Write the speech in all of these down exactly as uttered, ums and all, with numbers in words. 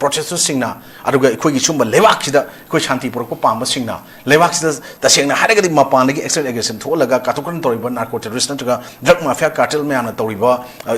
ꯄ꯭ꯔꯣꯇꯦꯁꯇꯔꯁꯤꯡꯅ, ꯑꯗꯨꯒ ꯑꯩꯈꯣꯏꯒꯤ ꯁꯨꯝꯕ ꯂꯩꯕꯥꯛꯁꯤꯗ ꯑꯩꯈꯣꯏ ꯁꯥꯟꯇꯤ ꯄꯨꯔꯛꯄ ꯄꯥꯝꯕꯁꯤꯡꯅ, ꯂꯩꯕꯥꯛꯁꯤꯗ ꯇꯁꯦꯡꯅ ꯍꯥꯏꯔꯒꯗꯤ ꯃꯄꯥꯟꯗꯒꯤ external aggression ꯊꯣꯛꯍꯜꯂꯒ ꯀꯥꯊꯣꯛ ꯀꯥꯔꯟ ꯇꯧꯔꯤꯕ narco terrorist ꯅꯠꯇ꯭ꯔꯒ drug mafia cartel ꯃꯌꯥꯝꯅ ꯇꯧꯔꯤꯕ,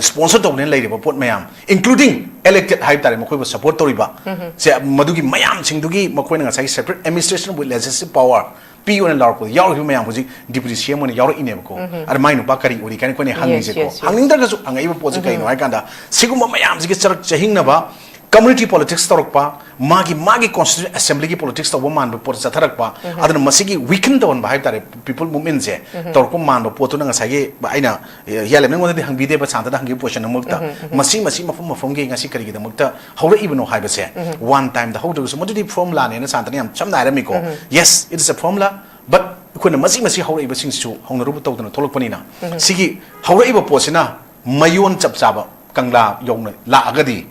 sponsor ꯇꯧꯗꯨꯅ ꯂꯩꯔꯤꯕ ꯄꯣꯠ ꯃꯌꯥꯝ, including elected ꯍꯥꯏꯕ ꯇꯥꯔꯦ, ꯃꯈꯣꯏꯕꯨ support ꯇꯧꯔꯤꯕ ꯁꯦ, ꯃꯗꯨꯒꯤ ꯃꯌꯥꯝꯁꯤꯡꯗꯨꯒꯤ ꯃꯈꯣꯏꯅ ꯉꯁꯥꯏꯒꯤ separate administration with legislative power ꯄꯤꯌꯣꯅ ꯂꯥꯎꯔꯛꯄꯗ ꯌꯥꯎꯔꯤꯕ ꯃꯌꯥꯝ ꯍꯧꯖꯤꯛ deputy C M ꯑꯣꯏꯅ ꯌꯥꯎꯔꯛꯏꯅꯦꯕꯀꯣ꯫ ꯑꯗ ꯃꯥꯏ ꯅꯨꯄꯥ ꯀꯔꯤ ꯑꯣꯏꯔꯤ ꯀꯥꯏꯅ ꯑꯩꯈꯣꯏꯅ ꯍꯪꯉꯤꯁꯦꯀꯣ꯫ Yes, yes. ꯍꯪꯅꯤꯡꯗ꯭ꯔꯒꯁꯨ ꯍꯪꯉꯛꯏꯕ ꯄꯣꯠꯁꯦ ꯀꯩꯅꯣ ꯍꯥꯏ ꯀꯥꯟꯗ, ꯁꯤꯒꯨꯝꯕ ꯃꯌꯥꯝꯁꯤꯒꯤ ꯆꯔꯛ ꯆꯍꯤꯡꯅꯕ, community politics ꯇꯧꯔꯛꯄ, ꯃꯥꯒꯤ ꯃꯥꯒꯤ constituent assembly ꯒꯤ politics ꯇꯧꯕ ꯃꯥꯟꯕ ꯄꯣꯠ ꯆꯠꯊꯔꯛꯄ, ꯑꯗꯨꯅ ꯃꯁꯤꯒꯤ weaken ꯇꯧꯍꯟꯕ ꯍꯥꯏꯕ ꯇꯥꯔꯦ, people movement ꯁꯦ ꯇꯧꯔꯛꯄ ꯃꯥꯟꯕ ꯄꯣꯠꯇꯨꯅ ꯉꯁꯥꯏꯒꯤ ꯑꯩꯅ ꯍꯤꯌꯥꯂꯦꯝꯅ ꯑꯩꯉꯣꯟꯗꯗꯤ ꯍꯪꯕꯤꯗꯦꯕ, ꯁꯥꯟꯇꯗ ꯍꯪꯈꯤꯕ question ꯑꯃꯛꯇ꯫ ꯃꯁꯤ ꯃꯁꯤ ꯃꯐꯝ ꯃꯐꯝꯒꯤ ꯉꯁꯤ ꯀꯔꯤꯒꯤꯗꯃꯛꯇ ꯍꯧꯔꯛꯏꯕꯅꯣ ꯍꯥꯏꯕꯁꯦ one time ꯗ ꯍꯧꯗ꯭ꯔꯒꯁꯨ, ꯃꯗꯨꯗꯤ formula ꯅꯦꯅ ꯁꯥꯟꯇꯅ ꯌꯥꯝ ꯁꯝꯅ ꯍꯥꯏꯔꯝꯃꯤꯀꯣ꯫ Yes, it is a formula, but ꯑꯩꯈꯣꯏꯅ ꯃꯁꯤ ꯃꯁꯤ ꯍꯧꯔꯛꯏꯕꯁꯤꯡꯁꯤꯁꯨ ꯍꯧꯅꯔꯨꯕ ꯇꯧꯗꯅ ꯊꯣꯛꯂꯛꯄꯅꯤꯅ, ꯁꯤꯒꯤ ꯍꯧꯔꯛꯏꯕ ꯄꯣꯠꯁꯤꯅ ꯃꯌꯣꯟ ꯆꯞ ꯆꯥꯕ ꯀꯪꯂꯥ ꯌꯧꯅ ꯂꯥꯛꯑꯒꯗꯤ,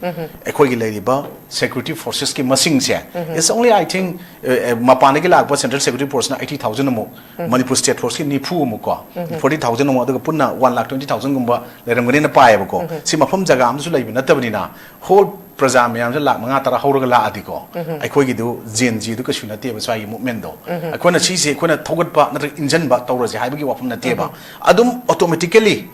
ꯑꯩꯈꯣꯏꯒꯤ ꯂꯩꯔꯤꯕ security forces ꯀꯤ ꯃꯁꯤꯡꯁꯦ, it's only, I think, ꯑꯦ, ꯑꯦ, ꯃꯄꯥꯟꯗꯒꯤ ꯂꯥꯛꯄ central security force ꯅ eighty thousand ꯑꯃꯨꯛ, ꯃꯅꯤꯄꯨꯔ state force ꯀꯤ ꯅꯤꯐꯨ ꯑꯃꯨꯛ ꯀꯣ, forty thousand ꯑꯃꯨꯛ, ꯑꯗꯨꯒ ꯄꯨꯟꯅ one lakh twenty thousand ꯒꯨꯝꯕ ꯂꯩꯔꯝꯒꯅꯤꯅ ꯄꯥꯏꯌꯦꯕꯀꯣ꯫ ꯁꯤ ꯃꯐꯝ ꯖꯒꯥ ꯑꯃꯗꯁꯨ ꯂꯩꯕ ꯅꯠꯇꯕꯅꯤꯅ, whole ꯄ꯭ꯔꯖꯥ ꯃꯌꯥꯝꯁꯦ ꯂꯥꯛ ꯃꯉꯥ ꯇꯔꯥ ꯍꯧꯔꯒ ꯂꯥꯛꯑꯗꯤꯀꯣ, ꯑꯩꯈꯣꯏꯒꯤꯗꯨ Gen Z ꯗꯨ ꯀꯩꯁꯨ ꯅꯠꯇꯦꯕ, ꯁ꯭ꯋꯥꯏꯒꯤ movement ꯗꯣ꯫ ꯑꯩꯈꯣꯏꯅ ꯁꯤꯁꯦ ꯑꯩꯈꯣꯏꯅ ꯊꯧꯒꯠꯄ ꯅꯠꯇ꯭ꯔꯒ ꯏꯟꯖꯟꯕ ꯇꯧꯔꯁꯦ ꯍꯥꯏꯕꯒꯤ ꯋꯥꯐꯝ ꯅꯠꯇꯦꯕ꯫ ꯑꯗꯨꯝ automatically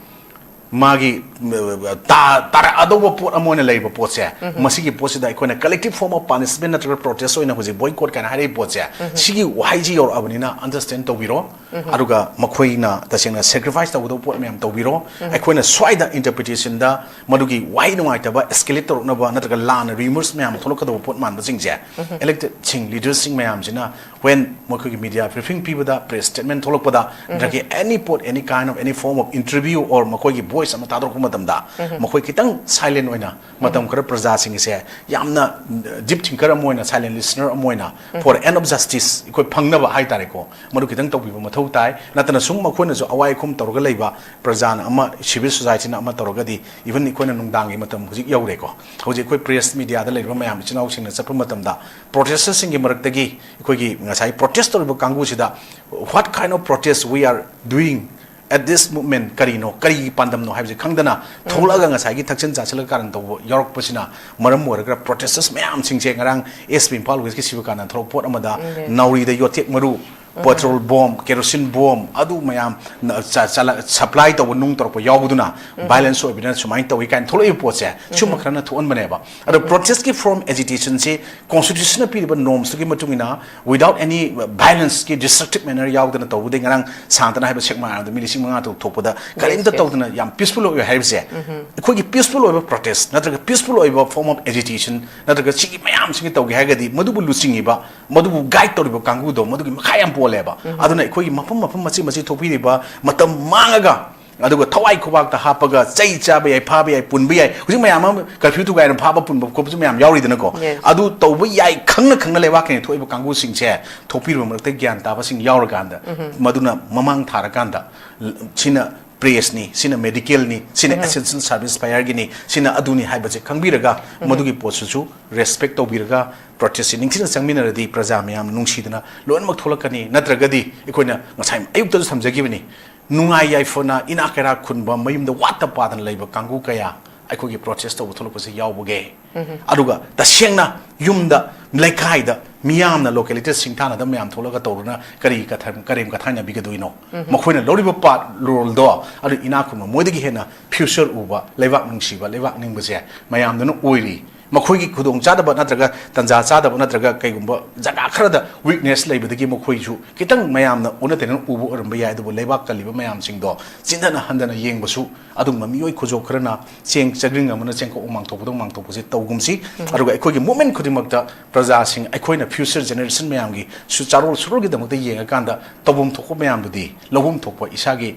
ꯃꯥꯒꯤ, ꯎꯝ, ꯇꯥ-, ꯇꯥꯔꯛꯑꯗꯧꯕ ꯄꯣꯠ ꯑꯃ ꯑꯣꯏꯅ ꯂꯩꯕ ꯄꯣꯠꯁꯦ, ꯃꯁꯤꯒꯤ ꯄꯣꯠꯁꯤꯗ ꯑꯩꯈꯣꯏꯅ collective form of punishment ꯅꯠꯇ꯭ꯔꯒ protest ꯑꯣꯏꯅ ꯍꯧꯖꯤꯛ boycott ꯀꯥꯏꯅ ꯍꯥꯏꯔꯛꯏ ꯄꯣꯠꯁꯦ, ꯁꯤꯒꯤ ꯋꯥꯍꯩꯁꯤ ꯌꯧꯔꯛꯑꯕꯅꯤꯅ understand ꯇꯧꯕꯤꯔꯣ꯫ ꯑꯗꯨꯒ ꯃꯈꯣꯏꯅ ꯇꯁꯦꯡꯅ sacrifice ꯇꯧꯒꯗꯧꯕ ꯄꯣꯠ ꯃꯌꯥꯝ ꯇꯧꯕꯤꯔꯣ꯫ ꯑꯩꯈꯣꯏꯅ ꯁ꯭ꯋꯥꯏꯗ interpretation ꯗ ꯃꯗꯨꯒꯤ ꯋꯥꯍꯩ ꯅꯨꯡꯉꯥꯏꯇꯕ escalate ꯇꯧꯔꯛꯅꯕ ꯅꯠꯇ꯭ꯔꯒ ꯂꯥꯟꯅ rumors ꯃꯌꯥꯝ ꯊꯣꯛꯂꯛꯀꯗꯧꯕ ꯄꯣꯠ ꯃꯥꯟꯕꯁꯤꯡꯁꯦ, elected ꯁꯤꯡ, leaders ꯁꯤꯡ ꯃꯌꯥꯝꯁꯤꯅ when ꯃꯈꯣꯏꯒꯤ media briefing ꯄꯤꯕꯗ, press statement ꯊꯣꯛꯂꯛꯄꯗ, ꯅꯠꯇ꯭ꯔꯒ any ꯄꯣꯠ, any kind of, any form of interview or ꯃꯈꯣꯏꯒꯤ voice ꯑꯃ ꯊꯥꯗꯣꯔꯛꯄ ꯃꯇꯝꯗ, ꯃꯈꯣꯏ ꯈꯤꯇꯪ silent ꯑꯣꯏꯅ ꯃꯇꯝ ꯈꯔ ꯄ꯭ꯔꯖꯥꯁꯤꯡꯁꯦ ꯌꯥꯝꯅ deep thinker ꯑꯃ ꯑꯣꯏꯅ, silent listener ꯑꯃ ꯑꯣꯏꯅ, for end of justice ꯑꯩꯈꯣꯏ ꯐꯪꯅꯕ ꯍꯥꯏꯇꯥꯔꯦꯀꯣ, ꯃꯗꯨ ꯈꯤꯇꯪ ꯇꯧꯕꯤꯕ ꯃꯊꯧ ꯇꯥꯏ꯫ ꯅꯠꯇꯅ ꯁꯨꯝ ꯃꯈꯣꯏꯅꯁꯨ ꯑꯋꯥꯏ ꯑꯈꯨꯝ ꯇꯧꯔꯒ ꯂꯩꯕ, ꯄ꯭ꯔꯖꯥꯅ ꯑꯃ, civil society ꯅ ꯑꯃ ꯇꯧꯔꯒꯗꯤ, even ꯑꯩꯈꯣꯏꯅ ꯅꯨꯡꯗꯥꯡꯒꯤ ꯃꯇꯝ ꯍꯧꯖꯤꯛ ꯌꯧꯔꯦꯀꯣ, ꯍꯧꯖꯤꯛ ꯑꯩꯈꯣꯏ press media ꯗ ꯂꯩꯔꯤꯕ ꯃꯌꯥꯝ ꯏꯆꯤꯟ ꯏꯅꯥꯎꯁꯤꯡꯅ ꯆꯠꯄ ꯃꯇꯝꯗ, protester ꯁꯤꯡꯒꯤ ꯃꯔꯛꯇꯒꯤ ꯑꯩꯈꯣꯏꯒꯤ ꯉꯁꯥꯏ protest ꯇꯧꯔꯤꯕ ꯀꯥꯡꯕꯨꯁꯤꯗ, what kind of protest we are doing at this moment ꯀꯔꯤꯅꯣ, ꯀꯔꯤꯒꯤ ꯄꯥꯟꯗꯝꯅꯣ ꯍꯥꯏꯕꯁꯦ ꯈꯪꯗꯅ ꯊꯣꯛꯂꯛꯑꯒ ꯉꯁꯥꯏꯒꯤ ꯊꯛꯆꯤꯟ ꯆꯥꯁꯤꯜꯂꯒ ꯀꯥꯔꯟ ꯇꯧꯕ ꯌꯥꯎꯔꯛꯄꯁꯤꯅ ꯃꯔꯝ ꯑꯣꯏꯔꯒ protesters ꯃꯌꯥꯝꯁꯤꯡꯁꯦ ꯉꯔꯥꯡ S P Imphal West ꯀꯤ ꯁꯤꯕꯀꯥꯟꯗ ꯊꯣꯛꯂꯛꯄ ꯄꯣꯠ ꯑꯃꯗ ꯎꯝ, yes. ꯅꯥꯎꯔꯤꯗ ꯌꯣꯠꯊꯦꯛ ꯃꯔꯨ, petrol bomb, kerosene bomb, ꯑꯗꯨ ꯃꯌꯥꯝ ꯅ-, ꯆ-, ꯆꯂ-, supply ꯇꯧꯕ ꯅꯨꯡ ꯇꯧꯔꯛꯄ ꯌꯥꯎꯕꯗꯨꯅ violence ꯑꯣꯏꯕꯅꯤꯅ ꯁꯨꯃꯥꯏꯅ ꯇꯧꯏ ꯀꯥꯏꯅ ꯊꯣꯛꯂꯛꯏꯕ ꯄꯣꯠꯁꯦ, ꯁꯨꯝꯕ ꯈꯔꯅ ꯊꯣꯛꯍꯟꯕꯅꯦꯕ꯫ ꯑꯗꯣ protest ꯀꯤ form agitation ꯁꯤ constitution ꯅ ꯄꯤꯔꯤꯕ norms ꯇꯨꯒꯤ ꯃꯇꯨꯡ ꯏꯟꯅ without any violence ꯀꯤ destructive manner ꯌꯥꯎꯗꯅ ꯇꯧꯕꯗꯩ ꯉꯔꯥꯡ ꯁꯥꯟꯇꯅ ꯍꯥꯏꯕ ꯁꯦꯛꯃꯥꯏꯗ ꯃꯤ ꯂꯤꯁꯤꯡ ꯃꯉꯥ ꯇꯔꯨꯛ ꯊꯣꯛꯄꯗ ꯀꯔꯤꯝꯇ yes. ꯇꯧꯗꯅ ꯌꯥꯝ peaceful ꯑꯣꯏ ꯍꯥꯏꯕꯁꯦ, ꯑꯩꯈꯣꯏꯒꯤ peaceful ꯑꯣꯏꯕ protest ꯅꯠꯇ꯭ꯔꯒ peaceful ꯑꯣꯏꯕ form of agitation ꯅꯠꯇ꯭ꯔꯒ ꯁꯤꯒꯤ ꯃꯌꯥꯝꯁꯤꯒꯤ ꯇꯧꯒꯦ ꯍꯥꯏꯔꯒꯗꯤ ꯃꯗꯨꯕꯨ ꯂꯨꯆꯤꯡꯉꯤꯕ, ꯃꯗꯨꯕꯨ guide ꯇꯧꯔꯤꯕ ꯀꯥꯡꯕꯨꯗꯣ ꯃꯗꯨꯒꯤ ꯃꯈꯥ ꯌꯥꯝ ꯄꯣꯜꯂꯦꯕ꯫ ꯑꯗꯨꯅ ꯑꯩꯈꯣꯏꯒꯤ ꯃꯐꯝ ꯃꯐꯝ ꯃꯆꯤ ꯃꯆꯤ ꯊꯣꯛꯄꯤꯔꯤꯕ ꯃꯇꯝ ꯃꯥꯡꯉꯒ ꯑꯗꯨꯒ ꯊꯋꯥꯏ ꯈꯨꯕꯥꯛꯇ ꯍꯥꯞꯄꯒ ꯆꯩ ꯆꯥꯕ ꯌꯥꯏ, ꯐꯥꯕ ꯌꯥꯏ, ꯄꯨꯟꯕ ꯌꯥꯏ꯫ ꯍꯧꯖꯤꯛ ꯃꯌꯥꯝ ꯑꯃ curfew ꯊꯨꯒꯥꯏꯅ ꯐꯥꯕ ꯄꯨꯟꯕ ꯈꯣꯠꯄꯁꯨ ꯃꯌꯥꯝ ꯌꯥꯎꯔꯤꯗꯅꯀꯣ꯫ Yes. ꯑꯗꯨ ꯇꯧꯕ ꯌꯥꯏ ꯈꯪꯅ ꯈꯪꯅ ꯂꯩꯕꯥꯛꯀꯤ ꯊꯣꯛꯏꯕ ꯀꯥꯡꯕꯨꯁꯤꯡꯁꯦ ꯊꯣꯛꯄꯤꯔꯕ ꯃꯔꯛꯇ ꯒ꯭ꯌꯥꯟ ꯇꯥꯕꯁꯤꯡ ꯌꯥꯎꯔꯀꯥꯟꯗ ꯃꯗꯨꯅ ꯃꯃꯥꯡ ꯊꯥꯔꯀꯥꯟꯗ ꯁꯤꯅ press ꯅꯤ, ꯁꯤꯅ medical ꯅꯤ, ꯁꯤꯅ essential service fire ꯒꯤꯅꯤ, ꯁꯤꯅ ꯑꯗꯨꯅꯤ ꯍꯥꯏꯕꯁꯦ ꯈꯪꯕꯤꯔꯒ ꯃꯗꯨꯒꯤ ꯄꯣꯠꯁꯤꯁꯨ respect ꯇꯧꯕꯤꯔꯒ protest ꯁꯤ ꯅꯤꯡꯊꯤꯅ ꯆꯪꯃꯤꯟꯅꯔꯗꯤ ꯄ꯭ꯔꯖꯥ ꯃꯌꯥꯝ ꯅꯨꯡꯁꯤꯗꯅ ꯂꯣꯏꯅꯃꯛ ꯊꯣꯛꯂꯛꯀꯅꯤ꯫ ꯅꯠꯇ꯭ꯔꯒꯗꯤ ꯑꯩꯈꯣꯏꯅ ꯉꯁꯥꯏ ꯑꯌꯨꯛꯇꯁꯨ ꯊꯝꯖꯈꯤꯕꯅꯤ, ꯅꯨꯡꯉꯥꯏ ꯌꯥꯏꯐꯅ ꯏꯅꯥꯛ ꯀꯩꯔꯥꯛ ꯈꯨꯟꯕ ꯃꯌꯨꯝꯗ ꯋꯥꯠꯇ ꯄꯥꯗꯅ ꯂꯩꯕ ꯀꯥꯡꯕꯨ ꯀꯌꯥ ꯑꯩꯈꯣꯏꯒꯤ protest ꯇꯧꯕ ꯊꯣꯛꯂꯛꯄꯁꯦ ꯌꯥꯎꯕꯒꯦ꯫ ꯑꯗꯨꯒ ꯇꯁꯦꯡꯅ ꯌꯨꯝꯗ, ꯂꯩꯀꯥꯏꯗ, ꯃꯤꯌꯥꯝꯅ locality ꯁꯤꯡꯊꯥꯅꯗꯕ ꯃꯌꯥꯝ ꯊꯣꯛꯂꯒ ꯇꯧꯗꯨꯅ ꯀꯔꯤ ꯀꯊ-, ꯀꯔꯦꯝ ꯀꯊꯥꯏꯅꯕꯤꯒꯗꯣꯏꯅꯣ? ꯃꯈꯣꯏꯅ ꯂꯧꯔꯤꯕ part role ꯗꯣ, ꯑꯗꯨ ꯏꯅꯥꯛ ꯈꯨꯟꯕ, ꯃꯣꯏꯗꯒꯤ ꯍꯦꯟꯅ future ꯎꯕ, ꯂꯩꯕꯥꯛ ꯅꯨꯡꯁꯤꯕ, ꯂꯩꯕꯥꯛ ꯅꯤꯡꯕꯁꯦ ꯃꯌꯥꯝꯗꯨꯅ ꯑꯣꯏꯔꯤ꯫ ꯃꯈꯣꯏꯒꯤ ꯈꯨꯗꯣꯡꯆꯥꯗꯕ ꯅꯠꯇ꯭ꯔꯒ ꯇꯟꯖꯥ ꯆꯥꯗꯕ ꯅꯠꯇ꯭ꯔꯒ ꯀꯩꯒꯨꯝꯕ ꯖꯒꯥ ꯈꯔꯗ weakness ꯂꯩꯕꯗꯒꯤ ꯃꯈꯣꯏꯁꯨ ꯈꯤꯇꯪ ꯃꯌꯥꯝꯅ ꯑꯣꯟꯅ ꯇꯩꯅꯅ ꯎꯕ ꯑꯣꯏꯔꯝꯕ ꯌꯥꯏ, ꯑꯗꯨꯕꯨ ꯂꯩꯕꯥꯛ ꯀꯜꯂꯤꯕ ꯃꯌꯥꯝꯁꯤꯡꯗꯣ ꯆꯤꯟꯊꯅ ꯍꯟꯊꯅ ꯌꯦꯡꯕꯁꯨ ꯑꯗꯨꯒꯨꯝꯕ ꯃꯤꯑꯣꯏ ꯈꯨꯖꯣꯞ ꯈꯔꯅ ꯆꯦꯡ ꯆꯒ꯭ꯔꯤꯡ ꯑꯃꯅ ꯆꯦꯡꯀꯣꯛ ꯃꯥꯡꯊꯣꯛꯄꯗꯧ ꯃꯥꯡꯊꯣꯛꯄꯁꯦ ꯇꯧꯒꯨꯝꯁꯤ꯫ ꯑꯗꯨꯒ ꯑꯩꯈꯣꯏꯒꯤ movement ꯈꯨꯗꯤꯡꯃꯛꯇ ꯄ꯭ꯔꯖꯥꯁꯤꯡ, ꯑꯩꯈꯣꯏꯅ future generation ꯃꯌꯥꯝꯒꯤ ꯁꯨ-, ꯆꯥꯔꯣꯜ ꯁꯨꯔꯣꯜꯒꯤꯗꯃꯛꯇ ꯌꯦꯡꯉꯀꯥꯟꯗ ꯇꯧꯐꯝ ꯊꯣꯛꯄ ꯃꯌꯥꯝꯗꯨꯗꯤ ꯂꯧꯐꯝ ꯊꯣꯛꯄ ꯏꯁꯥꯒꯤ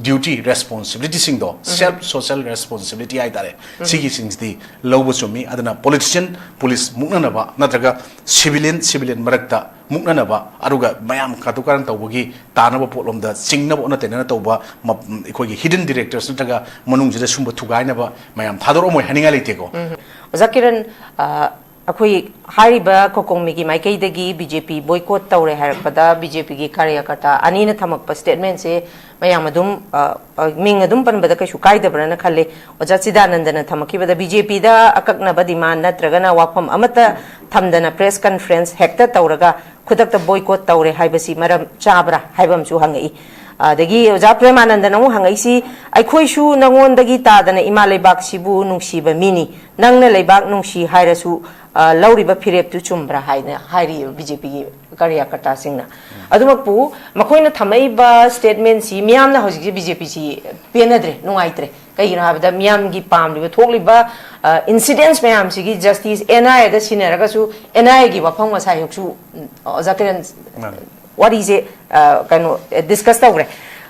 duty, responsibility ꯁꯤꯡꯗꯣ, self social responsibility ꯍꯥꯏꯇꯥꯔꯦ, ꯁꯤꯒꯤꯁꯤꯡꯁꯤꯗꯤ ꯂꯧꯕ ꯆꯨꯝꯃꯤ꯫ ꯑꯗꯨꯅ politician, police ꯃꯨꯛꯅꯅꯕ ꯅꯠꯇ꯭ꯔꯒ civilian, civilian ꯃꯔꯛꯇ ꯃꯨꯛꯅꯅꯕ, ꯑꯗꯨꯒ ꯃꯌꯥꯝ ꯀꯥꯇꯨ ꯀꯥꯔꯟ ꯇꯧꯕꯒꯤ ꯇꯥꯅꯕ ꯄꯣꯠꯂꯣꯝꯗ ꯆꯤꯡꯅꯕ ꯑꯣꯟꯅ ꯇꯩꯅꯅ ꯇꯧꯕ ꯃ-, ꯑꯩꯈꯣꯏꯒꯤ hidden directors ꯅꯠꯇ꯭ꯔꯒ ꯃꯅꯨꯡꯁꯤꯗ ꯁꯨꯝꯕ ꯊꯨꯒꯥꯏꯅꯕ ꯃꯌꯥꯝ ꯊꯥꯗꯣꯔꯛꯑꯝꯃꯣꯏ ꯍꯥꯏꯅꯤꯡꯉꯥꯏ ꯂꯩꯇꯦꯀꯣ꯫ ꯎꯝ꯫ ꯑꯣꯖꯥ ꯀꯤꯔꯟ, ꯑ, ꯑꯩꯈꯣꯏ ꯍꯥꯏꯔꯤꯕ ꯀꯣꯀꯣꯃꯤꯒꯤ ꯃꯥꯏꯀꯩꯗꯒꯤ ꯕꯤ ꯖꯦ ꯄꯤ ꯕꯣꯏꯀꯣꯠ ꯇꯧꯔꯦ ꯍꯥꯏꯔꯛꯄꯗ, ꯕꯤ ꯖꯦ ꯄꯤꯒꯤ ꯀꯥꯔꯌꯀꯔꯇꯥ ꯑꯅꯤꯅ ꯊꯝꯃꯛꯄ ꯁ꯭ꯇꯦꯠꯃꯦꯟꯁꯦ ꯃꯌꯥꯝ ꯑꯗꯨꯝ, ꯑ, ꯑ, ꯃꯤꯡ ꯑꯗꯨꯝ ꯄꯟꯕꯗ ꯀꯩꯁꯨ ꯀꯥꯏꯗꯕ꯭ꯔꯅ ꯈꯜꯂꯦ꯫ ꯑꯣꯖꯥ ꯆꯤꯗꯥꯅꯟꯗꯅ ꯊꯝꯃꯛꯈꯤꯕꯗ, ꯕꯤ ꯖꯦ ꯄꯤꯗ ꯑꯀꯛꯅꯕ ꯗꯤꯃꯥꯟ ꯅꯠꯇ꯭ꯔꯒꯅ ꯋꯥꯐꯝ ꯑꯃꯠꯇ ꯊꯝꯗꯅ ꯄ꯭ꯔꯦꯁ ꯀꯟꯐꯔꯦꯟꯁ ꯍꯦꯛꯇ ꯇꯧꯔꯒ ꯈꯨꯗꯛꯇ ꯕꯣꯏꯀꯣꯠ ꯇꯧꯔꯦ ꯍꯥꯏꯕꯁꯤ ꯃꯔꯝ ꯆꯥꯕ꯭ꯔꯥ ꯍꯥꯏꯕ ꯑꯃꯁꯨ ꯍꯪꯉꯛꯏ꯫ ꯑꯗꯒꯤ ꯑꯣꯖꯥ ꯄ꯭ꯔꯦꯃꯥꯅꯟꯗꯅ ꯑꯃꯨꯛ ꯍꯪꯉꯛꯏꯁꯤ, "ꯑꯩꯈꯣꯏꯁꯨ ꯅꯉꯣꯟꯗꯒꯤ ꯇꯥꯗꯅ ꯏꯃꯥ ꯂꯩꯕꯥꯛꯁꯤꯕꯨ ꯅꯨꯡꯁꯤꯕ ꯃꯤꯅꯤ, ꯅꯪꯅ ꯂꯩꯕꯥꯛ ꯅꯨꯡꯁꯤ ꯍꯥꯏꯔꯁꯨ, ꯑ, ꯂꯧꯔꯤꯕ ꯐꯤꯔꯦꯞꯇꯨ ꯆꯨꯝꯕ꯭ꯔꯥ?" ꯍꯥꯏꯅ ꯍꯥꯏꯔꯤꯑꯕ ꯕꯤ ꯖꯦ ꯄꯤꯒꯤ ꯀꯥꯔꯌꯀꯔꯇꯥꯁꯤꯡꯅ꯫ ꯑꯗꯨꯃꯛꯄꯨ ꯃꯈꯣꯏꯅ ꯊꯝꯃꯛꯏꯕ ꯁ꯭ꯇꯦꯠꯃꯦꯟꯁꯤ ꯃꯤꯌꯥꯝꯅ ꯍꯧꯖꯤꯛꯁꯤ ꯕꯤ ꯖꯦ ꯄꯤꯁꯤ ꯄꯦꯟꯅꯗ꯭ꯔꯦ, ꯅꯨꯡꯉꯥꯏꯇ꯭ꯔꯦ꯫ ꯀꯩꯒꯤꯅꯣ ꯍꯥꯏꯕꯗ ꯃꯤꯌꯥꯝꯒꯤ ꯄꯥꯝꯂꯤꯕ, ꯊꯣꯛꯂꯤꯕ, ꯑ, ꯏꯟꯁꯤꯗꯦꯟꯁ ꯃꯌꯥꯝꯁꯤꯒꯤ ꯖꯁꯇꯤꯁ ꯑꯦꯟ ꯑꯥꯏ ꯑꯦꯗ ꯁꯤꯟꯅꯔꯒꯁꯨ, ꯑꯦꯟ ꯑꯥꯏ ꯑꯦꯒꯤ ꯋꯥꯐꯝ ꯉꯁꯥꯏ ꯑꯌꯨꯛꯁꯨ, ꯎꯝ, ꯑꯣꯖꯥ ꯀꯤꯔꯟ, ꯃꯥꯅꯦ꯫ ꯋꯥꯔꯤꯁꯦ, ꯑ, ꯀꯩꯅꯣ, ꯑ, ꯗꯤꯁꯀꯁ ꯇꯧꯈ꯭ꯔꯦ꯫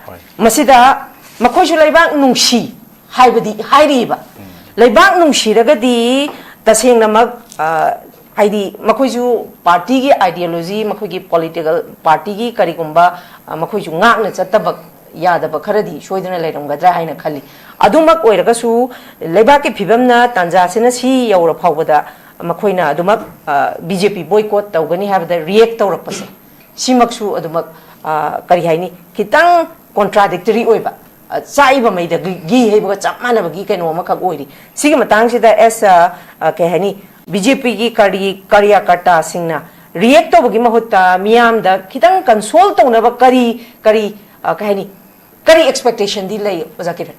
ꯍꯣꯏ꯫ ꯃꯁꯤꯗ ꯃꯈꯣꯏꯁꯨ ꯂꯩꯕꯥꯛ ꯅꯨꯡꯁꯤ ꯍꯥꯏꯕꯗꯤ ꯍꯥꯏꯔꯤꯕ꯫ ꯎꯝ꯫ ꯂꯩꯕꯥꯛ ꯅꯨꯡꯁꯤꯔꯒꯗꯤ ꯇꯁꯦꯡꯅꯃꯛ, ꯑ, ꯍꯥꯏꯗꯤ ꯃꯈꯣꯏꯁꯨ ꯄꯥꯔꯇꯤꯒꯤ ꯑꯥꯏꯗꯤꯌꯣꯂꯣꯖꯤ, ꯃꯈꯣꯏꯒꯤ ꯄꯣꯂꯤꯇꯤꯀꯦꯜ ꯄꯥꯔꯇꯤꯒꯤ ꯀꯔꯤꯒꯨꯝꯕ, ꯑ, ꯃꯈꯣꯏꯁꯨ ꯉꯥꯛꯅ ꯆꯠꯇꯕ ꯌꯥꯗꯕ ꯈꯔꯗꯤ ꯁꯣꯏꯗꯅ ꯂꯩꯔꯝꯒꯗ꯭ꯔꯥ ꯍꯥꯏꯅ ꯈꯜꯂꯤ꯫ ꯑꯗꯨꯃꯛ ꯑꯣꯏꯔꯒꯁꯨ ꯂꯩꯕꯥꯛꯀꯤ ꯐꯤꯕꯝꯅ ꯇꯥꯟꯖꯥꯁꯤꯅ ꯁꯤ ꯌꯧꯔ ꯐꯥꯎꯕꯗ ꯃꯈꯣꯏꯅ ꯑꯗꯨꯃꯛ, ꯑ, ꯕꯤ ꯖꯦ ꯄꯤ ꯕꯣꯏꯀꯣꯠ ꯇꯧꯒꯅꯤ ꯍꯥꯏꯕꯗ ꯔꯤꯌꯦꯛ ꯇꯧꯔꯛꯄꯁꯦ, ꯁꯤꯃꯛꯁꯨ ꯑꯗꯨꯃꯛ, ꯑ, ꯀꯔꯤ ꯍꯥꯏꯅꯤ, ꯈꯤꯇꯪ ꯀꯣꯟꯇ꯭ꯔꯥꯗꯤꯛꯇꯔꯤ ꯑꯣꯏꯕ, ꯑ, ꯆꯥꯛꯏꯕ ꯃꯩꯗ ꯘꯤ, ꯘꯤ ꯍꯩꯕꯒ ꯆꯞ ꯃꯥꯟꯅꯕꯒꯤ ꯀꯩꯅꯣ ꯑꯃꯈꯛ ꯑꯣꯏꯔꯤ꯫ ꯁꯤꯒꯤ ꯃꯇꯥꯡꯁꯤꯗ ꯑꯦꯁ, ꯑ, ꯑ, ꯀꯩ ꯍꯥꯏꯅꯤ, ꯕꯤ ꯖꯦ ꯄꯤꯒꯤ ꯀꯔꯤ, ꯀꯥꯔꯌꯀꯔꯇꯥꯁꯤꯡꯅ ꯔꯤꯌꯦꯛ ꯇꯧꯕꯒꯤ ꯃꯍꯨꯠꯇ ꯃꯤꯌꯥꯝꯗ ꯈꯤꯇꯪ ꯀꯟꯁꯣꯜ ꯇꯧꯅꯕ ꯀꯔꯤ, ꯀꯔꯤ, ꯑ, ꯀꯩ ꯍꯥꯏꯅꯤ, ꯀꯔꯤ ꯑꯦꯛꯁꯄꯦꯛꯇꯦꯁꯟꯗꯤ ꯂꯩ, ꯑꯣꯖꯥ ꯀꯤꯔꯟ?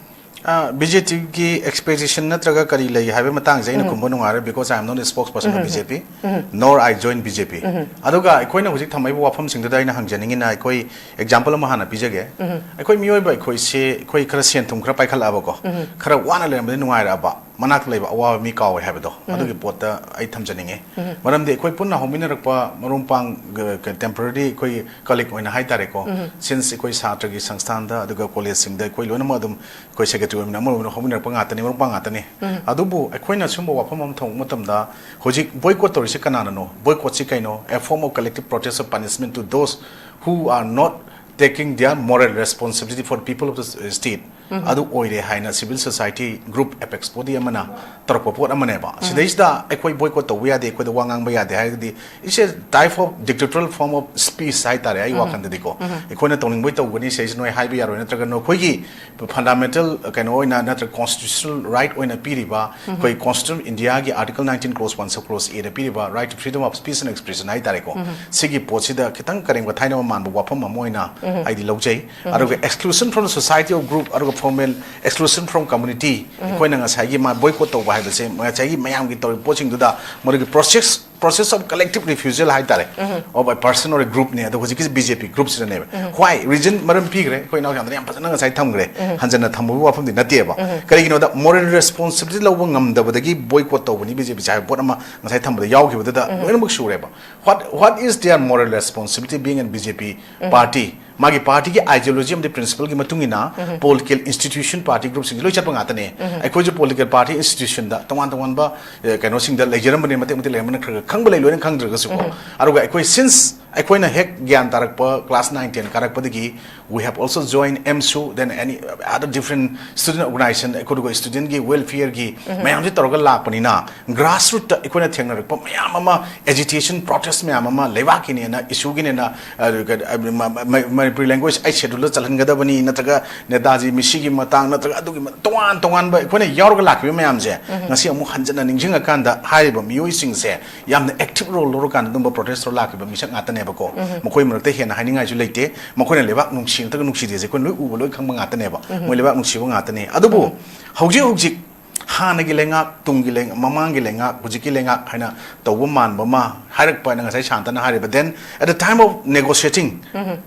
ꯕꯤ ꯖꯦ ꯄꯤꯒꯤ ꯑꯦꯛꯁꯄꯦꯛꯇꯦꯁꯟ ꯅꯠꯇ꯭ꯔꯒ ꯀꯔꯤ ꯂꯩ ꯍꯥꯏꯕꯒꯤ ꯃꯇꯥꯡꯁꯦ ꯑꯩꯅ ꯎꯝ꯫ ꯈꯨꯝꯕ ꯅꯨꯡꯉꯥꯏꯔꯣꯏ, because I am not a spokesperson of um, um, um. B J P, um. Nor I join B J P. Um. ꯑꯗꯨꯒ ꯑꯩꯈꯣꯏꯅ ꯍꯧꯖꯤꯛ ꯊꯝꯃꯛꯏꯕ ꯋꯥꯐꯝꯁꯤꯡꯗꯨꯗ ꯑꯩꯅ ꯍꯪꯖꯅꯤꯡꯉꯤꯅ, ꯑꯩꯈꯣꯏ ꯑꯦꯛꯖꯥꯝꯄꯜ ꯑꯃ ꯍꯥꯟꯅ ꯄꯤꯖꯒꯦ꯫ ꯎꯝ꯫ ꯑꯩꯈꯣꯏ ꯃꯤꯑꯣꯏꯕ ꯑꯩꯈꯣꯏꯁꯦ, ꯑꯩꯈꯣꯏ ꯈꯔ ꯁꯦꯟ ꯊꯨꯝ ꯈꯔ ꯄꯥꯏꯈꯠꯂꯛꯑꯕꯀꯣ, ꯎꯝ꯫ ꯈꯔ ꯋꯥꯅ ꯂꯩꯔꯝꯕꯗꯤ ꯅꯨꯡꯉꯥꯏꯔꯛꯑꯕ, ꯃꯅꯥꯛꯇ ꯂꯩꯕ ꯑꯋꯥꯕ ꯃꯤ ꯀꯥꯎꯋꯦ ꯍꯥꯏꯕꯗꯣ, ꯎꯝ꯫ ꯑꯗꯨꯒꯤ ꯄꯣꯠꯇ ꯑꯩ ꯊꯝꯖꯅꯤꯡꯉꯦ꯫ ꯎꯝ꯫ ꯃꯔꯝꯗꯤ ꯑꯩꯈꯣꯏ ꯄꯨꯟꯅ ꯍꯧꯃꯤꯟꯅꯔꯛꯄ ꯃꯔꯨꯞ ꯃꯄꯥꯡ, ꯒ-, ꯒ-, temporary ꯑꯩꯈꯣꯏ colleague ꯑꯣꯏꯅ ꯍꯥꯏꯇꯥꯔꯦꯀꯣ, ꯎꯝ꯫ Since ꯑꯩꯈꯣꯏ ꯁꯥꯇ꯭ꯔꯒꯤ ꯁꯪꯁꯊꯥꯟꯗ, ꯑꯗꯨꯒ ꯀꯣꯂꯦꯖꯁꯤꯡꯗ ꯑꯩꯈꯣꯏ ꯂꯣꯏꯅꯃꯛ ꯑꯗꯨꯝ ꯑꯩꯈꯣꯏ ꯁꯦꯀ꯭ꯔꯦꯇꯔꯤ ꯑꯣꯏꯃꯤꯟꯅ-, ꯑꯃ ꯑꯣꯏꯅ ꯍꯧꯃꯤꯟꯅꯔꯛꯄ ꯉꯥꯛꯇꯅꯤ, ꯃꯔꯨꯞ ꯃꯄꯥꯡ ꯉꯥꯛꯇꯅꯤ꯫ ꯎꯝ꯫ ꯑꯗꯨꯕꯨ ꯑꯩꯈꯣꯏꯅ ꯁꯨꯝꯕ ꯋꯥꯐꯝ ꯑꯃ ꯊꯝꯃꯛꯄ ꯃꯇꯝꯗ, ꯍꯧꯖꯤꯛ ꯕꯣꯏꯀꯣꯠ ꯇꯧꯔꯤꯁꯤ ꯀꯅꯥꯅꯅꯣ? ꯕꯣꯏꯀꯣꯠꯁꯤ ꯀꯩꯅꯣ? A form of collective protest or punishment to those who are not taking their moral responsibility for the people of the state. ꯑꯗꯨ ꯑꯣꯏꯔꯦ ꯍꯥꯏꯅ civil society group apex body ꯑꯃꯅ ꯇꯧꯔꯛꯄ ꯄꯣꯠ ꯑꯃꯅꯦꯕ꯫ ꯁꯤꯗꯩꯁꯤꯗ ꯑꯩꯈꯣꯏ boycott ꯇꯧꯕ ꯌꯥꯗꯦ, ꯑꯩꯈꯣꯏꯗ ꯋꯥ ꯉꯥꯡꯕ ꯌꯥꯗꯦ ꯍꯥꯏꯔꯒꯗꯤ, it's a type of dictatorial form of speech ꯍꯥꯏꯇꯥꯔꯦ꯫ ꯑꯩ ꯋꯥꯈꯜꯗꯗꯤꯀꯣ, ꯑꯩꯈꯣꯏꯅ ꯇꯧꯅꯤꯡꯕꯩ ꯇꯧꯒꯅꯤ, ꯁꯤꯁꯦ ꯅꯣꯏ ꯍꯥꯏꯕ ꯌꯥꯔꯣꯏ, ꯅꯠꯇ꯭ꯔꯒ ꯅꯈꯣꯏꯒꯤ fundamental ꯀꯩꯅꯣ ꯑꯣꯏꯅ ꯅꯠꯇ꯭ꯔꯒ constitutional right ꯑꯣꯏꯅ ꯄꯤꯔꯤꯕ ꯑꯩꯈꯣꯏ constitution, ꯏꯟꯗꯤꯌꯥꯒꯤ article nineteen clause one sub clause A ꯗ ꯄꯤꯔꯤꯕ right to freedom of speech and expression ꯍꯥꯏꯇꯥꯔꯦꯀꯣ, ꯁꯤꯒꯤ ꯄꯣꯠꯁꯤꯗ ꯈꯤꯇꯪ ꯀꯔꯦꯝ ꯀꯊꯥꯏꯅꯕ ꯃꯥꯟꯕ ꯋꯥꯐꯝ ꯑꯃ ꯑꯣꯏꯅ ꯑꯩꯗꯤ ꯂꯧꯖꯩ꯫ ꯑꯗꯨꯒ exclusion from the society of group, ꯑꯗꯨꯒ formal exclusion from community, ꯑꯩꯈꯣꯏꯅ ꯉꯁꯥꯏꯒꯤ ꯃꯥ boycott ꯇꯧꯕ ꯍꯥꯏꯕꯁꯦ ꯉꯁꯥꯏꯒꯤ ꯃꯌꯥꯝꯒꯤ ꯇꯧꯔꯤꯕ ꯄꯣꯠꯁꯤꯡꯗꯨꯗ ꯃꯗꯨꯒꯤ process, process of collective refusal ꯍꯥꯏꯇꯥꯔꯦ, of a person or a group ꯅꯦ꯫ ꯑꯗꯣ ꯍꯧꯖꯤꯛꯀꯤ BJP group ꯁꯤꯅꯅꯦꯕ꯫ ꯍꯣꯏ, reason ꯃꯔꯝ ꯄꯤꯈ꯭ꯔꯦ, ꯑꯩꯈꯣꯏ ꯏꯅꯥꯎꯁꯥꯟꯗꯅ ꯌꯥꯝ ꯐꯖꯅ ꯉꯁꯥꯏ ꯊꯝꯈ꯭ꯔꯦ꯫ ꯍꯟꯖꯟꯅ ꯊꯝꯕꯒꯤ ꯋꯥꯐꯝꯗꯤ ꯅꯠꯇꯦꯕ꯫ ꯀꯔꯤꯒꯤꯅꯣꯗ, moral responsibility ꯂꯧꯕ ꯉꯝꯗꯕꯗꯒꯤ boycott ꯇꯧꯕꯅꯤ BJP ꯁꯦ ꯍꯥꯏꯕ ꯄꯣꯠ ꯑꯃ ꯉꯁꯥꯏ ꯊꯝꯕꯗ ꯌꯥꯎꯈꯤꯕꯗꯨꯗ ꯂꯣꯏꯅꯃꯛ ꯁꯨꯔꯦꯕ꯫ What, what is their moral responsibility being in BJP party? ꯃꯥꯒꯤ party ꯒꯤ ideology ꯑꯃꯗꯤ principle ꯒꯤ ꯃꯇꯨꯡ ꯏꯟꯅ political institution, party group ꯁꯤꯡꯁꯦ ꯂꯣꯏ ꯆꯠꯄ ꯉꯥꯛꯇꯅꯦ꯫ ꯑꯩꯈꯣꯏꯁꯨ political party institution ꯗ ꯇꯣꯉꯥꯟ ꯇꯣꯉꯥꯟꯕ, ꯑꯦ, ꯀꯩꯅꯣꯁꯤꯡꯗ ꯂꯩꯖꯔꯝꯕꯅꯦ, ꯃꯇꯦꯛ ꯃꯇꯦꯛ ꯂꯩꯔꯝꯕꯅ ꯈꯔ ꯈꯔ ꯈꯪꯕ ꯂꯩ, ꯂꯣꯏꯅ ꯈꯪꯗ꯭ꯔꯒꯁꯨꯀꯣ꯫ ꯑꯗꯨꯒ ꯑꯩꯈꯣꯏ since ꯑꯩꯈꯣꯏꯅ ꯍꯦꯛ ꯒ꯭ꯌꯥꯟ ꯇꯥꯔꯛꯄ class nine ten ꯀꯥꯔꯛꯄꯗꯒꯤ, we have also joined AMSU, then any other different student organization, ꯑꯩꯈꯣꯏ student ꯒꯤ welfare ꯒꯤ ꯃꯌꯥꯝꯁꯤ ꯇꯧꯔꯒ ꯂꯥꯛꯄꯅꯤꯅ, grassroot ꯇ ꯑꯩꯈꯣꯏꯅ ꯊꯦꯡꯅꯔꯛꯄ ꯃꯌꯥꯝ ꯑꯃ, agitation, protest ꯃꯌꯥꯝ ꯑꯃ, ꯂꯩꯕꯥꯛꯀꯤꯅꯦꯅ, issue ꯒꯤꯅꯦꯅ, ꯑ, ꯀ-, ꯑ, ꯃ-, ꯃ-, ꯃ-, ꯃꯅꯤꯄꯨꯔꯤ language eighth schedule ꯗ ꯆꯜꯍꯟꯒꯗꯕꯅꯤ, ꯅꯠꯇ꯭ꯔꯒ ꯅꯦꯇꯥꯖꯤ ꯃꯤꯁꯤꯒꯤ ꯃꯇꯥꯡ, ꯅꯠꯇ꯭ꯔꯒ ꯑꯗꯨꯒꯤ ꯃ-, ꯇꯣꯉꯥꯟ ꯇꯣꯉꯥꯟꯕ ꯑꯩꯈꯣꯏꯅ ꯌꯥꯎꯔꯒ ꯂꯥꯛꯈꯤꯕ ꯃꯌꯥꯝꯁꯦ ꯉꯁꯤ ꯑꯃꯨꯛ ꯍꯟꯖꯟꯅ ꯅꯤꯡꯁꯤꯡꯉꯀꯥꯟꯗ, ꯍꯥꯏꯔꯤꯕ ꯃꯤꯑꯣꯏꯁꯤꯡꯁꯦ ꯌꯥꯝꯅ active role ꯂꯧꯔꯀꯥꯟꯗ ꯑꯗꯨꯝꯕ protest ꯇꯧꯔ ꯂꯥꯛꯈꯤꯕ ꯃꯤꯁꯛ ꯉꯥꯛꯇꯅꯦꯕꯀꯣ꯫ ꯃꯈꯣꯏ ꯃꯔꯛꯇ ꯍꯦꯟꯅ ꯍꯥꯏꯅꯤꯡꯉꯥꯏꯁꯨ ꯂꯩꯇꯦ꯫ ꯃꯈꯣꯏꯅ ꯂꯩꯕꯥꯛ ꯅꯨꯡꯁꯤ ꯅꯠꯇ꯭ꯔꯒ ꯅꯨꯡꯁꯤꯗꯦꯁꯦ ꯑꯩꯈꯣꯏ ꯂꯣꯏ ꯎꯕ, ꯂꯣꯏ ꯈꯪꯕ ꯉꯥꯛꯇꯅꯦꯕ꯫ ꯃꯣꯏ ꯂꯩꯕꯥꯛ ꯅꯨꯡꯁꯤꯕ ꯉꯥꯛꯇꯅꯦ꯫ ꯑꯗꯨꯕꯨ ꯍꯧꯖꯤꯛ ꯍꯧꯖꯤꯛ ꯍꯥꯟꯅꯒꯤ ꯂꯩꯉꯥꯛ, ꯇꯨꯡꯒꯤ ꯂꯩꯉꯥꯛ, ꯃꯃꯥꯡꯒꯤ ꯂꯩꯉꯥꯛ, ꯍꯧꯖꯤꯛꯀꯤ ꯂꯩꯉꯥꯛ ꯍꯥꯏꯅ ꯇꯧꯕ ꯃꯥꯟꯕ ꯑꯃ ꯍꯥꯏꯔꯛꯄ ꯍꯥꯏꯅ ꯉꯁꯥꯏ ꯁꯥꯟꯇꯅ ꯍꯥꯏꯔꯤꯕ, then at the time of negotiating,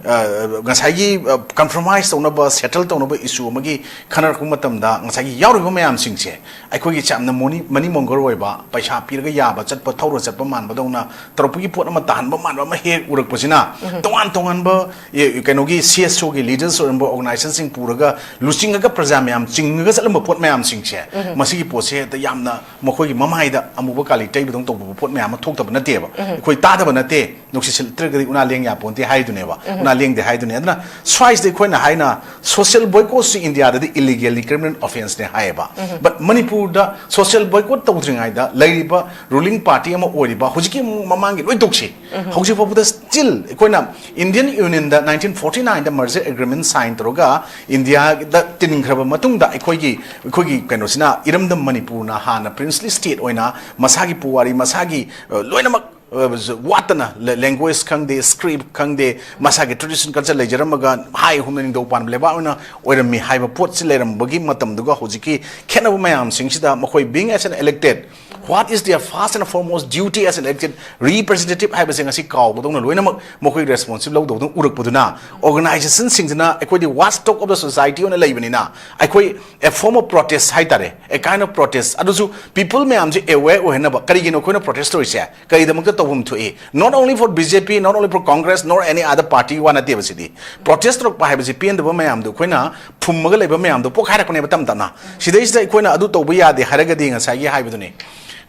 ꯑ, ꯉꯁꯥꯏꯒꯤ, ꯑ, compromise ꯇꯧꯅꯕ, settle ꯇꯧꯅꯕ issue ꯑꯃꯒꯤ ꯈꯟꯅꯔꯛꯄ ꯃꯇꯝꯗ ꯉꯁꯥꯏꯒꯤ ꯌꯥꯎꯔꯤꯕ ꯃꯌꯥꯝꯁꯤꯡꯁꯦ ꯑꯩꯈꯣꯏꯒꯤ ꯌꯥꯝꯅ money, money monger ꯑꯣꯏꯕ, ꯄꯩꯁꯥ ꯄꯤꯔꯒ ꯌꯥꯕ, ꯆꯠꯄ ꯊꯧꯔ ꯆꯠꯄ ꯃꯥꯟꯕꯗꯧꯅ ꯇꯧꯔꯛꯄꯒꯤ ꯄꯣꯠ ꯑꯃ ꯇꯥꯍꯟꯕ ꯃꯥꯟꯕ ꯑꯃ ꯍꯦꯛ ꯎꯔꯛꯄꯁꯤꯅ, ꯇꯣꯉꯥꯟ ꯇꯣꯉꯥꯟꯕ, ꯑꯦ, ꯀꯩꯅꯣꯒꯤ CSO ꯒꯤ leaders ꯑꯣꯏꯔꯝꯕ organization ꯁꯤꯡ ꯄꯨꯔꯒ ꯂꯨꯆꯤꯡꯉꯒ ꯄ꯭ꯔꯖꯥ ꯃꯌꯥꯝ ꯆꯤꯡꯉꯒ ꯆꯠꯂꯝꯕ ꯄꯣꯠ ꯃꯌꯥꯝꯁꯤꯡꯁꯦ ꯃꯁꯤ ꯁꯤꯒꯤ ꯄꯣꯠꯁꯦ ꯍꯦꯛꯇ ꯌꯥꯝꯅ ꯃꯈꯣꯏꯒꯤ ꯃꯃꯥꯏꯗ ꯑꯃꯨꯕ ꯀꯥꯂꯤ ꯇꯩꯕꯗꯧꯅ ꯇꯧꯕ ꯄꯣꯠ ꯃꯌꯥꯝ ꯑꯃ ꯊꯣꯛꯇꯕ ꯅꯠꯇꯦꯕ꯫ ꯑꯩꯈꯣꯏ ꯇꯥꯗꯕ ꯅꯠꯇꯦ, ꯅꯨꯡꯁꯤꯠ ꯁꯤꯠꯂꯛꯇ꯭ꯔꯒꯗꯤ ꯎꯅꯥ ꯂꯦꯡ ꯌꯥꯄꯣꯟꯇꯦ ꯍꯥꯏꯗꯨꯅꯦꯕ, ꯎꯅꯥ ꯂꯦꯡꯗꯦ ꯍꯥꯏꯗꯨꯅꯦ꯫ ꯑꯗꯨꯅ ꯁ꯭ꯋꯥꯏꯁꯤꯗ ꯑꯩꯈꯣꯏꯅ ꯍꯥꯏꯅ social boycott ꯁꯤ ꯏꯟꯗꯤꯌꯥꯗꯗꯤ illegally criminal offence ꯅꯦ ꯍꯥꯏꯌꯦꯕ꯫ But ꯃꯅꯤꯄꯨꯔꯗ social boycott ꯇꯧꯗ꯭ꯔꯤꯉꯩꯗ ꯂꯩꯔꯤꯕ ruling party ꯑꯃ ꯑꯣꯏꯔꯤꯕ ꯍꯧꯖꯤꯛꯀꯤ ꯃꯃꯥꯡꯒꯤ ꯂꯣꯏ ꯇꯣꯛꯁꯤ, ꯍꯧꯖꯤꯛ ꯐꯥꯎꯕꯗ still ꯑꯩꯈꯣꯏꯅ Indian Union ꯗ nineteen forty nine ꯗ merger agreement sign ꯇꯧꯔꯒ ꯏꯟꯗꯤꯌꯥꯗ ꯇꯤꯟꯈ꯭ꯔꯕ ꯃꯇꯨꯡꯗ ꯑꯩꯈꯣꯏꯒꯤ, ꯑꯩꯈꯣꯏꯒꯤ ꯀꯩꯅꯣꯁꯤꯅ, ꯏꯔꯝꯗꯝ ꯃꯅꯤꯄꯨꯔꯅ ꯍꯥꯟꯅ princely state ꯑꯣꯏꯅ ꯃꯁꯥꯒꯤ ꯄꯨꯋꯥꯔꯤ, ꯃꯁꯥꯒꯤ, ꯑ, ꯂꯣꯏꯅꯃꯛ, ꯑ, ꯋꯥꯠꯇꯅ, language ꯈꯪꯗꯦ, script ꯈꯪꯗꯦ, ꯃꯁꯥꯒꯤ tradition culture ꯂꯩꯖꯔꯝꯃꯒ ꯍꯥꯏ ꯍꯨꯝꯅ ꯅꯤꯡꯊꯧ ꯄꯥꯟꯕ ꯂꯩꯕꯥꯛ ꯑꯣꯏꯅ ꯑꯣꯏꯔꯝꯃꯤ ꯍꯥꯏꯕ ꯄꯣꯠꯁꯤ ꯂꯩꯔꯝꯕꯒꯤ ꯃꯇꯝꯗꯨꯒ ꯍꯧꯖꯤꯛꯀꯤ ꯈꯦꯠꯅꯕ ꯃꯌꯥꯝꯁꯤꯡꯁꯤꯗ ꯃꯈꯣꯏ, being as an elected, what is their first and foremost duty as elected representative ꯍꯥꯏꯕꯁꯦ ꯉꯁꯤ ꯀꯥꯎꯕꯗꯧꯅ, ꯂꯣꯏꯅꯃꯛ ꯃꯈꯣꯏ responsible ꯂꯧꯗꯧꯗꯧꯅ ꯎꯔꯛꯄꯗꯨꯅ, organization ꯁꯤꯡꯁꯤꯅ ꯑꯩꯈꯣꯏꯗꯤ watchdog of the society ꯑꯣꯏꯅ ꯂꯩꯕꯅꯤꯅ, ꯑꯩꯈꯣꯏ a form of protest ꯍꯥꯏꯇꯥꯔꯦ, a kind of protest, ꯑꯗꯨꯁꯨ people ꯃꯌꯥꯝꯁꯦ aware ꯑꯣꯏꯍꯟꯅꯕ꯫ ꯀꯔꯤꯒꯤꯅꯣ ꯑꯩꯈꯣꯏꯅ protest ꯇꯧꯔꯤꯁꯦ? ꯀꯔꯤꯗꯃꯛꯇ ꯇꯧꯐꯝ ꯊꯣꯛꯏ? Not only for B J P, not only for Congress, nor any other party ꯋꯥ ꯅꯠꯇꯦꯕ ꯁꯤꯗꯤ꯫ Protest ꯇꯧꯔꯛꯄ ꯍꯥꯏꯕꯁꯤ ꯄꯦꯟꯗꯕ ꯃꯌꯥꯝꯗꯣ ꯑꯩꯈꯣꯏꯅ ꯐꯨꯝꯃꯒ ꯂꯩꯕ ꯃꯌꯥꯝꯗꯣ ꯄꯣꯛꯈꯥꯏꯔꯛꯄꯅꯦꯕ ꯇꯞ ꯇꯞꯅ꯫ ꯁꯤꯗꯩꯁꯤꯗ ꯑꯩꯈꯣꯏꯅ ꯑꯗꯨ ꯇꯧꯕ ꯌꯥꯗꯦ ꯍꯥꯏꯔꯒꯗꯤ ꯉꯁꯥꯏꯒꯤ ꯍꯥꯏꯕꯗꯨꯅꯤ,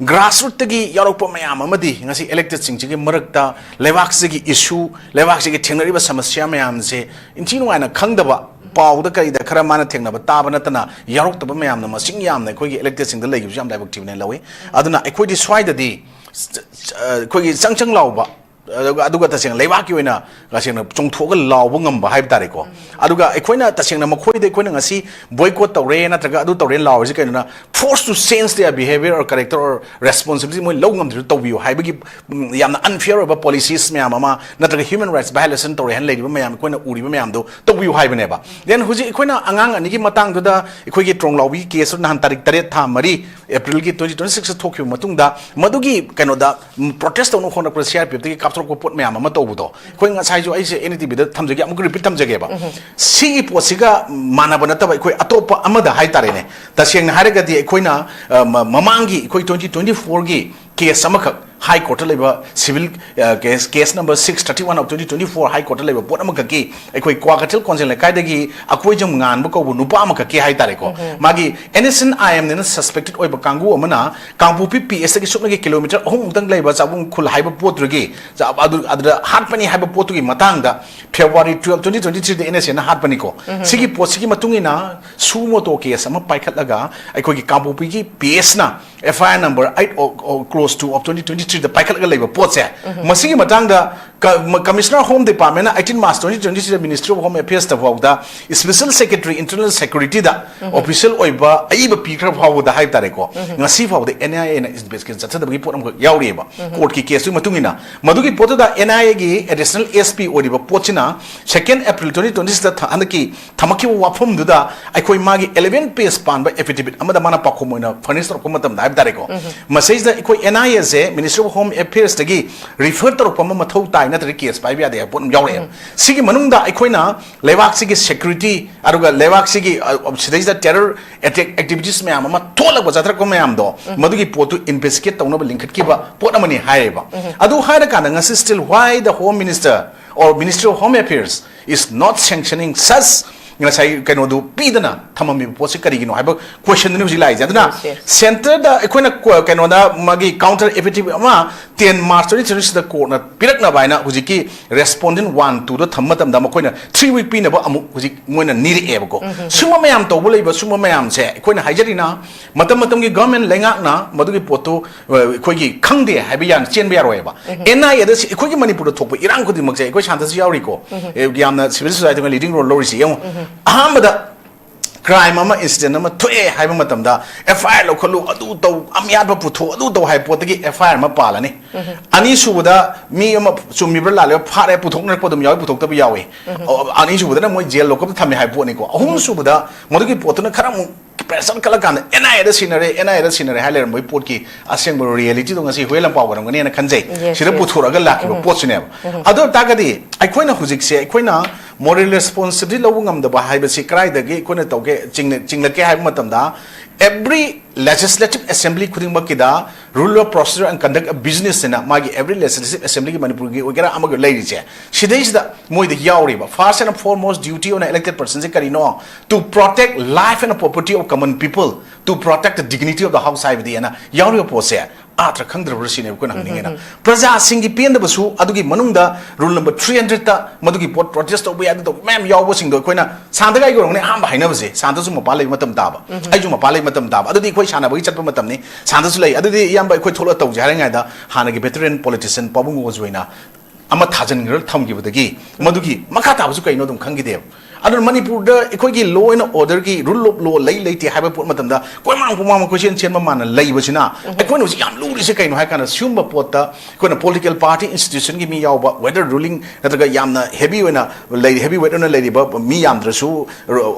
grassroot ꯇꯒꯤ ꯌꯥꯎꯔꯛꯄ ꯃꯌꯥꯝ ꯑꯃꯗꯤ ꯉꯁꯤ elected ꯁꯤꯡꯁꯤꯒꯤ ꯃꯔꯛꯇ ꯂꯩꯕꯥꯛꯁꯤꯒꯤ issue, ꯂꯩꯕꯥꯛꯁꯤꯒꯤ ꯊꯦꯡꯅꯔꯤꯕ ꯁꯃꯁ꯭ꯌꯥ ꯃꯌꯥꯝꯁꯦ ꯏꯟꯊꯤ ꯅꯨꯡꯉꯥꯏꯅ ꯈꯪꯗꯕ, ꯄꯥꯎꯗ ꯀꯔꯤꯗ ꯈꯔ ꯃꯥꯅ ꯊꯦꯡꯅꯕ ꯇꯥꯕ ꯅꯠꯇꯅ ꯌꯥꯎꯔꯛꯇꯕ ꯃꯌꯥꯝꯅ ꯃꯁꯤꯡ ꯌꯥꯝꯅ ꯑꯩꯈꯣꯏꯒꯤ elected ꯁꯤꯡꯗ ꯂꯩꯈꯤꯕꯁꯨ ꯌꯥꯝ ꯂꯥꯏꯕꯛ ꯊꯤꯕꯅꯦꯅ ꯂꯧꯏ꯫ ꯑꯗꯨꯅ ꯑꯩꯈꯣꯏꯗꯤ ꯁ꯭ꯋꯥꯏꯗꯗꯤ ꯑꯩꯈꯣꯏꯒꯤ ꯆꯪ ꯆꯪ ꯂꯥꯎꯕ, ꯑꯗꯨꯒ, ꯑꯗꯨꯒ ꯇꯁꯦꯡꯅ ꯂꯩꯕꯥꯛꯀꯤ ꯑꯣꯏꯅ ꯇꯁꯦꯡꯅ ꯆꯣꯡꯊꯣꯛꯑꯒ ꯂꯥꯎꯕ ꯉꯝꯕ ꯍꯥꯏꯕ ꯇꯥꯔꯦꯀꯣ꯫ ꯑꯗꯨꯒ ꯑꯩꯈꯣꯏꯅ ꯇꯁꯦꯡꯅ ꯃꯈꯣꯏꯗ ꯑꯩꯈꯣꯏꯅ ꯉꯁꯤ boycott ꯇꯧꯔꯦ ꯅꯠꯇ꯭ꯔꯒ ꯑꯗꯨ ꯇꯧꯔꯦ ꯂꯥꯎꯔꯤꯁꯤ ꯀꯩꯅꯣꯅ, force to change their behavior or character or responsibility ꯃꯣꯏ ꯂꯧ ꯉꯝꯗ꯭ꯔꯁꯨ ꯇꯧꯕꯤꯌꯨ ꯍꯥꯏꯕꯒꯤ, ꯎꯝ, ꯌꯥꯝꯅ unfair ꯑꯣꯏꯕ policies ꯃꯌꯥꯝ ꯑꯃ ꯅꯠꯇ꯭ꯔꯒ human rights violation ꯇꯧꯔꯦ ꯍꯥꯏꯅ ꯂꯩꯔꯤꯕ ꯃꯌꯥꯝ, ꯑꯩꯈꯣꯏꯅ ꯎꯔꯤꯕ ꯃꯌꯥꯝꯗꯣ ꯇꯧꯕꯤꯌꯨ ꯍꯥꯏꯕꯅꯦꯕ꯫ Then ꯍꯧꯖꯤꯛ ꯑꯩꯈꯣꯏꯅ ꯑꯉꯥꯡ ꯑꯅꯤꯒꯤ ꯃꯇꯥꯡꯗꯨꯗ ꯑꯩꯈꯣꯏꯒꯤ ꯇ꯭ꯔꯣꯡꯂꯥꯎꯕꯤꯒꯤ case ꯇꯨ ꯅꯍꯥꯟ ꯇꯥꯔꯤꯛ ꯇꯔꯦꯠ ꯊꯥ ꯃꯔꯤ April ꯒꯤ twenty twenty six ꯊꯣꯛꯈꯤꯕ ꯃꯇꯨꯡꯗ ꯃꯗꯨꯒꯤ ꯀꯩꯅꯣꯗ, ꯎꯝ, protest ꯇꯧꯅ ꯍꯣꯠꯅꯔꯛꯄꯗ C R P F ꯇꯒꯤ ꯀꯥꯞꯊꯣꯔꯛꯄ ꯄꯣꯠ ꯃꯌꯥꯝ ꯑꯃ ꯇꯧꯕꯗꯣ, ꯑꯩꯈꯣꯏ ꯉꯁꯥꯏꯁꯨ ꯑꯩꯁꯦ N D T V ꯗ ꯊꯝꯖꯒꯦ, ꯑꯃꯨꯛꯀ repeat ꯊꯝꯖꯒꯦꯕ꯫ ꯁꯤꯒꯤ ꯄꯣꯠꯁꯤꯒ ꯃꯥꯟꯅꯕ ꯅꯠꯇꯕ ꯑꯩꯈꯣꯏ ꯑꯇꯣꯞꯄ ꯑꯃꯗ ꯍꯥꯏꯇꯥꯔꯦꯅꯦ, ꯇꯁꯦꯡꯅ ꯍꯥꯏꯔꯒꯗꯤ ꯑꯩꯈꯣꯏꯅ, ꯑ, ꯃ-, ꯃꯃꯥꯡꯒꯤ ꯑꯩꯈꯣꯏ twenty twenty four ꯒꯤ case ꯑꯃꯈꯛ High Court ꯇ ꯂꯩꯕ civil case, case number six thirty one of twenty twenty four, High Court ꯇ ꯂꯩꯕ ꯄꯣꯠ ꯑꯃꯈꯛꯀꯤ, ꯑꯩꯈꯣꯏ ꯀ꯭ꯋꯥꯀꯩꯊꯦꯜ ꯀꯣꯟꯖꯦꯡ ꯂꯩꯀꯥꯏꯗꯒꯤ ꯑꯀꯣꯏꯖꯝ ꯉꯥꯟꯕ ꯀꯧꯕ ꯅꯨꯄꯥ ꯑꯃꯈꯛꯀꯤ ꯍꯥꯏꯇꯥꯔꯦꯀꯣ, ꯃꯥꯒꯤ N S N I M ꯅꯦꯅ suspected ꯑꯣꯏꯕ ꯀꯥꯡꯕꯨ ꯑꯃꯅ ꯀꯥꯡꯄꯣꯛꯄꯤ P S ꯇꯒꯤ ꯁꯨꯞꯅꯒꯤ ꯀꯤꯂꯣꯃꯤꯇꯔ ꯑꯍꯨꯝꯃꯨꯛꯇꯪ ꯂꯩꯕ ꯆꯥꯕꯨꯡ ꯈꯨꯜ ꯍꯥꯏꯕ ꯄꯣꯠꯇꯨꯒꯤ, ꯆꯥ-, ꯑꯗꯨ, ꯑꯗꯨꯗ ꯍꯥꯠꯄꯅꯤ ꯍꯥꯏꯕ ꯄꯣꯠꯇꯨꯒꯤ ꯃꯇꯥꯡꯗ February twelve, twenty twenty three the N S A ꯅ ꯍꯥꯠꯄꯅꯤꯀꯣ꯫ ꯁꯤꯒꯤ ꯄꯣꯠꯁꯤꯒꯤ ꯃꯇꯨꯡ ꯏꯟꯅ suo motu case ꯑꯃ ꯄꯥꯏꯈꯠꯂꯒ ꯑꯩꯈꯣꯏꯒꯤ ꯀꯥꯡꯄꯣꯛꯄꯤꯒꯤ P S ꯅ F I R number eight, close two of twenty twenty three ꯗ ꯄꯥꯏꯈꯠꯂꯒ ꯂꯩꯕ ꯄꯣꯠꯁꯦ, ꯃꯁꯤꯒꯤ ꯃꯇꯥꯡꯗ ꯀ-, ꯃ-, Commissioner of Home Department ꯅ eighteen March twenty twenty three the Ministry of Home Affairs ꯇ ꯐꯥꯎꯗ Special Secretary Internal Security ꯗ official ꯑꯣꯏꯕ ꯑꯏꯕ ꯄꯤꯈ꯭ꯔ ꯐꯥꯎꯕꯗ ꯍꯥꯏꯕ ꯇꯥꯔꯦꯀꯣ, ꯉꯁꯤ ꯐꯥꯎꯕꯗ N I A ꯅ investigation ꯆꯠꯊꯗꯕꯒꯤ ꯄꯣꯠ ꯑꯃꯈꯛ ꯌꯥꯎꯔꯤꯑꯕ꯫ Court ꯀꯤ case ꯇꯨꯒꯤ ꯃꯇꯨꯡ ꯏꯟꯅ ꯃꯗꯨꯒꯤ ꯄꯣꯠꯇꯨꯗ N I A ꯒꯤ additional S P ꯑꯣꯏꯔꯤꯕ ꯄꯣꯠꯁꯤꯅ second April twenty twenty six ꯗ ꯊ-, ꯍꯟꯗꯛꯀꯤ ꯊꯝꯃꯛꯈꯤꯕ ꯋꯥꯐꯝꯗꯨꯗ ꯑꯩꯈꯣꯏ ꯃꯥꯒꯤ eleven page ꯄꯥꯟꯕ affidavit ꯑꯃꯗ ꯃꯥꯅ ꯄꯥꯎꯈꯨꯝ ꯑꯣꯏꯅ furnish ꯇꯧꯔꯛꯄ ꯃꯇꯝꯗ ꯍꯥꯏꯕ ꯇꯥꯔꯦꯀꯣ, ꯃꯁꯤꯗ ꯑꯩꯈꯣꯏ N I A say Ministry of Home Affairs ꯇꯒꯤ refer ꯇꯧꯔꯛꯄ ꯑꯃ ꯃꯊꯧ ꯇꯥꯏ, ꯅꯠꯇ꯭ꯔꯗꯤ case ꯄꯥꯏꯕ ꯌꯥꯗꯦ ꯍꯥꯏꯕ ꯄꯣꯠ ꯑꯃ ꯌꯥꯎꯔꯛꯑꯦ꯫ ꯁꯤꯒꯤ ꯃꯅꯨꯡꯗ ꯑꯩꯈꯣꯏꯅ ꯂꯩꯕꯥꯛꯁꯤꯒꯤ security, ꯑꯗꯨꯒ ꯂꯩꯕꯥꯛꯁꯤꯒꯤ, ꯑ, ꯁꯤꯗꯩꯁꯤꯗ terror attack activities ꯃꯌꯥꯝ ꯑꯃ ꯊꯣꯛꯂꯛꯄ, ꯆꯠꯊꯔꯛꯄ ꯃꯌꯥꯝꯗꯣ, ꯃꯗꯨꯒꯤ ꯄꯣꯠꯇꯨ investigate ꯇꯧꯅꯕ ꯂꯤꯡꯈꯠꯈꯤꯕ ꯄꯣꯠ ꯑꯃꯅꯤ ꯍꯥꯏꯔꯦꯕ꯫ ꯑꯗꯨ ꯍꯥꯏꯔꯀꯥꯟꯗ ꯉꯁꯤ still why the Home Minister or Ministry of Home Affairs is not sanctioning such, ꯉꯁꯥꯏ ꯀꯩꯅꯣꯗꯨ ꯄꯤꯗꯅ ꯊꯝꯃꯝꯃꯤꯕ ꯄꯣꯠꯁꯤ ꯀꯔꯤꯒꯤꯅꯣ ꯍꯥꯏꯕ question ꯗꯨꯅꯤ ꯍꯧꯖꯤꯛ ꯂꯥꯛꯏꯁꯦ꯫ ꯑꯗꯨꯅ Yes, yes. Center ꯗ ꯑꯩꯈꯣꯏꯅ ꯀꯣ-, ꯀꯩꯅꯣꯗ ꯃꯥꯒꯤ counter affidavit ꯑꯃ ten March twenty twenty six ꯗ court ꯅ ꯄꯤꯔꯛꯅꯕ ꯍꯥꯏꯅ ꯍꯧꯖꯤꯛꯀꯤ respondent one, two ꯗ ꯊꯝꯕ ꯃꯇꯝꯗ ꯃꯈꯣꯏꯅ three week ꯄꯤꯅꯕ ꯑꯃꯨꯛ ꯍꯧꯖꯤꯛ ꯃꯣꯏꯅ ꯅꯤꯔꯛꯑꯦꯕꯀꯣ꯫ ꯁꯨꯝꯕ ꯃꯌꯥꯝ ꯇꯧꯕ ꯂꯩꯕ, ꯁꯨꯝꯕ ꯃꯌꯥꯝꯁꯦ ꯑꯩꯈꯣꯏꯅ ꯍꯥꯏꯖꯔꯤꯅ ꯃꯇꯝ ꯃꯇꯝꯒꯤ government ꯂꯩꯉꯥꯛꯅ ꯃꯗꯨꯒꯤ ꯄꯣꯠꯇꯨ, ꯑ, ꯑꯩꯈꯣꯏꯒꯤ ꯈꯪꯗꯦ ꯍꯥꯏꯕ ꯌꯥꯅ ꯆꯦꯟꯕ ꯌꯥꯔꯣꯏꯕ꯫ N I A ꯗ ꯁꯤ-, ꯑꯩꯈꯣꯏꯒꯤ ꯃꯅꯤꯄꯨꯔꯗ ꯊꯣꯛꯄ ꯏꯔꯥꯡ ꯈꯨꯗꯤꯡꯃꯛꯁꯦ ꯑꯩꯈꯣꯏ ꯁꯥꯟꯇꯁꯨ ꯌꯥꯎꯔꯤꯀꯣ꯫ ꯑꯦ, ꯌꯥꯝꯅ civil society ꯅ leading role ꯂꯧꯔꯤꯁꯤ ꯌꯦꯡꯉꯨ꯫ ꯑꯍꯥꯟꯕꯗ crime ꯑꯃ, incident ꯑꯃ ꯊꯣꯛꯑꯦ ꯍꯥꯏꯕ ꯃꯇꯝꯗ F I R ꯂꯧꯈꯠꯂꯨ, ꯑꯗꯨ ꯇꯧ, ꯑꯃꯌꯥꯠꯄ ꯄꯨꯊꯣꯛ, ꯑꯗꯨ ꯇꯧ ꯍꯥꯏꯕ ꯄꯣꯠꯇꯒꯤ F I R ꯑꯃ ꯄꯥꯜꯂꯅꯤ꯫ ꯑꯅꯤꯁꯨꯕꯗ ꯃꯤ ꯑꯃ ꯆꯨꯝꯃꯤꯕ꯭ꯔꯥ ꯂꯥꯜꯂꯤꯕ꯭ꯔꯥ ꯐꯥꯔꯦ, ꯄꯨꯊꯣꯛꯅꯔꯛꯄ ꯑꯗꯨꯝ ꯌꯥꯎꯏ, ꯄꯨꯊꯣꯛꯇꯕ ꯌꯥꯎꯏ꯫ ꯑꯣ, ꯑꯅꯤꯁꯨꯕꯗꯅ ꯃꯣꯏ jail ꯂꯣꯛꯀꯞꯇ ꯊꯝꯃꯦ ꯍꯥꯏꯕ ꯄꯣꯠꯅꯤꯀꯣ꯫ ꯑꯍꯨꯝꯁꯨꯕꯗ ꯃꯗꯨꯒꯤ ꯄꯣꯠꯇꯨꯅ ꯈꯔ ꯑꯃꯨꯛ pressure ꯀꯠꯂꯀꯥꯟꯗ N I A the ꯁꯤꯟꯅꯔꯦ, N I A ꯗ ꯁꯤꯟꯅꯔꯦ ꯍꯥꯏ ꯂꯩꯔꯝꯕꯒꯤ ꯄꯣꯠꯀꯤ ꯑꯁꯦꯡꯕ reality ꯗꯣ ꯉꯁꯤ ꯍꯨꯌꯦꯟ ꯂꯥꯟꯄꯥꯎ ꯑꯣꯏꯔꯝꯒꯅꯤꯅ ꯈꯟꯖꯩ꯫ Yes, ꯁꯤꯗ yes. ꯄꯨꯊꯣꯔꯛꯑꯒ ꯂꯥꯛꯈꯤꯕ ꯄꯣꯠꯁꯤꯅꯦꯕ꯫ ꯑꯗꯨ ꯑꯣꯏꯇꯥꯔꯒꯗꯤ ꯑꯩꯈꯣꯏꯅ ꯍꯧꯖꯤꯛꯁꯦ, ꯑꯩꯈꯣꯏꯅ Moral responsibility ꯂꯧꯕ ꯉꯝꯗꯕ ꯍꯥꯏꯕꯁꯤ ꯀꯗꯥꯏꯗꯒꯤ ꯑꯩꯈꯣꯏꯅ ꯇꯧꯒꯦ, ꯆꯤꯡꯂꯛꯀꯦ ꯍꯥꯏꯕ ꯃꯇꯝꯗ, every legislative assembly ꯈꯨꯗꯤꯡꯃꯛꯀꯤꯗ rule of procedure and conduct of business ꯍꯥꯏꯅ ꯃꯥꯒꯤ every legislative assembly ꯒꯤ, ꯃꯅꯤꯄꯨꯔꯒꯤ ꯑꯣꯏꯒꯦꯔꯥ ꯑꯃꯒ ꯂꯩꯔꯤꯁꯦ, ꯁꯤꯗꯩꯁꯤꯗ ꯃꯣꯏꯗ ꯌꯥꯎꯔꯤꯕ first and foremost duty ꯑꯣꯏꯅ elected person ꯁꯦ ꯀꯔꯤꯅꯣ? To protect life and property of common people, to protect the dignity of the house ꯍꯥꯏꯕꯗꯤ ꯑꯅ ꯌꯥꯎꯔꯤꯕ ꯄꯣꯠꯁꯦ ꯑꯥꯊ꯭ꯔ ꯈꯪꯗ꯭ꯔꯕ꯭ꯔꯥ ꯁꯤꯅꯦꯕ ꯑꯩꯈꯣꯏꯅ ꯍꯪꯅꯤꯡꯉꯤꯅ꯫ ꯎꯝ, ꯎꯝ, ꯎꯝ꯫ ꯄ꯭ꯔꯖꯥꯁꯤꯡꯒꯤ ꯄꯦꯟꯗꯕꯁꯨ ꯑꯗꯨꯒꯤ ꯃꯅꯨꯡꯗ rule number three hundred ꯇ ꯃꯗꯨꯒꯤ ꯄꯣꯠ protest ꯇꯧꯕ ꯌꯥꯏ, ꯑꯗꯨ ꯇꯧꯕ ꯃꯌꯥꯝ ꯌꯥꯎꯕꯁꯤꯡꯗꯣ ꯑꯩꯈꯣꯏꯅ ꯁꯥꯟꯇꯒ ꯑꯩꯒ ꯑꯣꯏꯔꯝꯒꯅꯤ ꯑꯍꯥꯟꯕ ꯍꯥꯏꯅꯕꯁꯦ꯫ ꯁꯥꯟꯇꯁꯨ ꯃꯄꯥꯟ ꯂꯩꯕ ꯃꯇꯝ ꯇꯥꯕ, ꯎꯝ, ꯎꯝ꯫ ꯑꯩꯁꯨ ꯃꯄꯥꯟ ꯂꯩꯕ ꯃꯇꯝ ꯇꯥꯕ, ꯑꯗꯨꯗꯤ ꯑꯩꯈꯣꯏ ꯁꯥꯟꯅꯕꯒꯤ ꯆꯠꯄ ꯃꯇꯝꯅꯤ꯫ ꯁꯥꯟꯇꯁꯨ ꯂꯩ꯫ ꯑꯗꯨꯗꯤ ꯏꯌꯥꯝꯕ ꯑꯩꯈꯣꯏ ꯊꯣꯛꯂꯛꯑ ꯇꯧꯁꯦ ꯍꯥꯏꯔꯤꯉꯩꯗ ꯍꯥꯟꯅꯒꯤ veteran politician ꯄꯥꯕꯨꯡ ꯑꯣꯖꯣꯏꯅ ꯑꯃ ꯊꯥꯖꯤꯟꯈ꯭ꯔ ꯊꯝꯈꯤꯕꯗꯒꯤ ꯃꯗꯨꯒꯤ ꯃꯈꯥ ꯇꯥꯕꯁꯨ ꯀꯩꯅꯣ ꯑꯗꯨꯝ ꯈꯪꯈꯤꯗꯦꯕ꯫ ꯑꯗꯨꯅ ꯃꯅꯤꯄꯨꯔꯗ ꯑꯩꯈꯣꯏꯒꯤ law and order ꯒꯤ, rule of law ꯂꯩ ꯂꯩꯇꯦ ꯍꯥꯏꯕ ꯄꯣꯠ ꯃꯇꯝꯗ ꯀꯣꯏꯃꯥꯡ ꯄꯨꯃꯥꯡ ꯀꯣꯏꯆꯦꯟ ꯆꯦꯟꯕ ꯃꯥꯅ ꯂꯩꯕꯁꯤꯅ, ꯎꯝ, ꯑꯩꯈꯣꯏꯅ ꯍꯧꯖꯤꯛ ꯌꯥꯝ ꯂꯨꯔꯤꯁꯦ ꯀꯩꯅꯣ ꯍꯥꯏ ꯀꯥꯟꯗ, ꯁꯤꯒꯨꯝꯕ ꯄꯣꯠꯇ ꯑꯩꯈꯣꯏꯅ political party institution ꯒꯤ ꯃꯤ ꯌꯥꯎꯕ, whether ruling ꯅꯠꯇ꯭ꯔꯒ ꯌꯥꯝꯅ heavy ꯑꯣꯏꯅ ꯂꯩꯔꯤ, heavy weight ꯑꯣꯏꯅ ꯂꯩꯔꯤꯕ ꯃꯤ ꯌꯥꯝꯗ꯭ꯔꯁꯨ,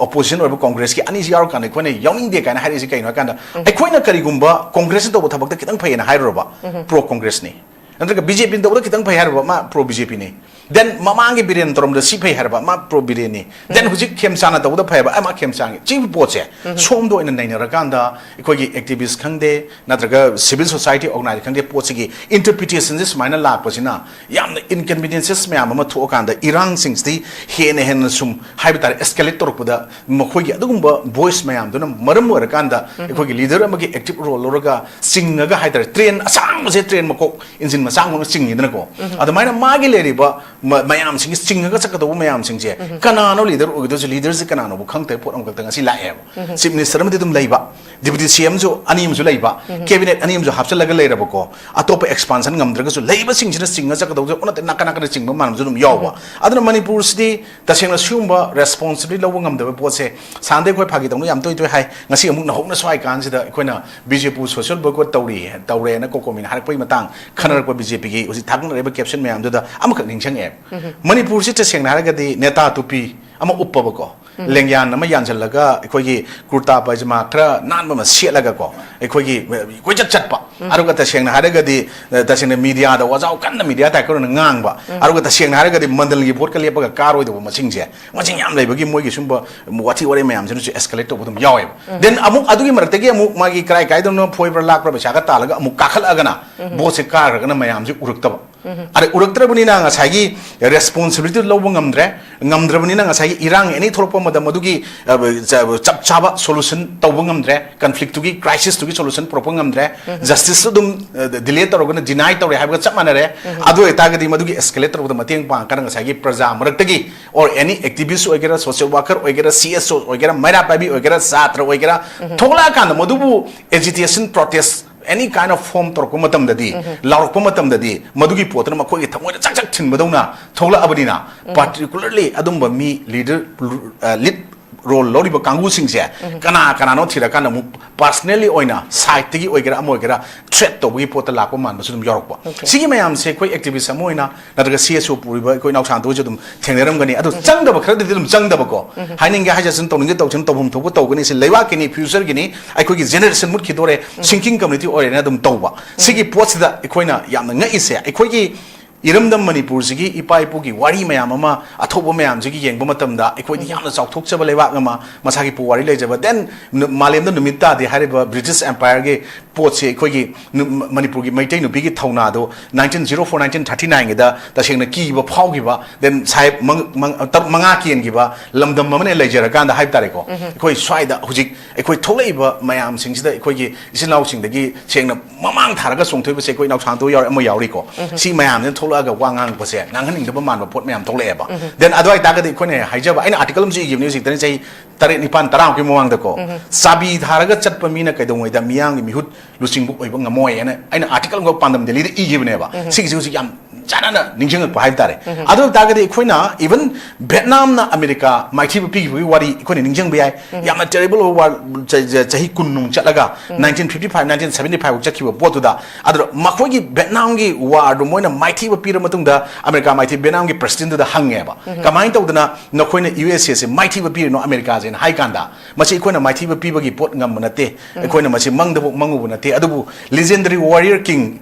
opposition ꯑꯣꯏꯕ Congress ꯀꯤ ꯑꯅꯤꯁꯤ ꯌꯥꯎꯔꯀꯥꯟꯗ ꯑꯩꯈꯣꯏꯅ ꯌꯥꯎꯅꯤꯡꯗꯦ ꯀꯥꯏꯅ ꯍꯥꯏꯔꯛꯏꯁꯦ ꯀꯩꯅꯣ ꯍꯥꯏ ꯀꯥꯟꯗ, ꯎꯝ, ꯑꯩꯈꯣꯏꯅ ꯀꯔꯤꯒꯨꯝꯕ Congress ꯅ ꯇꯧꯕ ꯊꯕꯛꯇ ꯈꯤꯇꯪ ꯐꯩꯌꯦꯅ ꯍꯥꯏꯔꯨꯔꯕ, ꯎꯝ, pro Congress ꯅꯤ꯫ ꯅꯠꯇ꯭ꯔꯒ BJP ꯅ ꯇꯧꯕꯗ ꯈꯤꯇꯪ ꯐꯩ ꯍꯥꯏꯔꯕ, ꯃꯥ pro BJP ꯅꯤ꯫ Then ꯃꯃꯥꯡꯒꯤ ꯕꯤꯔꯦꯟ ꯇꯧꯔꯝꯕꯗ ꯁꯤ ꯐꯩ ꯍꯥꯏꯔꯕ, ꯃꯥ pro ꯕꯤꯔꯦꯟ ꯅꯤ꯫ Then ꯎꯝ꯫ ꯍꯧꯖꯤꯛ ꯈꯦꯝꯆꯥꯅ ꯇꯧꯕꯗ ꯐꯩ ꯍꯥꯏꯕ, ꯑꯃ ꯈꯦꯝꯆꯥꯡꯒꯤ꯫ ꯁꯤꯒꯤ ꯄꯣꯠꯁꯦ, ꯎꯝ, ꯁꯣꯝꯗ ꯑꯣꯏꯅ ꯅꯩꯅꯔꯀꯥꯟꯗ ꯑꯩꯈꯣꯏꯒꯤ activist ꯈꯪꯗꯦ, ꯅꯠꯇ꯭ꯔꯒ civil society organization ꯈꯪꯗꯦ, ꯄꯣꯠꯁꯤꯒꯤ interpretation ꯁꯦ ꯁꯨꯃꯥꯏꯅ ꯂꯥꯛꯄꯁꯤꯅ ꯌꯥꯝꯅ inconveniences ꯃꯌꯥꯝ ꯑꯃ ꯊꯣꯛꯑꯀꯥꯟꯗ ꯏꯔꯥꯡꯁꯤꯡꯁꯤꯗꯤ ꯍꯦꯟꯅ ꯍꯦꯟꯅ ꯁꯨꯝ ꯍꯥꯏꯕ ꯇꯥꯔꯦ escalate ꯇꯧꯔꯛꯄꯗ, ꯃꯈꯣꯏꯒꯤ ꯑꯗꯨꯒꯨꯝꯕ voice ꯃꯌꯥꯝꯗꯨꯅ ꯃꯔꯝ ꯑꯣꯏꯔꯀꯥꯟꯗ ꯎꯝ꯫ ꯑꯩꯈꯣꯏꯒꯤ leader ꯑꯃꯒꯤ active role ꯂꯧꯔꯒ ꯆꯤꯡꯉꯒ ꯍꯥꯏ ꯇꯥꯔꯦ, train ꯑꯁꯥꯡꯕꯁꯦ train ꯃꯈꯣꯛ engine ꯃꯆꯥ ꯑꯃꯈꯛꯅ ꯆꯤꯡꯉꯤꯗꯅꯀꯣ꯫ ꯎꯝ꯫ ꯑꯗꯨꯃꯥꯏꯅ ꯃꯥꯒꯤ ꯂꯩꯔꯤꯕ ꯃ-, ꯃꯌꯥꯝꯁꯤꯡꯁꯦ ꯆꯤꯡꯉꯒ ꯆꯠꯀꯗꯧꯕ ꯃꯌꯥꯝꯁꯤꯡꯁꯦ ꯎꯝ꯫ ꯀꯅꯥꯅꯣ leader ꯑꯣꯏꯒꯗꯣꯏꯁꯦ? Leader ꯁꯦ ꯀꯅꯥꯅꯣꯕꯨ ꯈꯪꯗꯕ ꯄꯣꯠ ꯑꯃꯈꯛꯇ ꯉꯁꯤ ꯂꯥꯛꯑꯦꯕ꯫ ꯎꯝ꯫ Chief Minister ꯑꯃꯗꯤ ꯑꯗꯨꯝ ꯂꯩꯕ, Deputy CM ꯁꯨ ꯑꯅꯤ ꯑꯃꯁꯨ ꯂꯩꯕ, ꯎꯝ꯫ Cabinet ꯑꯅꯤ ꯑꯃꯁꯨ ꯍꯥꯞꯆꯤꯜꯂꯒ ꯂꯩꯔꯕꯀꯣ꯫ ꯑꯇꯣꯞꯄ expansion ꯉꯝꯗ꯭ꯔꯒꯁꯨ ꯂꯩꯕꯁꯤꯡꯁꯤꯅ ꯆꯤꯡꯉ ꯆꯠꯀꯗꯧꯕꯁꯦ ꯑꯣꯟꯅ ꯇꯩꯅ ꯅꯥꯀꯟ ꯅꯥꯀꯟꯗ ꯆꯤꯡꯕ ꯃꯥꯟꯕꯁꯨ ꯑꯗꯨꯝ ꯌꯥꯎꯕ꯫ ꯎꯝ꯫ ꯑꯗꯨꯅ ꯃꯅꯤꯄꯨꯔꯁꯤꯗꯤ ꯇꯁꯦꯡꯅ ꯁꯤꯒꯨꯝꯕ responsibility ꯂꯧꯕ ꯉꯝꯗꯕ ꯄꯣꯠꯁꯦ, ꯁꯥꯟꯗꯩ ꯑꯩꯈꯣꯏ ꯐꯥꯒꯤ ꯇꯧꯅ ꯌꯥꯝ ꯇꯣꯏ ꯇꯣꯏ ꯍꯥꯏ, ꯉꯁꯤ ꯑꯃꯨꯛ ꯅꯧꯍꯧꯅ ꯁ꯭ꯋꯥꯏ ꯀꯥꯟꯁꯤꯗ ꯑꯩꯈꯣꯏꯅ BJP ꯄꯨ social boycott ꯇꯧꯔꯤ, ꯇꯧꯔꯦꯅ ꯀꯣꯀꯣꯃꯤꯅ ꯍꯥꯏꯔꯛꯄꯒꯤ ꯃꯇꯥꯡ ꯈꯟꯅꯔꯛꯄ BJP ꯒꯤ ꯍꯧꯖꯤꯛ ꯊꯥꯒꯠꯅꯔꯤꯕ caption ꯃꯌꯥꯝꯗꯨꯗ ꯑꯃꯈꯛ ꯅꯤꯡꯁꯤꯡꯉꯛꯑꯦ꯫ ꯎꯝ꯫ ꯃꯅꯤꯄꯨꯔꯁꯤ ꯇꯁꯦꯡꯅ ꯍꯥꯏꯔꯒꯗꯤ ꯅꯦꯇꯥ ꯇꯨꯄꯤ ꯑꯃ ꯎꯞꯄꯕꯀꯣ, ꯎꯝ꯫ ꯂꯦꯡꯌꯥꯟ ꯑꯃ ꯌꯥꯟꯁꯤꯜꯂꯒ ꯑꯩꯈꯣꯏꯒꯤ ꯀꯨꯔꯇꯥ ꯄꯥꯏꯖꯃꯥ ꯈꯔ ꯅꯥꯟꯕ ꯑꯃ ꯁꯦꯠꯂꯒꯀꯣ, ꯑꯩꯈꯣꯏꯒꯤ ꯀꯣꯏꯆꯠ ꯆꯠꯄ, ꯑꯗꯨꯒ ꯇꯁꯦꯡꯅ ꯍꯥꯏꯔꯒꯗꯤ, ꯑ, ꯇꯁꯦꯡꯅ ꯃꯤꯗꯤꯌꯥꯗ ꯋꯥꯖꯥꯎ ꯀꯟꯅ ꯃꯤꯗꯤꯌꯥ ꯇꯥꯏꯀꯔꯅ ꯉꯥꯡꯕ, ꯑꯗꯨꯒ ꯇꯁꯦꯡꯅ ꯍꯥꯏꯔꯒꯗꯤ ꯃꯟꯗꯜꯒꯤ ꯚꯣꯠꯀ ꯂꯦꯞꯄꯒ ꯀꯥꯔꯣꯏꯗꯧꯕ ꯃꯁꯤꯡꯁꯦ, ꯃꯁꯤꯡ ꯌꯥꯝ ꯂꯩꯕꯒꯤ ꯃꯣꯏꯒꯤ ꯁꯨꯝꯕ ꯋꯥꯊꯤ ꯋꯥꯔꯦꯝ ꯃꯌꯥꯝꯁꯤꯅꯁꯨ ꯑꯦꯁꯀꯦꯂꯦꯠ ꯇꯧꯕ ꯑꯗꯨꯝ ꯌꯥꯎꯋꯦꯕ꯫ ꯗꯦꯟ ꯑꯃꯨꯛ ꯑꯗꯨꯒꯤ ꯃꯔꯛꯇꯒꯤ ꯑꯃꯨꯛ ꯃꯥꯒꯤ ꯀꯔꯥꯏ ꯀꯥꯏꯗꯅꯣ ꯐꯣꯏꯕ꯭ꯔꯥ ꯂꯥꯛꯄ꯭ꯔꯥ ꯄꯩꯁꯥꯒ ꯇꯥꯜꯂꯒ ꯑꯃꯨꯛ ꯀꯥꯈꯠꯂꯛꯑꯒꯅ ꯚꯣꯠꯁꯦ ꯀꯥꯈ꯭ꯔꯒꯅ ꯃꯌꯥꯝꯁꯦ ꯎꯔꯛꯇꯕ꯫ ꯑꯗꯩ ꯎꯔꯛꯇ꯭ꯔꯕꯅꯤꯅ ꯉꯁꯥꯏꯒꯤ ꯔꯦꯁꯄꯣꯟꯁꯤꯕꯤꯂꯤꯇꯤ ꯂꯧꯕ ꯉꯝꯗ꯭ꯔꯦ꯫ ꯉꯝꯗ꯭ꯔꯕꯅꯤꯅ ꯉꯁꯥꯏꯒꯤ ꯏꯔꯥꯡ ꯑꯦꯅꯤ ꯊꯣꯛꯂꯛꯄ ꯃꯇꯝ ꯑꯗꯨꯒꯤ, ꯑ, ꯆ-, ꯆꯞ ꯆꯥꯕ ꯁꯣꯂꯨꯁꯟ ꯇꯧꯕ ꯉꯝꯗ꯭ꯔꯦ, ꯀꯟꯐ꯭ꯂꯤꯛꯇꯨꯒꯤ, ꯀ꯭ꯔꯥꯏꯁꯤꯁꯇꯨꯒꯤ ꯁꯣꯂꯨꯁꯟ ꯄꯨꯔꯛꯄ ꯉꯝꯗ꯭ꯔꯦ, ꯖꯁꯇꯤꯁꯁꯨ ꯑꯗꯨꯝ, ꯑ, ꯗꯤꯂꯦ ꯇꯧꯔꯒꯅ ꯗꯤꯅꯥꯏ ꯇꯧꯔꯦ ꯍꯥꯏꯕꯒ ꯆꯞ ꯃꯥꯟꯅꯔꯦ꯫ ꯑꯗꯨ ꯑꯣꯏꯇꯥꯔꯒꯗꯤ ꯃꯗꯨꯒꯤ ꯑꯦꯁꯀꯦꯂꯦꯠ ꯇꯧꯔꯛꯄꯗ ꯃꯇꯦꯡ ꯄꯥꯡꯉꯀꯥꯟꯗ ꯉꯁꯥꯏꯒꯤ ꯄ꯭ꯔꯖꯥ ꯃꯔꯛꯇꯒꯤ, ꯑꯣꯔ ꯑꯦꯅꯤ ꯑꯦꯛꯇꯤꯚꯤꯁ ꯑꯣꯏꯒꯦꯔꯥ, ꯁꯣꯁꯤꯌꯦꯜ ꯋꯥꯔꯀꯔ ꯑꯣꯏꯒꯦꯔꯥ, ꯁꯤ ꯑꯦꯁ ꯑꯣ ꯑꯣꯏꯒꯦꯔꯥ, ꯃꯩꯔꯥ ꯄꯥꯏꯕꯤ ꯑꯣꯏꯒꯦꯔꯥ, ꯁꯥꯇ꯭ꯔ ꯑꯣꯏꯒꯦꯔꯥ, ꯊꯣꯛꯂꯛꯑꯀꯥꯟꯗ ꯃꯗꯨꯕꯨ agitation, protest, any kind of form ꯇꯧꯔꯛꯄ ꯃꯇꯝꯗꯗꯤ, ꯂꯥꯎꯔꯛꯄ ꯃꯇꯝꯗꯗꯤ ꯃꯗꯨꯒꯤ ꯄꯣꯠꯇꯨꯅ ꯃꯈꯣꯏꯒꯤ ꯊꯃꯣꯏꯗ ꯆꯥꯛ ꯆꯥꯛ ꯊꯤꯟꯕꯗꯧꯅ ꯊꯣꯛꯂꯛꯑꯕꯅꯤꯅ, ꯄꯥꯔꯇꯤꯀꯨꯂꯔꯂꯤ ꯑꯗꯨꯝꯕ ꯃꯤ ꯂꯤꯗꯔ, ꯂꯤꯗ ꯔꯣꯜ ꯂꯧꯔꯤꯕ ꯀꯥꯡꯕꯨꯁꯤꯡꯁꯦ ꯀꯅꯥ ꯀꯅꯥꯅꯣ ꯊꯤꯔꯀꯥꯟꯗ ꯑꯃꯨꯛ ꯄꯥꯔꯁꯅꯦꯜꯂꯤ ꯑꯣꯏꯅ ꯁꯥꯏꯠꯇꯒꯤ ꯑꯣꯏꯒꯦꯔꯥ ꯑꯃ ꯑꯣꯏꯒꯦꯔꯥ ꯊ꯭ꯔꯦꯠ ꯇꯧꯕꯒꯤ ꯄꯣꯠꯇ ꯂꯥꯛꯄ ꯃꯥꯟꯕꯁꯨ ꯑꯗꯨꯝ ꯌꯥꯎꯔꯛꯄ꯫ ꯁꯤꯒꯤ ꯃꯌꯥꯝꯁꯦ ꯑꯩꯈꯣꯏ ꯑꯦꯛꯇꯤꯚꯤꯁ ꯑꯃ ꯑꯣꯏꯅ ꯅꯠꯇ꯭ꯔꯒ ꯁꯤ ꯑꯦꯁ ꯑꯣ ꯄꯨꯔꯤꯕ ꯑꯩꯈꯣꯏ ꯏꯅꯥꯎꯁꯥꯟꯇ ꯍꯣꯏꯁꯨ ꯑꯗꯨꯝ ꯊꯦꯡꯅꯔꯝꯒꯅꯤ꯫ ꯑꯗꯨ ꯆꯪꯗꯕ ꯈꯔꯗꯗꯤ ꯑꯗꯨꯝ ꯆꯪꯗꯕꯀꯣ, ꯍꯥꯏꯅꯤꯡꯒꯦ ꯍꯥꯏꯖꯁꯅꯨ, ꯇꯧꯅꯤꯡꯒꯦ ꯇꯧꯁꯅꯨ, ꯇꯧꯐꯝ ꯊꯣꯛꯄ ꯇꯧꯒꯅꯤ, ꯁꯤ ꯂꯩꯕꯥꯛꯀꯤꯅꯤ, ꯐ꯭ꯌꯨꯆꯔꯒꯤꯅꯤ, ꯑꯩꯈꯣꯏꯒꯤ ꯖꯦꯅꯦꯔꯦꯁꯟ ꯃꯨꯠꯈꯤꯗꯣꯔꯦ, ꯁꯤꯡꯀꯤꯡ ꯀꯝꯃ꯭ꯌꯨꯅꯤꯇꯤ ꯑꯣꯏꯔꯦꯅ ꯑꯗꯨꯝ ꯇꯧꯕ꯫ ꯁꯤꯒꯤ ꯄꯣꯠꯁꯤꯗ ꯑꯩꯈꯣꯏꯅ ꯌꯥꯝꯅ ꯉꯛꯏꯁꯦ, ꯑꯩꯈꯣꯏꯒꯤ ꯏꯔꯝꯗꯝ ꯃꯅꯤꯄꯨꯔꯁꯤꯒꯤ ꯏꯄꯥ ꯏꯄꯨꯒꯤ ꯋꯥꯔꯤ ꯃꯌꯥꯝ ꯑꯃ, ꯑꯊꯧꯕ ꯃꯌꯥꯝꯁꯤꯒꯤ ꯌꯦꯡꯕ ꯃꯇꯝꯗ ꯑꯩꯈꯣꯏꯗꯤ ꯌꯥꯝꯅ ꯆꯥꯎꯊꯣꯛꯆꯕ ꯂꯩꯕꯥꯛ ꯑꯃ, ꯃꯁꯥꯒꯤ ꯄꯨꯋꯥꯔꯤ ꯂꯩꯖꯕ, ꯗꯦꯟ ꯃꯥꯂꯦꯝꯗ ꯅꯨꯃꯤꯠ ꯇꯥꯗꯦ ꯍꯥꯏꯔꯤꯕ ꯕ꯭ꯔꯤꯇꯤꯁ ꯑꯦꯝꯄꯥꯌꯔꯒꯤ ꯄꯣꯠꯁꯤ ꯑꯩꯈꯣꯏꯒꯤ ꯅꯨ-, ꯃꯅꯤꯄꯨꯔꯒꯤ ꯃꯩꯇꯩ ꯅꯨꯄꯤꯒꯤ ꯊꯧꯅꯥꯗꯣ nineteen zero four, nineteen thirty ꯅꯥꯏꯟꯒꯤꯗ ꯇꯁꯦꯡꯅ ꯀꯤꯕ ꯐꯥꯎꯈꯤꯕ, ꯗꯦꯟ ꯁꯥꯍꯦꯕ ꯃꯪ-, ꯃꯪ-, ꯇꯔꯨꯛ ꯃꯉꯥ ꯀꯦꯟꯈꯤꯕ ꯂꯝꯗꯝ ꯑꯃꯅ ꯂꯩꯖꯔꯀꯥꯟꯗ ꯍꯥꯏꯕ ꯇꯥꯔꯦꯀꯣ, ꯑꯩꯈꯣꯏ ꯁ꯭ꯋꯥꯏꯗ ꯍꯧꯖꯤꯛ ꯑꯩꯈꯣꯏ ꯊꯣꯛꯂꯛꯏꯕ ꯃꯌꯥꯝꯁꯤꯡꯁꯤꯗ ꯑꯩꯈꯣꯏꯒꯤ ꯏꯆꯤꯜ ꯏꯅꯥꯎꯁꯤꯡꯗꯒꯤ ꯁꯦꯡꯅ ꯃꯃꯥꯡ ꯊꯥꯔꯒ ꯆꯣꯡꯊꯣꯛꯏꯕꯁꯦ ꯑꯩꯈꯣꯏ ꯏꯅꯥꯎꯁꯥꯟꯇꯣ ꯌꯥꯎꯔꯦ, ꯑꯃ ꯌꯥꯎꯔꯤꯀꯣ꯫ ꯁꯤ ꯃꯌꯥꯝꯁꯤꯅ ꯊꯣꯛꯂꯛꯑꯒ ꯋꯥ ꯉꯥꯡꯉꯛꯄꯁꯦ ꯉꯥꯡꯍꯟꯅꯤꯡꯗꯕ ꯃꯥꯟꯕ ꯄꯣꯠ ꯃꯌꯥꯝ ꯊꯣꯛꯂꯛꯑꯦꯕ꯫ ꯗꯦꯟ ꯑꯗꯨ ꯑꯣꯏꯇꯥꯔꯒꯗꯤ ꯑꯩꯈꯣꯏꯅ ꯍꯥꯏꯖꯕ, ꯑꯩꯅ ꯑꯥꯔꯇꯤꯀꯜ ꯑꯃꯁꯨ ꯏꯈꯤꯕꯅꯤ ꯍꯧꯖꯤꯛꯇꯅꯤ, ꯆꯍꯤ ꯇꯔꯦꯠ, ꯅꯤꯄꯥꯟ, ꯇꯔꯥꯃꯨꯛꯀꯤ ꯃꯃꯥꯡꯗꯀꯣ, ꯆꯥꯕꯤ ꯊꯥꯔꯒ ꯆꯠꯄ ꯃꯤꯅ ꯀꯩꯗꯧꯉꯩꯗ ꯃꯤꯌꯥꯝꯒꯤ ꯃꯤꯍꯨꯠ ꯂꯨꯆꯤꯡꯕ ꯑꯣꯏꯕ ꯉꯝꯃꯣꯏ ꯍꯥꯏꯅ ꯑꯩꯅ ꯑꯥꯔꯇꯤꯀꯜ ꯑꯃꯈꯛ ꯄꯥꯟꯗꯝ ꯗꯦꯜꯂꯤꯗ ꯏꯈꯤꯕꯅꯦꯕ꯫ ꯁꯤꯒꯤꯁꯤ ꯍꯧꯖꯤꯛ ꯌꯥꯝ ꯆꯥꯟꯅꯅ ꯅꯤꯡꯁꯤꯡꯉꯛꯄ ꯍꯥꯏꯕ ꯇꯥꯔꯦ꯫ ꯑꯗꯨ ꯑꯣꯏ ꯇꯥꯔꯒꯗꯤ ꯑꯩꯈꯣꯏꯅ even ꯚꯦꯠꯅꯥꯝꯅ ꯑꯃꯦꯔꯤꯀꯥ ꯃꯥꯏꯊꯤꯕ ꯄꯤꯈꯤꯕꯒꯤ ꯋꯥꯔꯤ ꯑꯩꯈꯣꯏꯅ ꯅꯤꯡꯁꯤꯡꯕ ꯌꯥꯏ꯫ ꯌꯥꯝꯅ terrible war, ꯆ- ꯆ- ꯆꯍꯤ ꯀꯨꯟ ꯅꯨꯡ ꯆꯠꯂꯒ nineteen fifty five, nineteen seventy five ꯐꯥꯎ ꯆꯠꯈꯤꯕ ꯄꯣꯠꯇꯨꯗ, ꯑꯗꯨꯗ ꯃꯈꯣꯏꯒꯤ ꯚꯦꯠꯅꯥꯝꯒꯤ warꯗꯨ ꯃꯣꯏꯅ ꯃꯥꯏꯊꯤꯕ ꯄꯤꯔ ꯃꯇꯨꯡꯗ ꯑꯃꯦꯔꯤꯀꯥ ꯃꯥꯏꯊꯤ ꯚꯦꯠꯅꯥꯝꯒꯤ presidentꯗꯨꯗ ꯍꯪꯉꯦꯕ, ꯀꯃꯥꯏꯅ ꯇꯧꯗꯅ ꯅꯈꯣꯏꯅ U S Aꯁꯦ ꯃꯥꯏꯊꯤꯕ ꯄꯤꯔꯤꯅꯣ ꯑꯃꯦꯔꯤꯀꯥꯁꯦꯅ ꯍꯥꯏ ꯀꯥꯟꯗ, ꯃꯁꯤ ꯑꯩꯈꯣꯏꯅ ꯃꯥꯏꯊꯤꯕ ꯄꯤꯕꯒꯤ ꯄꯣꯠ ꯉꯝꯕ ꯅꯠꯇꯦ, ꯑꯩꯈꯣꯏꯅ ꯃꯁꯤ ꯃꯪꯗꯕꯨ ꯃꯪꯉꯨꯕ ꯅꯠꯇꯦ, ꯑꯗꯨꯕꯨ legendary warrior king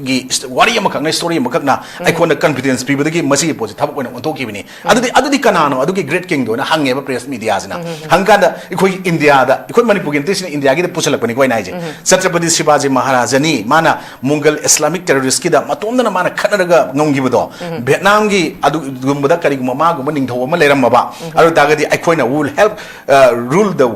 ꯒꯤ ꯋꯥꯔꯤ ꯑꯃꯈꯛꯅ, story ꯑꯃꯈꯛꯅ ꯑꯩꯈꯣꯏꯅ confidence ꯄꯤꯕꯗꯒꯤ ꯃꯁꯤꯒꯤ ꯄꯣꯠꯁꯤ ꯊꯕꯛ ꯑꯣꯏꯅ ꯑꯣꯟꯊꯣꯛꯈꯤꯕꯅꯤ꯫ ꯑꯗꯨꯗꯤ ꯑꯗꯨꯗꯤ ꯀꯅꯥꯅꯣ ꯑꯗꯨꯒꯤ great kingꯗꯣ ꯑꯣꯏꯅ ꯍꯪꯉꯦꯕ press mediaꯁꯤꯅ꯫ ꯍꯪꯀꯥꯟꯗ ꯑꯩꯈꯣꯏꯒꯤ ꯏꯟꯗꯤꯌꯥꯗ, ꯑꯩꯈꯣꯏ ꯃꯅꯤꯄꯨꯔꯒꯤ ꯅꯠꯇꯦ, ꯁꯤꯅ ꯏꯟꯗꯤꯌꯥꯒꯤꯗ ꯄꯨꯁꯜꯂꯛꯄꯅꯤꯀꯣ ꯑꯩꯅ ꯍꯥꯏꯁꯦ꯫ ꯎꯝ, ꯎꯝ, ꯎꯝ꯫ ꯆꯇ꯭ꯔꯄꯇꯤ ꯁꯤꯕꯥꯖꯤ ꯃꯍꯥꯔꯥꯖꯅꯤ, ꯃꯥꯅ ꯃꯨꯒꯜ Islamic terroristꯀꯤꯗ ꯃꯇꯣꯝꯗꯅ ꯃꯥꯅ ꯈꯠꯅꯔꯒ ꯉꯝꯈꯤꯕꯗꯣ, ꯎꯝ, ꯎꯝ꯫ ꯚꯦꯠꯅꯥꯝꯒꯤ ꯑꯗꯨꯒꯨꯝꯕꯗ ꯀꯔꯤꯒꯨꯝꯕ ꯃꯥꯒꯨꯝꯕ ꯅꯤꯡꯊꯧ ꯑꯃ ꯂꯩꯔꯝꯃꯕ, ꯎꯝ, ꯎꯝ꯫ ꯑꯗꯨ ꯇꯥꯔꯒꯗꯤ ꯑꯩꯈꯣꯏꯅ will help, uh, rule the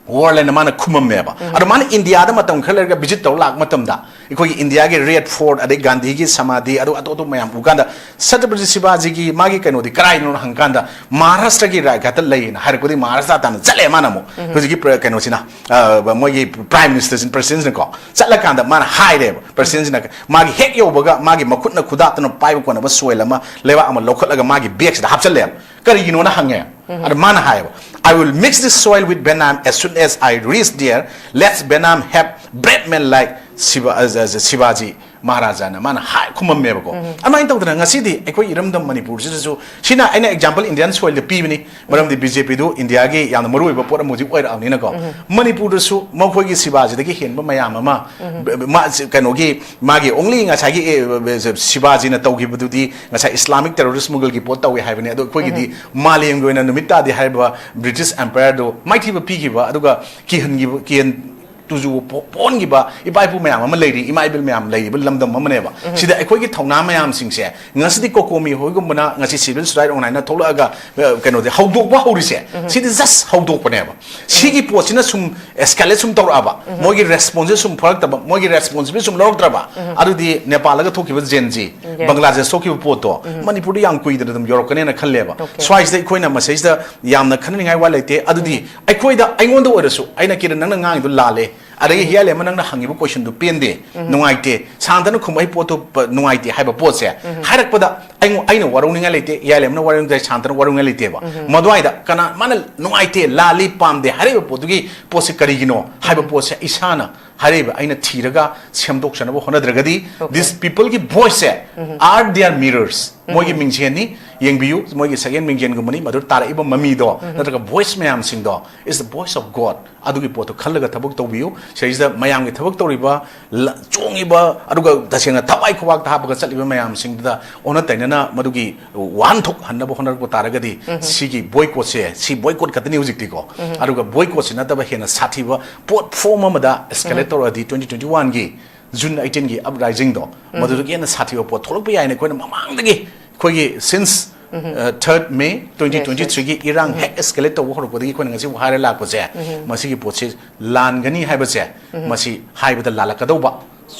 world ꯍꯥꯏꯅ ꯃꯥꯅ ꯈꯨꯝꯃꯝꯃꯦꯕ꯫ ꯎꯝ꯫ ꯑꯗꯣ ꯃꯥꯅ ꯏꯟꯗꯤꯌꯥꯗ ꯃꯇꯝ ꯈꯔ ꯂꯩꯔꯒ visit ꯇꯧꯔ ꯂꯥꯛꯄ ꯃꯇꯝꯗ, ꯑꯩꯈꯣꯏꯒꯤ ꯏꯟꯗꯤꯌꯥꯒꯤ Red Fort, ꯑꯗꯩ ꯒꯥꯟꯙꯤꯒꯤ ꯁꯃꯥꯙꯤ, ꯑꯗꯨ ꯑꯇꯣꯞ ꯑꯇꯣꯞꯄ ꯃꯌꯥꯝ ꯎꯀꯥꯟꯗ, ꯁꯇ꯭ꯔꯄꯇꯤ ꯁꯤꯕꯥꯖꯤꯒꯤ ꯃꯥꯒꯤ ꯀꯩꯅꯣꯗꯤ ꯀꯔꯥꯏꯗꯅꯣ ꯍꯪꯀꯥꯟꯗ, ꯃꯍꯥꯔꯥꯁꯇ꯭ꯔꯒꯤ ꯔꯥꯏꯒꯥꯠꯇ ꯂꯩꯌꯦꯅ ꯍꯥꯏꯔꯛꯄꯗꯒꯤ ꯃꯍꯥꯔꯥꯁꯇ꯭ꯔ ꯇꯥꯟꯅ ꯆꯠꯂꯦ ꯃꯥꯅ ꯑꯃꯨꯛ꯫ ꯎꯝ꯫ ꯍꯧꯖꯤꯛꯀꯤ ꯄ꯭ꯔ-, ꯀꯩꯅꯣꯁꯤꯅ, ꯑ, ꯃꯣꯏꯒꯤ Prime Ministerꯁꯤꯅ, presidentꯁꯤꯅꯀꯣ, ꯆꯠꯂꯀꯥꯟꯗ ꯃꯥꯅ ꯍꯥꯏꯔꯦꯕ, presidentꯁꯤꯅ ꯃꯥꯒꯤ ꯍꯦꯛ ꯌꯧꯕꯒ ꯃꯥꯒꯤ ꯃꯈꯨꯠꯅ ꯈꯨꯗꯥꯠꯇꯨꯅ ꯄꯥꯏꯕ ꯀꯣꯟꯅꯕ soil ꯑꯃ, ꯂꯩꯕꯥꯛ ꯑꯃ ꯂꯧꯈꯠꯂꯒ ꯃꯥꯒꯤ bagꯁꯤꯗ ꯍꯥꯞꯆꯜꯂꯦꯕ꯫ ꯀꯔꯤꯒꯤꯅꯣꯅ ꯍꯪꯉꯦ꯫ ꯎꯝ꯫ ꯑꯗ ꯃꯥꯅ ꯍꯥꯏꯌꯦꯕ, "I will mix this soil with Vietnam as soon as I reach there. Let's Vietnam have brave men like Shiva-, ꯑ, ꯑ, ꯁꯤꯕꯥꯖꯤ ꯃꯍꯥꯔꯥꯖꯥꯅ" ꯃꯥꯅ ꯍꯥꯏ ꯈꯨꯝꯃꯝꯃꯦꯕꯀꯣ꯫ ꯎꯝ꯫ ꯑꯗꯨꯃꯥꯏꯅ ꯇꯧꯗꯅ ꯉꯁꯤꯗꯤ ꯑꯩꯈꯣꯏ ꯏꯔꯝꯗꯝ ꯃꯅꯤꯄꯨꯔꯁꯤꯗꯁꯨ, ꯁꯤꯅ ꯑꯩꯅ example Indian soilꯗ ꯄꯤꯕꯅꯤ, ꯃꯔꯝꯗꯤ BJPꯗꯨ ꯏꯟꯗꯤꯌꯥꯒꯤ ꯌꯥꯝꯅ ꯃꯔꯨꯑꯣꯏꯕ ꯄꯣꯠ ꯑꯃ ꯍꯧꯖꯤꯛ ꯑꯣꯏꯔꯛꯑꯕꯅꯤꯅꯀꯣ꯫ ꯎꯝ꯫ ꯃꯅꯤꯄꯨꯔꯗꯁꯨ ꯃꯈꯣꯏꯒꯤ ꯁꯤꯕꯥꯖꯤꯗꯒꯤ ꯍꯦꯟꯕ ꯃꯌꯥꯝ ꯑꯃ, ꯎꯝ꯫ ꯕ-, ꯃꯥ-, ꯀꯩꯅꯣꯒꯤ, ꯃꯥꯒꯤ only ꯉꯁꯥꯏꯒꯤ, ꯑꯦ, ꯁꯤꯕꯥꯖꯤꯅ ꯇꯧꯈꯤꯕꯗꯨꯗꯤ ꯉꯁꯥꯏ Islamic terrorist ꯃꯨꯒꯜꯒꯤ ꯄꯣꯠ ꯇꯧꯋꯦ ꯍꯥꯏꯕꯅꯤ꯫ ꯑꯗꯣ ꯑꯩꯈꯣꯏꯒꯤꯗꯤ ꯎꯝ꯫ ꯃꯥꯂꯦꯝꯒꯤ ꯑꯣꯏꯅ ꯅꯨꯃꯤꯠ ꯇꯥꯗꯦ ꯍꯥꯏꯔꯤꯕ British Empireꯗꯨ ꯃꯥꯏꯊꯤꯕ ꯄꯤꯈꯤꯕ, ꯑꯗꯨꯒ ꯀꯤꯍꯟꯈꯤꯕ, ꯀꯤꯍꯟ ꯇꯨꯖꯨ ꯄꯣ-, ꯄꯣꯟꯈꯤꯕ ꯏꯄꯥ ꯏꯄꯨ ꯃꯌꯥꯝ ꯑꯃ ꯂꯩꯔꯤ, ꯏꯃꯥ ꯏꯕꯦꯜ ꯃꯌꯥꯝ ꯂꯩꯔꯤꯕ ꯂꯝꯗꯝ ꯑꯃꯅꯦꯕ꯫ ꯎꯝ꯫ ꯁꯤꯗ ꯑꯩꯈꯣꯏꯒꯤ ꯊꯧꯅꯥ ꯃꯌꯥꯝꯁꯤꯡꯁꯦ ꯉꯁꯤꯗꯤ COCOMI ꯍꯣꯏꯒꯨꯝꯕꯅ ꯉꯁꯤ civil society organizeꯅ ꯊꯣꯛꯂꯛꯑꯒ, ꯑ, ꯀꯩꯅꯣꯗꯤ ꯍꯧꯗꯣꯛꯄ ꯍꯧꯔꯤꯁꯦ, ꯎꯝ꯫ ꯁꯤꯗꯤ just ꯍꯧꯗꯣꯛꯄꯅꯦꯕ꯫ ꯁꯤꯒꯤ ꯄꯣꯠꯁꯤꯅ ꯁꯨꯝ escalate ꯁꯨꯝ ꯇꯧꯔꯛꯑꯕ, ꯎꯝ꯫ ꯃꯣꯏꯒꯤ responseꯁꯦ ꯁꯨꯝ ꯐꯔꯛꯇꯕ, ꯃꯣꯏꯒꯤ responsibility ꯁꯨꯝ ꯂꯧꯔꯛꯇ꯭ꯔꯕ, ꯎꯝ꯫ ꯑꯗꯨꯗꯤ ꯅꯦꯄꯥꯜꯗꯒ ꯊꯣꯛꯈꯤꯕ Gen Z, ꯎꯝ꯫ ꯕꯪꯒ꯭ꯂꯥꯗꯦꯁ ꯊꯣꯛꯈꯤꯕ ꯄꯣꯠꯇꯣ ꯎꯝ꯫ ꯃꯅꯤꯄꯨꯔꯗ ꯌꯥꯝ ꯀꯨꯏꯗꯅ ꯑꯗꯨꯝ ꯌꯧꯔꯛꯀꯅꯦꯅ ꯈꯜꯂꯦꯕ꯫ Okay꯫ ꯁ꯭ꯋꯥꯏꯁꯤꯗ ꯑꯩꯈꯣꯏꯅ ꯃꯁꯤꯁꯤꯗ ꯌꯥꯝꯅ ꯈꯟꯅꯅꯤꯡꯉꯥꯏ ꯋꯥ ꯂꯩꯇꯦ꯫ ꯑꯗꯨꯗꯤ ꯎꯝ꯫ ꯑꯩꯈꯣꯏꯗ, ꯑꯩꯉꯣꯟꯗ ꯑꯣꯏꯔꯁꯨ, ꯑꯩꯅ ꯀꯤꯔꯟ ꯅꯪꯅ ꯉꯥꯡꯉꯤꯗꯣ ꯂꯥꯜꯂꯦ, ꯑꯗꯒꯤ ꯍꯤꯌꯥꯂꯦꯝꯕ ꯅꯪꯅ ꯍꯪꯉꯤꯕ ꯀꯣꯏꯁꯟꯗꯨ ꯄꯦꯟꯗꯦ, ꯅꯨꯡꯉꯥꯏꯇꯦ, ꯁꯥꯟꯇꯅ ꯈꯨꯝꯃꯛꯏ ꯄꯣꯠꯇꯨ ꯄ- ꯅꯨꯡꯉꯥꯏꯇꯦ ꯍꯥꯏꯕ ꯄꯣꯠꯁꯦ ꯍꯥꯏꯔꯛꯄꯗ ꯑꯩꯉꯣ- ꯑꯩꯅ ꯋꯥꯔꯧꯅꯤꯡꯉꯥꯏ ꯂꯩꯇꯦ, ꯍꯤꯌꯥꯂꯦꯝꯕꯅ ꯋꯥꯔꯧꯅꯤꯡꯉꯥꯏ ꯂꯩꯇꯦ, ꯁꯥꯟꯇꯅ ꯋꯥꯔꯧꯅꯤꯡꯉꯥꯏ ꯂꯩꯇꯦꯕ꯫ ꯃꯗꯨꯋꯥꯏꯗ ꯀꯅꯥ ꯃꯥꯅ ꯅꯨꯡꯉꯥꯏꯇꯦ, ꯂꯥꯜꯂꯤ, ꯄꯥꯝꯗꯦ ꯍꯥꯏꯔꯛꯏꯕ ꯄꯣꯠꯇꯨꯒꯤ ꯄꯣꯠꯁꯦ ꯀꯔꯤꯒꯤꯅꯣ ꯍꯥꯏꯕ ꯄꯣꯠꯁꯦ ꯏꯁꯥꯅ ꯍꯥꯏꯔꯛꯏꯕ ꯑꯩꯅ ꯊꯤꯔꯒ ꯁꯦꯝꯗꯣꯛꯆꯅꯕ ꯍꯣꯠꯅꯗ꯭ꯔꯒꯗꯤ, Okay. this peopleꯒꯤ voiceꯁꯦ are their mirrors, ꯃꯣꯏꯒꯤ ꯃꯤꯡꯁꯦꯟꯅꯤ꯫ ꯌꯦꯡꯕꯤꯌꯨ, ꯃꯣꯏꯒꯤ ꯁꯛꯌꯦꯟ ꯃꯤꯡꯁꯦꯟꯒꯨꯝꯕꯅꯤ꯫ ꯃꯗꯨ ꯇꯥꯔꯛꯏꯕ ꯃꯃꯤꯗꯣ ꯅꯠꯇ꯭ꯔꯒ voice ꯃꯌꯥꯝꯁꯤꯡꯗꯣ is the voice of God꯫ ꯑꯗꯨꯒꯤ ꯄꯣꯠꯇꯣ ꯈꯜꯂꯒ ꯊꯕꯛ ꯇꯧꯕꯤꯌꯨ꯫ ꯁꯤꯗꯩꯁꯤꯗ ꯃꯌꯥꯝꯒꯤ ꯊꯕꯛ ꯇꯧꯔꯤꯕ, ꯂ- ꯆꯣꯡꯉꯤꯕ, ꯑꯗꯨꯒ ꯇꯁꯦꯡꯅ ꯊꯋꯥꯏ ꯈꯨꯕꯥꯛꯇ ꯍꯥꯞꯄꯒ ꯆꯠꯂꯤꯕ ꯃꯌꯥꯝꯁꯤꯡꯗꯨꯗ ꯑꯣꯟꯅ ꯇꯩꯅꯅ ꯃꯗꯨꯒꯤ ꯋꯥꯍꯟꯊꯣꯛꯍꯟꯅꯕ ꯍꯣꯠꯅꯔꯛꯄ ꯇꯥꯔꯒꯗꯤ, ꯁꯤꯒꯤ boycottꯁꯦ, ꯁꯤ boycott ꯈꯛꯇꯅꯤ ꯍꯧꯖꯤꯛꯇꯤꯀꯣ꯫ ꯑꯗꯨꯒ boycottꯁꯤ ꯅꯠꯇꯕ ꯍꯦꯟꯅ ꯁꯥꯊꯤꯕ ꯄꯣꯠ form ꯑꯃꯗ escalate ꯇꯧꯔꯛꯑꯗꯤ, twenty twenty oneꯒꯤ June eighteenꯒꯤ uprisingꯗꯣ, ꯃꯗꯨꯗꯒꯤ ꯍꯦꯟꯅ ꯁꯥꯊꯤꯕ ꯄꯣꯠ ꯊꯣꯛꯂꯛꯄ ꯌꯥꯏꯅ ꯑꯩꯈꯣꯏꯅ ꯃꯃꯥꯡꯗꯒꯤ, ꯑꯩꯈꯣꯏꯒꯤ since uh, third May twenty twenty threeꯒꯤ ꯏꯔꯥꯡ ꯍꯦꯛ escalate ꯇꯧꯕ ꯍꯧꯔꯛꯄꯗꯒꯤ ꯑꯩꯈꯣꯏꯅ ꯉꯁꯤꯐꯥꯎ ꯍꯥꯏꯔ ꯂꯥꯛꯄꯁꯦ, ꯃꯁꯤꯒꯤ ꯄꯣꯠꯁꯤ ꯂꯥꯟꯒꯅꯤ ꯍꯥꯏꯕꯁꯦ, ꯃꯁꯤ ꯍꯥꯏꯕꯗ ꯂꯥꯜꯂꯛꯀꯗꯧꯕ,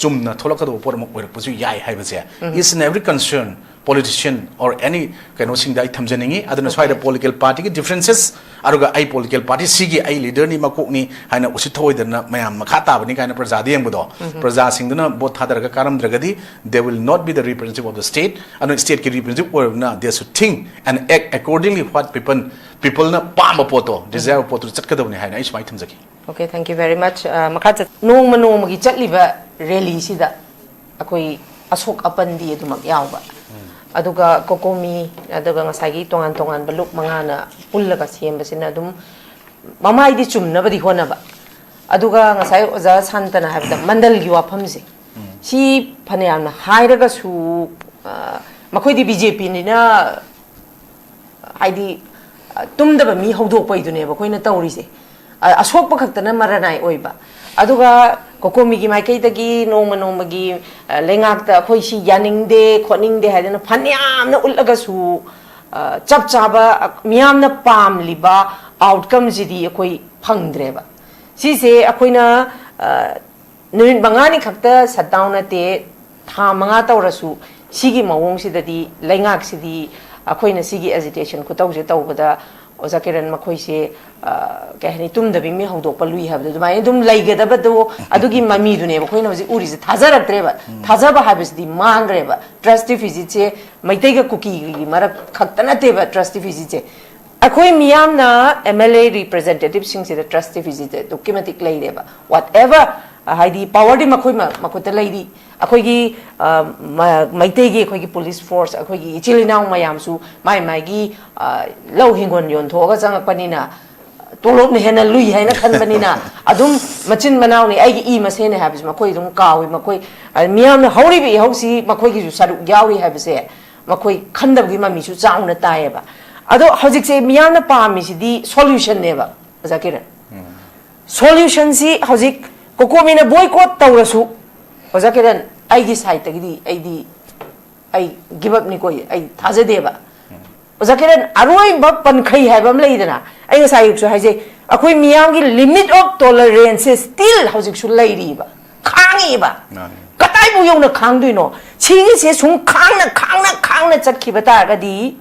ꯆꯨꯝꯅ ꯊꯣꯛꯂꯛꯀꯗꯧꯕ ꯄꯣꯠ ꯑꯃ ꯑꯣꯏꯔꯛꯄꯁꯨ ꯌꯥꯏ ꯍꯥꯏꯕꯁꯦ, each and every concern politician or any ꯀꯩꯅꯣꯁꯤꯡꯗ ꯑꯩ ꯊꯝꯖꯅꯤꯡꯉꯤ꯫ ꯑꯗꯨꯅ ꯁ꯭ꯋꯥꯏꯗ political partyꯒꯤ differences, ꯑꯗꯨꯒ ꯑꯩ political party ꯁꯤꯒꯤ ꯑꯩ leaderꯅꯤ, ꯃꯀꯣꯛꯅꯤ ꯍꯥꯏꯅ ꯎꯁꯤꯠ ꯊꯑꯣꯏꯗꯅ ꯃꯌꯥꯝ ꯃꯈꯥ ꯇꯥꯕꯅꯤ ꯀꯥꯏꯅ ꯄ꯭ꯔꯖꯥꯗ ꯌꯦꯡꯕꯗꯣ, ꯄ꯭ꯔꯖꯥꯁꯤꯡꯗꯨꯅ vote ꯊꯥꯗꯔꯒ ꯀꯥꯔꯝꯗ꯭ꯔꯒꯗꯤ, they will not be the representative of the state꯫ ꯑꯗꯨꯅ stateꯀꯤ representative ꯑꯣꯏꯔꯕꯅꯤꯅ, they should think and act accordingly what people, peopleꯅ ꯄꯥꯝꯕ ꯄꯣꯠꯇꯣ, desire ꯄꯣꯠꯇꯨ ꯆꯠꯀꯗꯕꯅꯤ ꯍꯥꯏꯅ ꯑꯩ ꯁꯨꯃꯥꯏꯅ ꯊꯝꯖꯒꯦ꯫ Okay, thank you very much. Uh, ꯃꯈꯥ ꯆꯠ- ꯅꯣꯡꯃ ꯅꯣꯡꯃꯒꯤ ꯆꯠꯂꯤꯕ rallyꯁꯤꯗ ꯑꯩꯈꯣꯏ ꯑꯁꯣꯛ ꯑꯄꯟꯗꯤ ꯑꯗꯨꯃꯛ ꯌꯥꯎꯕ, ꯑꯗꯨꯒ COCOMI, ꯑꯗꯨꯒ ꯉꯁꯥꯏꯒꯤ ꯇꯣꯉꯥꯟ ꯇꯣꯉꯥꯟꯕ ꯂꯨꯞ ꯃꯉꯥꯅ ꯄꯨꯜꯂꯒ ꯁꯦꯝꯕꯁꯤꯅ ꯑꯗꯨꯝ ꯃꯃꯥꯏꯗꯤ ꯆꯨꯝꯅꯕꯗꯤ ꯍꯣꯠꯅꯕ꯫ ꯑꯗꯨꯒ ꯉꯁꯥꯏ ꯑꯣꯖꯥ ꯁꯥꯟꯇꯅ ꯍꯥꯏꯕꯗ ꯃꯟꯗꯜꯒꯤ ꯋꯥꯐꯝꯁꯦ, ꯁꯤ ꯐꯅꯌꯥꯝꯅ ꯍꯥꯏꯔꯒꯁꯨ, ꯑ, ꯃꯈꯣꯏꯗꯤ BJPꯅꯤꯅ, ꯍꯥꯏꯗꯤ, ꯑ, ꯇꯨꯝꯗꯕ ꯃꯤ ꯍꯧꯗꯣꯛꯄꯩꯗꯨꯅꯦꯕ ꯑꯩꯈꯣꯏꯅ ꯇꯧꯔꯤꯁꯦ꯫ ꯑ, ꯑꯁꯣꯛꯄ ꯈꯛꯇꯅ ꯃꯔꯅꯥꯏ ꯑꯣꯏꯕ꯫ ꯑꯗꯨꯒ COCOMIꯒꯤ ꯃꯥꯏꯀꯩꯗꯒꯤ ꯅꯣꯡꯃ ꯅꯣꯡꯃꯒꯤ, ꯑ, ꯂꯩꯉꯥꯛꯇ ꯑꯩꯈꯣꯏ ꯁꯤ ꯌꯥꯅꯤꯡꯗꯦ, ꯈꯣꯠꯅꯤꯡꯗꯦ ꯍꯥꯏꯗꯅ ꯐꯅꯌꯥꯝꯅ ꯎꯠꯂꯒꯁꯨ, ꯑ, ꯆꯞ ꯆꯥꯕ, ꯑ, ꯃꯤꯌꯥꯝꯅ ꯄꯥꯝꯂꯤꯕ outcomeꯁꯤꯗꯤ ꯑꯩꯈꯣꯏ ꯐꯪꯗ꯭ꯔꯦꯕ꯫ ꯁꯤꯁꯦ ꯑꯩꯈꯣꯏꯅ, ꯑ, ꯅꯨꯃꯤꯠ ꯃꯉꯥꯅꯤ ꯈꯛꯇ shutdown ꯅꯠꯇꯦ, ꯊꯥ ꯃꯉꯥ ꯇꯧꯔꯁꯨ ꯁꯤꯒꯤ ꯃꯑꯣꯡꯁꯤꯗꯗꯤ ꯂꯩꯉꯥꯛꯁꯤꯗꯤ ꯑꯩꯈꯣꯏꯅ ꯁꯤꯒꯤ agitation ꯈꯨꯇꯧꯁꯦ ꯇꯧꯕꯗ ꯑꯣꯖꯥ ꯀꯤꯔꯟ, ꯃꯈꯣꯏꯁꯦ, ꯑ, ꯀꯩ ꯍꯥꯏꯅꯤ, ꯇꯨꯝꯗꯕꯤ ꯃꯤ ꯍꯧꯗꯣꯛꯄ ꯂꯨꯏ ꯍꯥꯏꯕꯗꯣ ꯑꯗꯨꯃꯥꯏꯅ ꯑꯗꯨꯝ ꯂꯩꯒꯗꯕꯗꯣ, ꯑꯗꯨꯒꯤ ꯃꯃꯤꯗꯨꯅꯦꯕ ꯑꯩꯈꯣꯏꯅ ꯍꯧꯖꯤꯛ ꯎꯔꯤꯁꯦ꯫ ꯊꯥꯖꯔꯛꯇ꯭ꯔꯦꯕ꯫ ꯊꯥꯖꯕ ꯍꯥꯏꯕꯁꯤꯗꯤ ꯃꯥꯡꯈ꯭ꯔꯦꯕ꯫ Trust deficitꯁꯦ ꯃꯩꯇꯩꯒ ꯀꯨꯀꯤꯒꯤ ꯃꯔꯛ ꯈꯛꯇ ꯅꯠꯇꯦꯕ꯫ Trust deficitꯁꯦ ꯑꯩꯈꯣꯏ ꯃꯤꯌꯥꯝꯅ M L A representativeꯁꯤꯡꯁꯤꯗ trust deficitꯁꯦ ꯑꯗꯨꯛꯀꯤ ꯃꯇꯤꯛ ꯂꯩꯔꯦꯕ꯫ Whatever, ꯍꯥꯏꯗꯤ, powerꯗꯤ ꯃꯈꯣꯏ ꯃ-, ꯃꯈꯨꯠꯇ ꯂꯩꯔꯤ꯫ ꯑꯩꯈꯣꯏꯒꯤ, ꯑ, ꯃ-, ꯃꯩꯇꯩꯒꯤ ꯑꯩꯈꯣꯏꯒꯤ police force, ꯑꯩꯈꯣꯏꯒꯤ ꯏꯆꯤꯜ ꯏꯅꯥꯎ ꯃꯌꯥꯝꯁꯨ ꯃꯥꯏ ꯃꯥꯏꯒꯤ, ꯑ, ꯂꯧ ꯍꯤꯡꯒꯣꯜ ꯌꯣꯟꯊꯣꯛꯑꯒ ꯆꯪꯉꯛꯄꯅꯤꯅ, ꯇꯣꯂꯣꯞꯅ ꯍꯦꯟꯅ ꯂꯨꯏ ꯍꯥꯏꯅ ꯈꯟꯕꯅꯤꯅ, ꯑꯗꯨꯝ ꯃꯆꯤꯟ ꯃꯅꯥꯎꯅꯤ, ꯑꯩꯒꯤ ꯏ ꯃꯁꯦꯟꯅꯤ ꯍꯥꯏꯕꯁꯤ ꯃꯈꯣꯏ ꯑꯗꯨꯝ ꯀꯥꯎꯏ꯫ ꯃꯈꯣꯏ, ꯑ, ꯃꯤꯌꯥꯝꯅ ꯍꯧꯔꯤꯕ ꯏꯍꯧꯁꯤ ꯃꯈꯣꯏꯒꯤꯁꯨ ꯁꯔꯨꯛ ꯌꯥꯎꯔꯤ ꯍꯥꯏꯕꯁꯦ ꯃꯈꯣꯏ ꯈꯟꯗꯕꯒꯤ ꯃꯃꯤꯁꯨ ꯆꯥꯎꯅ ꯇꯥꯏꯌꯦꯕ꯫ ꯑꯗꯣ ꯍꯧꯖꯤꯛꯁꯦ ꯃꯤꯌꯥꯝꯅ ꯄꯥꯝꯃꯤꯁꯤꯗꯤ solutionꯅꯦꯕ, ꯑꯣꯖꯥ ꯀꯤꯔꯟ꯫ Solutionꯁꯤ ꯍꯧꯖꯤꯛ ꯀꯣꯀꯣꯃꯤꯅ boycott ꯇꯧꯔꯁꯨ, ꯑꯣꯖꯥ ꯀꯤꯔꯟ, ꯑꯩꯒꯤ sideꯇꯒꯤꯗꯤ ꯑꯩꯗꯤ, ꯑꯩ give upꯅꯤꯀꯣ, ꯑꯩ ꯊꯥꯖꯗꯦꯕ꯫ ꯑꯣꯖꯥ ꯀꯤꯔꯟ, ꯑꯔꯣꯏꯕ ꯄꯟꯈꯩ ꯍꯥꯏꯕ ꯑꯃ ꯂꯩꯗꯅ, ꯑꯩ ꯉꯁꯥꯏ ꯑꯌꯨꯛꯁꯨ ꯍꯥꯏꯖꯩ, ꯑꯩꯈꯣꯏ ꯃꯤꯌꯥꯝꯒꯤ limit of toleranceꯁꯦ still ꯍꯧꯖꯤꯛꯁꯨ ꯂꯩꯔꯤꯕ, ꯈꯥꯡꯉꯤꯕ꯫ ꯃꯥꯅꯤ꯫ ꯀꯗꯥꯏꯕꯨ ꯌꯧꯅ ꯈꯥꯡꯗꯣꯏꯅꯣ? ꯁꯤꯒꯤꯁꯦ ꯁꯨꯝ ꯈꯥꯡꯅ, ꯈꯥꯡꯅ, ꯈꯥꯡꯅ ꯆꯠꯈꯤꯕ ꯇꯥꯔꯒꯗꯤ,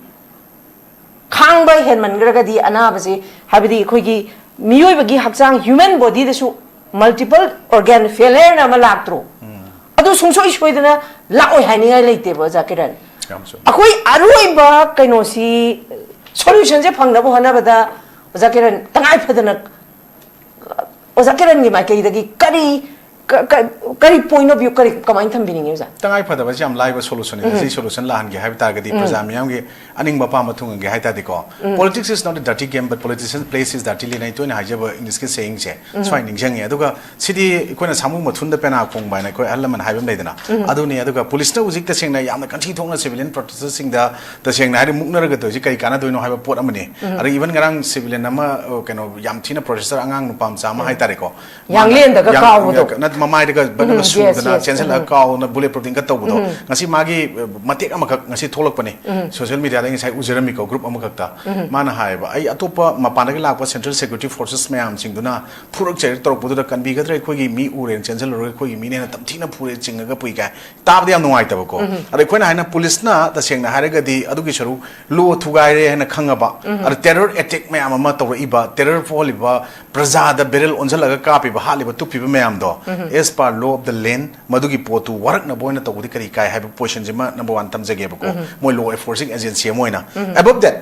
ꯈꯥꯡꯕ ꯍꯦꯟꯃꯟꯈ꯭ꯔꯒꯗꯤ ꯑꯅꯥꯕꯁꯦ, ꯍꯥꯏꯕꯗꯤ ꯑꯩꯈꯣꯏꯒꯤ ꯃꯤꯑꯣꯏꯕꯒꯤ ꯍꯛꯆꯥꯡ, human bodyꯗꯁꯨ multiple organ failureꯅ ꯑꯃ ꯂꯥꯛꯇ꯭ꯔꯣ? ꯑꯗꯨ ꯁꯨꯡꯁꯣꯏ ꯁꯣꯏꯗꯅ ꯂꯥꯛꯑꯣꯏ ꯍꯥꯏꯅꯤꯡꯉꯥꯏ ꯂꯩꯇꯦꯕ, ꯑꯣꯖꯥ ꯀꯤꯔꯟ꯫ ꯌꯥꯝ ꯆꯨꯝꯃꯤ꯫ ꯑꯩꯈꯣꯏ ꯑꯔꯣꯏꯕ ꯀꯩꯅꯣꯁꯤ, solutionꯁꯦ ꯐꯪꯅꯕ ꯍꯣꯠꯅꯕꯗ, ꯑꯣꯖꯥ ꯀꯤꯔꯟ, ꯇꯉꯥꯏ ꯐꯗꯅ ꯑꯣꯖꯥ ꯀꯤꯔꯟꯒꯤ ꯃꯥꯏꯀꯩꯗꯒꯤ ꯀꯔꯤ, ꯀ-, ꯀ-, ꯀꯔꯤ point of view, ꯀꯔꯤ, ꯀꯃꯥꯏꯅ ꯊꯝꯕꯤꯅꯤꯡꯉꯤ, ꯑꯣꯖꯥ? ꯇꯉꯥꯏ ꯐꯗꯕꯁꯤ ꯌꯥꯝ ꯂꯥꯏꯕ solutionꯅꯤꯗ꯫ ꯁꯤ solution ꯂꯥꯛꯍꯟꯒꯦ ꯍꯥꯏꯕ ꯇꯥꯔꯒꯗꯤ, ꯄ꯭ꯔꯖꯥ ꯃꯤꯌꯥꯝꯒꯤ ꯑꯅꯤꯡꯕ ꯑꯄꯥꯝꯕ ꯊꯨꯡꯍꯟꯒꯦ ꯍꯥꯏ ꯇꯥꯔꯗꯤꯀꯣ, "Politics is not a dirty game, but politicians play his dirtily" ꯅ ꯑꯩ ꯇꯣꯏꯅ ꯍꯥꯏꯖꯕ Englishꯀꯤ sayingꯁꯦ ꯁ꯭ꯋꯥꯏ ꯅꯤꯡꯁꯤꯡꯉꯤ꯫ ꯑꯗꯨꯒ ꯁꯤꯗꯤ ꯑꯩꯈꯣꯏꯅ ꯁꯥꯃꯨ ꯃꯊꯨꯟꯗ ꯄꯦꯅꯥ ꯈꯣꯡꯕ ꯍꯥꯏꯅ ꯑꯩꯈꯣꯏ ꯑꯍꯜ ꯂꯃꯟ ꯍꯥꯏꯕ ꯑꯃ ꯂꯩꯗꯅ, ꯑꯗꯨꯅꯤ꯫ ꯑꯗꯨꯒ policeꯅ ꯍꯧꯖꯤꯛ ꯇꯁꯦꯡꯅ ꯌꯥꯝꯅ ꯀꯟꯊꯤ ꯊꯣꯛꯅ civilian protesterꯁꯤꯡꯗ ꯇꯁꯦꯡꯅ ꯍꯥꯏꯔꯗꯤ ꯃꯨꯛꯅꯔꯒ ꯇꯧꯔꯤꯁꯤ ꯀꯔꯤ ꯀꯥꯟꯅꯗꯣꯏꯅꯣ ꯍꯥꯏꯕ ꯄꯣꯠ ꯑꯃꯅꯤ꯫ ꯑꯗꯒꯤ even ꯉꯔꯥꯡ civilian ꯑꯃ, ꯑ, ꯀꯩꯅꯣ, ꯌꯥꯝ ꯊꯤꯅ protester, ꯑꯉꯥꯡ ꯅꯨꯄꯥ ꯃꯆꯥ ꯑꯃ ꯍꯥꯏꯇꯥꯔꯦꯀꯣ, ꯃꯥꯅ ꯌꯥꯡꯂꯦꯟꯗꯒ ꯌꯥꯡ-, ꯀꯥꯎꯕꯗꯣ꯫ ꯅꯠꯇꯦ, ꯃꯃꯥꯏꯗꯒ ꯕꯟꯅꯒ ꯎꯝ, yes, ꯁꯨꯗꯅ yes. ꯆꯦꯟꯁꯤꯜꯂꯒ ꯎꯝ꯫ ꯀꯥꯎꯅ ꯕꯨꯂꯦꯠ ꯄ꯭ꯔꯨꯐ ꯏꯟꯈꯠ ꯇꯧꯕꯗꯣ, ꯎꯝ꯫ ꯉꯁꯤ ꯃꯥꯒꯤ, ꯑ, ꯃꯇꯦꯛ ꯑꯃꯈꯛ ꯉꯁꯤ ꯊꯣꯛꯂꯛꯄꯅꯤ꯫ ꯎꯝ꯫ ꯁꯣꯁꯤꯌꯦꯜ ꯃꯤꯗꯤꯌꯥꯗ ꯑꯩ ꯉꯁꯥꯏ ꯎꯖꯔꯝꯃꯤꯀꯣ, ꯒ꯭ꯔꯨꯞ ꯑꯃꯈꯛꯇ꯫ ꯎꯝ꯫ ꯃꯥꯅ ꯍꯥꯏꯌꯦꯕ, "ꯑꯩ ꯑꯇꯣꯞꯄ ꯃꯄꯥꯟꯗꯒꯤ ꯂꯥꯛꯄ ꯁꯦꯟꯇ꯭ꯔꯦꯜ ꯁꯦꯀ꯭ꯌꯨꯔꯤꯇꯤ ꯐꯣꯔꯁꯦꯁ ꯃꯌꯥꯝꯁꯤꯡꯗꯨꯅ ꯐꯨꯔꯛ ꯆꯩꯔꯛ ꯇꯧꯔꯛꯄꯗꯨꯗ ꯀꯟꯕꯤꯒꯗ꯭ꯔꯥ? ꯑꯩꯈꯣꯏꯒꯤ ꯃꯤ ꯎꯔꯦꯅ ꯆꯦꯟꯁꯤꯜꯂꯨꯔꯒ ꯑꯩꯈꯣꯏꯒꯤ ꯃꯤꯅ ꯍꯦꯟꯅ ꯇꯝꯊꯤꯅ ꯐꯨꯔꯦ, ꯆꯤꯡꯉꯒ ꯄꯨꯏ" ꯀꯥꯏ꯫ ꯇꯥꯕꯗ ꯌꯥꯝ ꯅꯨꯡꯉꯥꯏꯇꯕꯀꯣ꯫ ꯎꯝ꯫ ꯑꯗ ꯑꯩꯈꯣꯏꯅ ꯍꯥꯏꯅ ꯄꯨꯂꯤꯁꯅ ꯇꯁꯦꯡꯅ ꯍꯥꯏꯔꯒꯗꯤ ꯑꯗꯨꯒꯤ ꯁꯔꯨꯛ ꯂꯣ ꯊꯨꯒꯥꯏꯔꯦ ꯍꯥꯏꯅ ꯈꯪꯉꯕ, ꯎꯝ꯫ ꯑꯗ ꯇꯦꯔꯔ ꯑꯦꯇꯦꯛ ꯃꯌꯥꯝ ꯑꯃ ꯇꯧꯔꯛꯏꯕ, ꯇꯦꯔꯔ ꯐꯥꯎꯍꯜꯂꯤꯕ, ꯄ꯭ꯔꯖꯥꯗ ꯕꯦꯔꯦꯜ ꯑꯣꯟꯁꯤꯜꯂꯒ ꯀꯥꯞꯄꯤꯕ, ꯍꯥꯠꯂꯤꯕ, ꯇꯨꯞꯄꯤꯕ ꯃꯌꯥꯝꯗꯣ, ꯎꯝ꯫ As per law of the land, ꯃꯗꯨꯒꯤ ꯄꯣꯠꯇꯨ ꯋꯥꯔꯛꯅꯕ ꯑꯣꯏꯅ ꯇꯧꯕꯗꯤ ꯀꯔꯤ ꯀꯥꯏ ꯍꯥꯏꯕ ꯄꯣꯏꯁꯟꯁꯤꯃ ꯅꯝꯕꯔ ꯋꯥꯟ ꯊꯝꯖꯒꯦꯕꯀꯣ꯫ ꯎꯝ꯫ ꯃꯣꯏ ꯂꯣ ꯑꯦꯟꯐꯣꯔꯁꯤꯡ ꯑꯦꯖꯦꯟꯁꯤ ꯑꯃ ꯑꯣꯏꯅ꯫ ꯎꯝ꯫ Above that,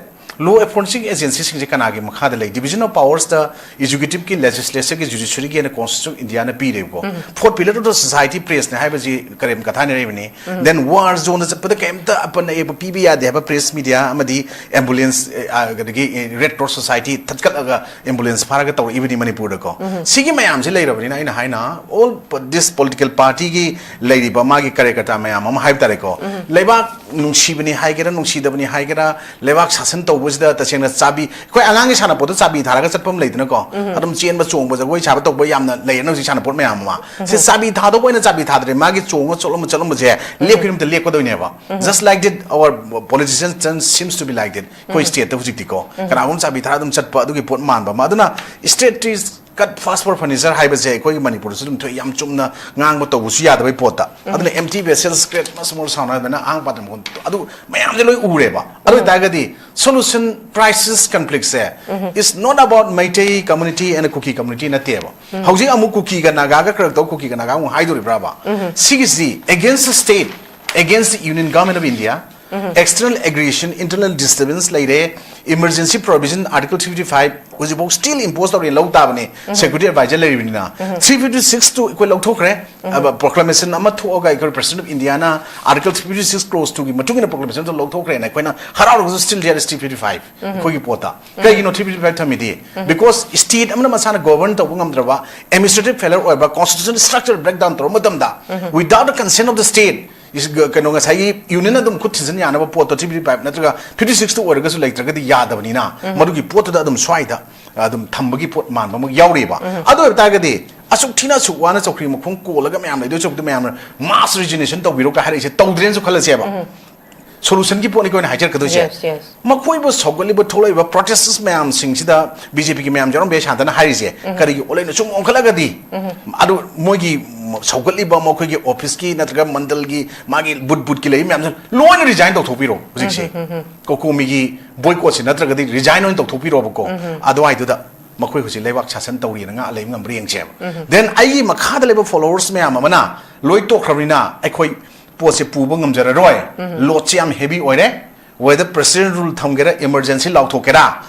ꯂꯣ ꯑꯦꯟꯐꯣꯔꯁꯤꯡ ꯑꯦꯖꯦꯟꯁꯤꯁꯤꯡꯁꯦ ꯀꯅꯥꯒꯤ ꯃꯈꯥꯗ ꯂꯩ? Division of Powers-ꯇ executive-ꯀꯤ, legislature-ꯒꯤ, judiciary-ꯒꯤ ꯍꯥꯏꯅ constitution of India-ꯅ ꯄꯤꯔꯦꯕꯀꯣ꯫ Um. Fourth pillar of the society press-ꯅꯦ ꯍꯥꯏꯕꯁꯤ ꯀꯔꯦꯝ ꯀꯊꯥꯅ ꯂꯩꯕꯅꯤ꯫ ꯎꯝ꯫ Then war zone-ꯗ ꯆꯠꯄꯗ ꯀꯩꯝꯇ ꯑꯄꯟ ꯑꯌꯦꯛꯄ ꯄꯤꯕ ꯌꯥꯗꯦ ꯍꯥꯏꯕ press media ꯑꯃꯗꯤ ambulance, ꯑ, ꯑꯗꯒꯤ, ꯑ, Red Cross Society ꯊꯠꯀꯠꯂꯒ ambulance ꯐꯥꯔꯒ ꯇꯧꯔꯛꯏꯕꯅꯤ ꯃꯅꯤꯄꯨꯔꯗꯀꯣ꯫ ꯎꯝ꯫ ꯁꯤꯒꯤ ꯃꯌꯥꯝꯁꯤ ꯂꯩꯔꯕꯅꯤꯅ ꯑꯩꯅ ꯍꯥꯏꯅ all po-, this political party-ꯒꯤ ꯂꯩꯔꯤꯕ ꯃꯥꯒꯤ ꯀꯥꯔꯌꯀꯔꯇꯥ ꯃꯌꯥꯝ ꯑꯃ ꯍꯥꯏꯕ ꯇꯥꯔꯦꯀꯣ꯫ ꯎꯝ꯫ ꯂꯩꯕꯥꯛ ꯅꯨꯡꯁꯤꯕꯅꯤ ꯍꯥꯏꯒꯦꯔꯥ, ꯅꯨꯡꯁꯤꯗꯕꯅꯤ ꯍꯥꯏꯒꯦꯔꯥ, ꯂꯩꯕꯥꯛ ꯁꯥꯁꯟ ꯇꯧꯕꯁꯤꯗ ꯇꯁꯦꯡꯅ ꯆꯥꯕꯤ, ꯑꯩꯈꯣꯏ ꯑꯉꯥꯡꯒꯤ ꯁꯥꯟꯅꯄꯣꯠꯇ ꯆꯥꯕꯤ ꯊꯥꯔꯒ ꯆꯠꯄ ꯑꯃ ꯂꯩꯗꯅꯀꯣ, ꯎꯝ꯫ ꯑꯗꯨꯝ ꯆꯦꯟꯕ, ꯆꯣꯡꯕ, ꯖꯒꯣꯏ ꯁꯥꯕ ꯇꯧꯕ ꯌꯥꯝꯅ ꯂꯩꯔꯦꯅ ꯍꯧꯖꯤꯛ ꯁꯥꯟꯅꯄꯣꯠ ꯃꯌꯥꯝ ꯑꯃ꯫ ꯁꯤ ꯎꯝ꯫ ꯆꯥꯕꯤ ꯊꯥꯗꯧꯕ ꯑꯣꯏꯅ ꯆꯥꯕꯤ ꯊꯥꯗ꯭ꯔꯦ, ꯃꯥꯒꯤ ꯆꯣꯡꯉ ꯆꯣꯠꯂꯝꯕ ꯆꯠꯂꯝꯕꯁꯦ ꯎꯝ꯫ ꯂꯦꯞꯈꯤꯕ ꯅꯨꯃꯤꯠꯇ ꯂꯦꯞꯀꯗꯣꯏꯅꯦꯕ꯫ ꯎꯝ꯫ Just like that, our politicians seems to be like that. ꯑꯩꯈꯣꯏ ꯎꯝ꯫ State-ꯇ ꯍꯧꯖꯤꯛꯇꯤꯀꯣ, ꯎꯝ꯫ ꯀꯅꯥꯒꯨꯝꯕ ꯆꯥꯕꯤ ꯊꯥꯔ ꯑꯗꯨꯝ ꯆꯠꯄ ꯑꯗꯨꯒꯤ ꯄꯣꯠ ꯃꯥꯟꯕ ꯑꯃ꯫ ꯑꯗꯨꯅ strategies cut fast for furniture ꯍꯥꯏꯕꯁꯦ ꯑꯩꯈꯣꯏꯒꯤ ꯃꯅꯤꯄꯨꯔꯗꯁꯨ ꯑꯗꯨꯝ ꯊꯣꯛꯑꯦ, ꯌꯥꯝ ꯆꯨꯝꯅ ꯉꯥꯡꯕ ꯇꯧꯕꯁꯨ ꯌꯥꯗꯕꯩ ꯄꯣꯠꯇ꯫ ꯎꯝ꯫ ꯑꯗꯨꯅ empty vessels, scrap, small sound ꯍꯥꯏꯗꯅ ꯑꯍꯥꯡ ꯄꯥꯇ꯭ꯔ ꯃꯈꯣꯟ, ꯑꯗꯨ ꯃꯌꯥꯝꯁꯦ ꯂꯣꯏ ꯎꯔꯦꯕ꯫ ꯑꯗꯨ ꯎꯝ꯫ ꯑꯣꯏꯇꯥꯔꯒꯗꯤ solution, crisis, conflict-ꯁꯦ um. It's not about Meitei community and Kuki community ꯅꯠꯇꯦꯕ꯫ ꯎꯝ꯫ ꯍꯧꯖꯤꯛ ꯑꯃꯨꯛ ꯀꯨꯀꯤꯒ ꯅꯥꯒꯥꯒ ꯈꯔ ꯇꯧ, ꯀꯨꯀꯤꯒ ꯅꯥꯒꯥ ꯑꯃꯨꯛ ꯍꯥꯏꯗꯣꯔꯤꯕ꯭ꯔꯥꯕ? ꯎꯝ꯫ ꯁꯤꯒꯤꯁꯤ against the state, against the Union Government of India, um. External aggression, internal disturbance ꯂꯩꯔꯦ, emergency provision, Article three fifty-five ꯍꯧꯖꯤꯛꯐꯥꯎ still impose ꯇꯧꯔꯤ, ꯂꯧ ꯇꯥꯕꯅꯤ, ꯎꯝ꯫ Security advisor ꯂꯩꯔꯤꯕꯅꯤꯅ꯫ ꯎꯝ꯫ Three fifty-six ꯇꯨ ꯑꯩꯈꯣꯏ ꯂꯧꯊꯣꯛꯈ꯭ꯔꯦ꯫ ꯎꯝ꯫ ꯑꯗ proclamation ꯑꯃ ꯊꯣꯛꯑꯒ ꯑꯩꯈꯣꯏ President of India-ꯅ Article three fifty-six clause two-ꯒꯤ ꯃꯇꯨꯡ ꯏꯟꯅ proclamation ꯑꯗꯨ ꯂꯧꯊꯣꯛꯈ꯭ꯔꯦꯅ ꯑꯩꯈꯣꯏꯅ ꯍꯔꯥꯎꯔꯒꯁꯨ still there is three fifty-five ꯎꯝ꯫ ꯑꯩꯈꯣꯏꯒꯤ ꯄꯣꯠꯇ꯫ ꯎꯝ꯫ ꯀꯩꯒꯤꯅꯣ three fifty-five ꯊꯝꯃꯤꯗꯤ? Um. Because state ꯑꯃꯅ ꯃꯁꯥꯅ govern ꯇꯧꯕ ꯉꯝꯗ꯭ꯔꯕ, administrative failure ꯑꯣꯏꯕ, constitutional structure breakdown ꯇꯧꯔꯕ ꯃꯇꯝꯗ, ꯎꯝ꯫ Without the consent of the state, is, ꯀꯩꯅꯣ, ꯉꯁꯥꯏꯒꯤ Union-ꯅ ꯑꯗꯨꯝ ꯈꯨꯠ ꯊꯤꯟꯖꯤꯟ ꯌꯥꯅꯕ ꯄꯣꯠꯇꯣ three fifty-five ꯅꯠꯇ꯭ꯔꯒ fifty-six ꯇꯨ ꯑꯣꯏꯔꯒꯁꯨ ꯂꯩꯇ꯭ꯔꯒꯗꯤ ꯌꯥꯗꯕꯅꯤꯅ, ꯎꯝ꯫ ꯃꯗꯨꯒꯤ ꯄꯣꯠꯇꯨꯗ ꯑꯗꯨꯝ ꯁ꯭ꯋꯥꯏꯗ ꯑꯗꯨꯝ ꯊꯝꯕꯒꯤ ꯄꯣꯠ ꯃꯥꯟꯕ ꯑꯃ ꯌꯥꯎꯔꯤꯕ꯫ ꯎꯝ꯫ ꯑꯗꯨ ꯑꯣꯏꯕ ꯇꯥꯔꯒꯗꯤ ꯑꯁꯨꯛ ꯊꯤꯅ ꯑꯁꯨꯛ ꯋꯥꯅ ꯆꯧꯀ꯭ꯔꯤ ꯃꯈꯣꯡ ꯀꯣꯜꯂꯒ ꯃꯌꯥꯝ ꯂꯩꯗꯣꯏ ꯁꯔꯨꯛꯇ ꯃꯌꯥꯝꯅ mass resignation ꯇꯧꯕꯤꯔꯣ ꯀ ꯍꯥꯏꯔꯛꯏꯁꯦ ꯇꯧꯗ꯭ꯔꯦꯅꯁꯨ ꯈꯜꯂꯁꯦꯕ꯫ Solution ꯒꯤ ꯄꯣꯠꯅꯤꯀꯣ ꯑꯩꯅ ꯍꯥꯏꯖꯔꯛꯀꯗꯣꯏꯁꯦ꯫ Yes, yes. ꯃꯈꯣꯏꯕꯨ ꯁꯧꯒꯠꯂꯤꯕ ꯊꯣꯛꯂꯛꯏꯕ protesters ꯃꯌꯥꯝꯁꯤꯡꯁꯤꯗ B J P ꯒꯤ ꯃꯌꯥꯝ ꯖꯦꯔꯣꯝ ꯕꯦ ꯁꯥꯟꯇꯅ ꯍꯥꯏꯔꯤꯁꯦ ꯀꯔꯤꯒꯤ ꯑꯣꯜꯂꯛꯏꯅꯣ? ꯁꯨꯝ ꯑꯣꯟꯈꯠꯂꯒꯗꯤ ꯑꯗꯨ ꯃꯣꯏꯒꯤ ꯁꯧꯒꯠꯂꯤꯕ ꯃꯈꯣꯏꯒꯤ office ꯀꯤ ꯅꯠꯇ꯭ꯔꯒ ꯃꯟꯗꯜꯒꯤ ꯃꯥꯒꯤ ꯕꯨꯠ ꯕꯨꯠꯀꯤ ꯂꯩꯔꯤ ꯃꯌꯥꯝꯁꯦ ꯂꯣꯏꯅ resign ꯇꯧꯊꯣꯛꯄꯤꯔꯣ ꯍꯧꯖꯤꯛꯁꯦ꯫ COCOMI ꯒꯤ boycott ꯁꯤ ꯅꯠꯇ꯭ꯔꯒꯗꯤ resign ꯑꯣꯏꯅ ꯇꯧꯊꯣꯛꯄꯤꯔꯣꯕꯀꯣ꯫ ꯑꯗꯨꯋꯥꯏꯗꯨꯗ ꯃꯈꯣꯏ ꯍꯧꯖꯤꯛ ꯂꯩꯕꯥꯛ ꯁꯥꯁꯟ ꯇꯧꯔꯤꯅ ꯉꯥ ꯂꯩꯕ ꯉꯝꯕ꯭ꯔꯥ ꯌꯦꯡꯁꯦꯕ꯫ Then ꯑꯩꯒꯤ ꯃꯈꯥꯗ ꯂꯩꯕ followers ꯃꯌꯥꯝ ꯑꯃꯅ ꯂꯣꯏ ꯇꯣꯛꯈ꯭ꯔꯕꯅꯤꯅ ꯑꯩꯈꯣꯏ ꯄꯣꯠꯁꯦ ꯄꯨꯕ ꯉꯝꯖꯔꯔꯣꯏ꯫ Load ꯁꯦ ꯌꯥꯝ heavy ꯑꯣꯏꯔꯦ꯫ Whether president rule ꯊꯝꯒꯦꯔꯥ, emergency ꯂꯥꯎꯊꯣꯛꯀꯦꯔꯥ,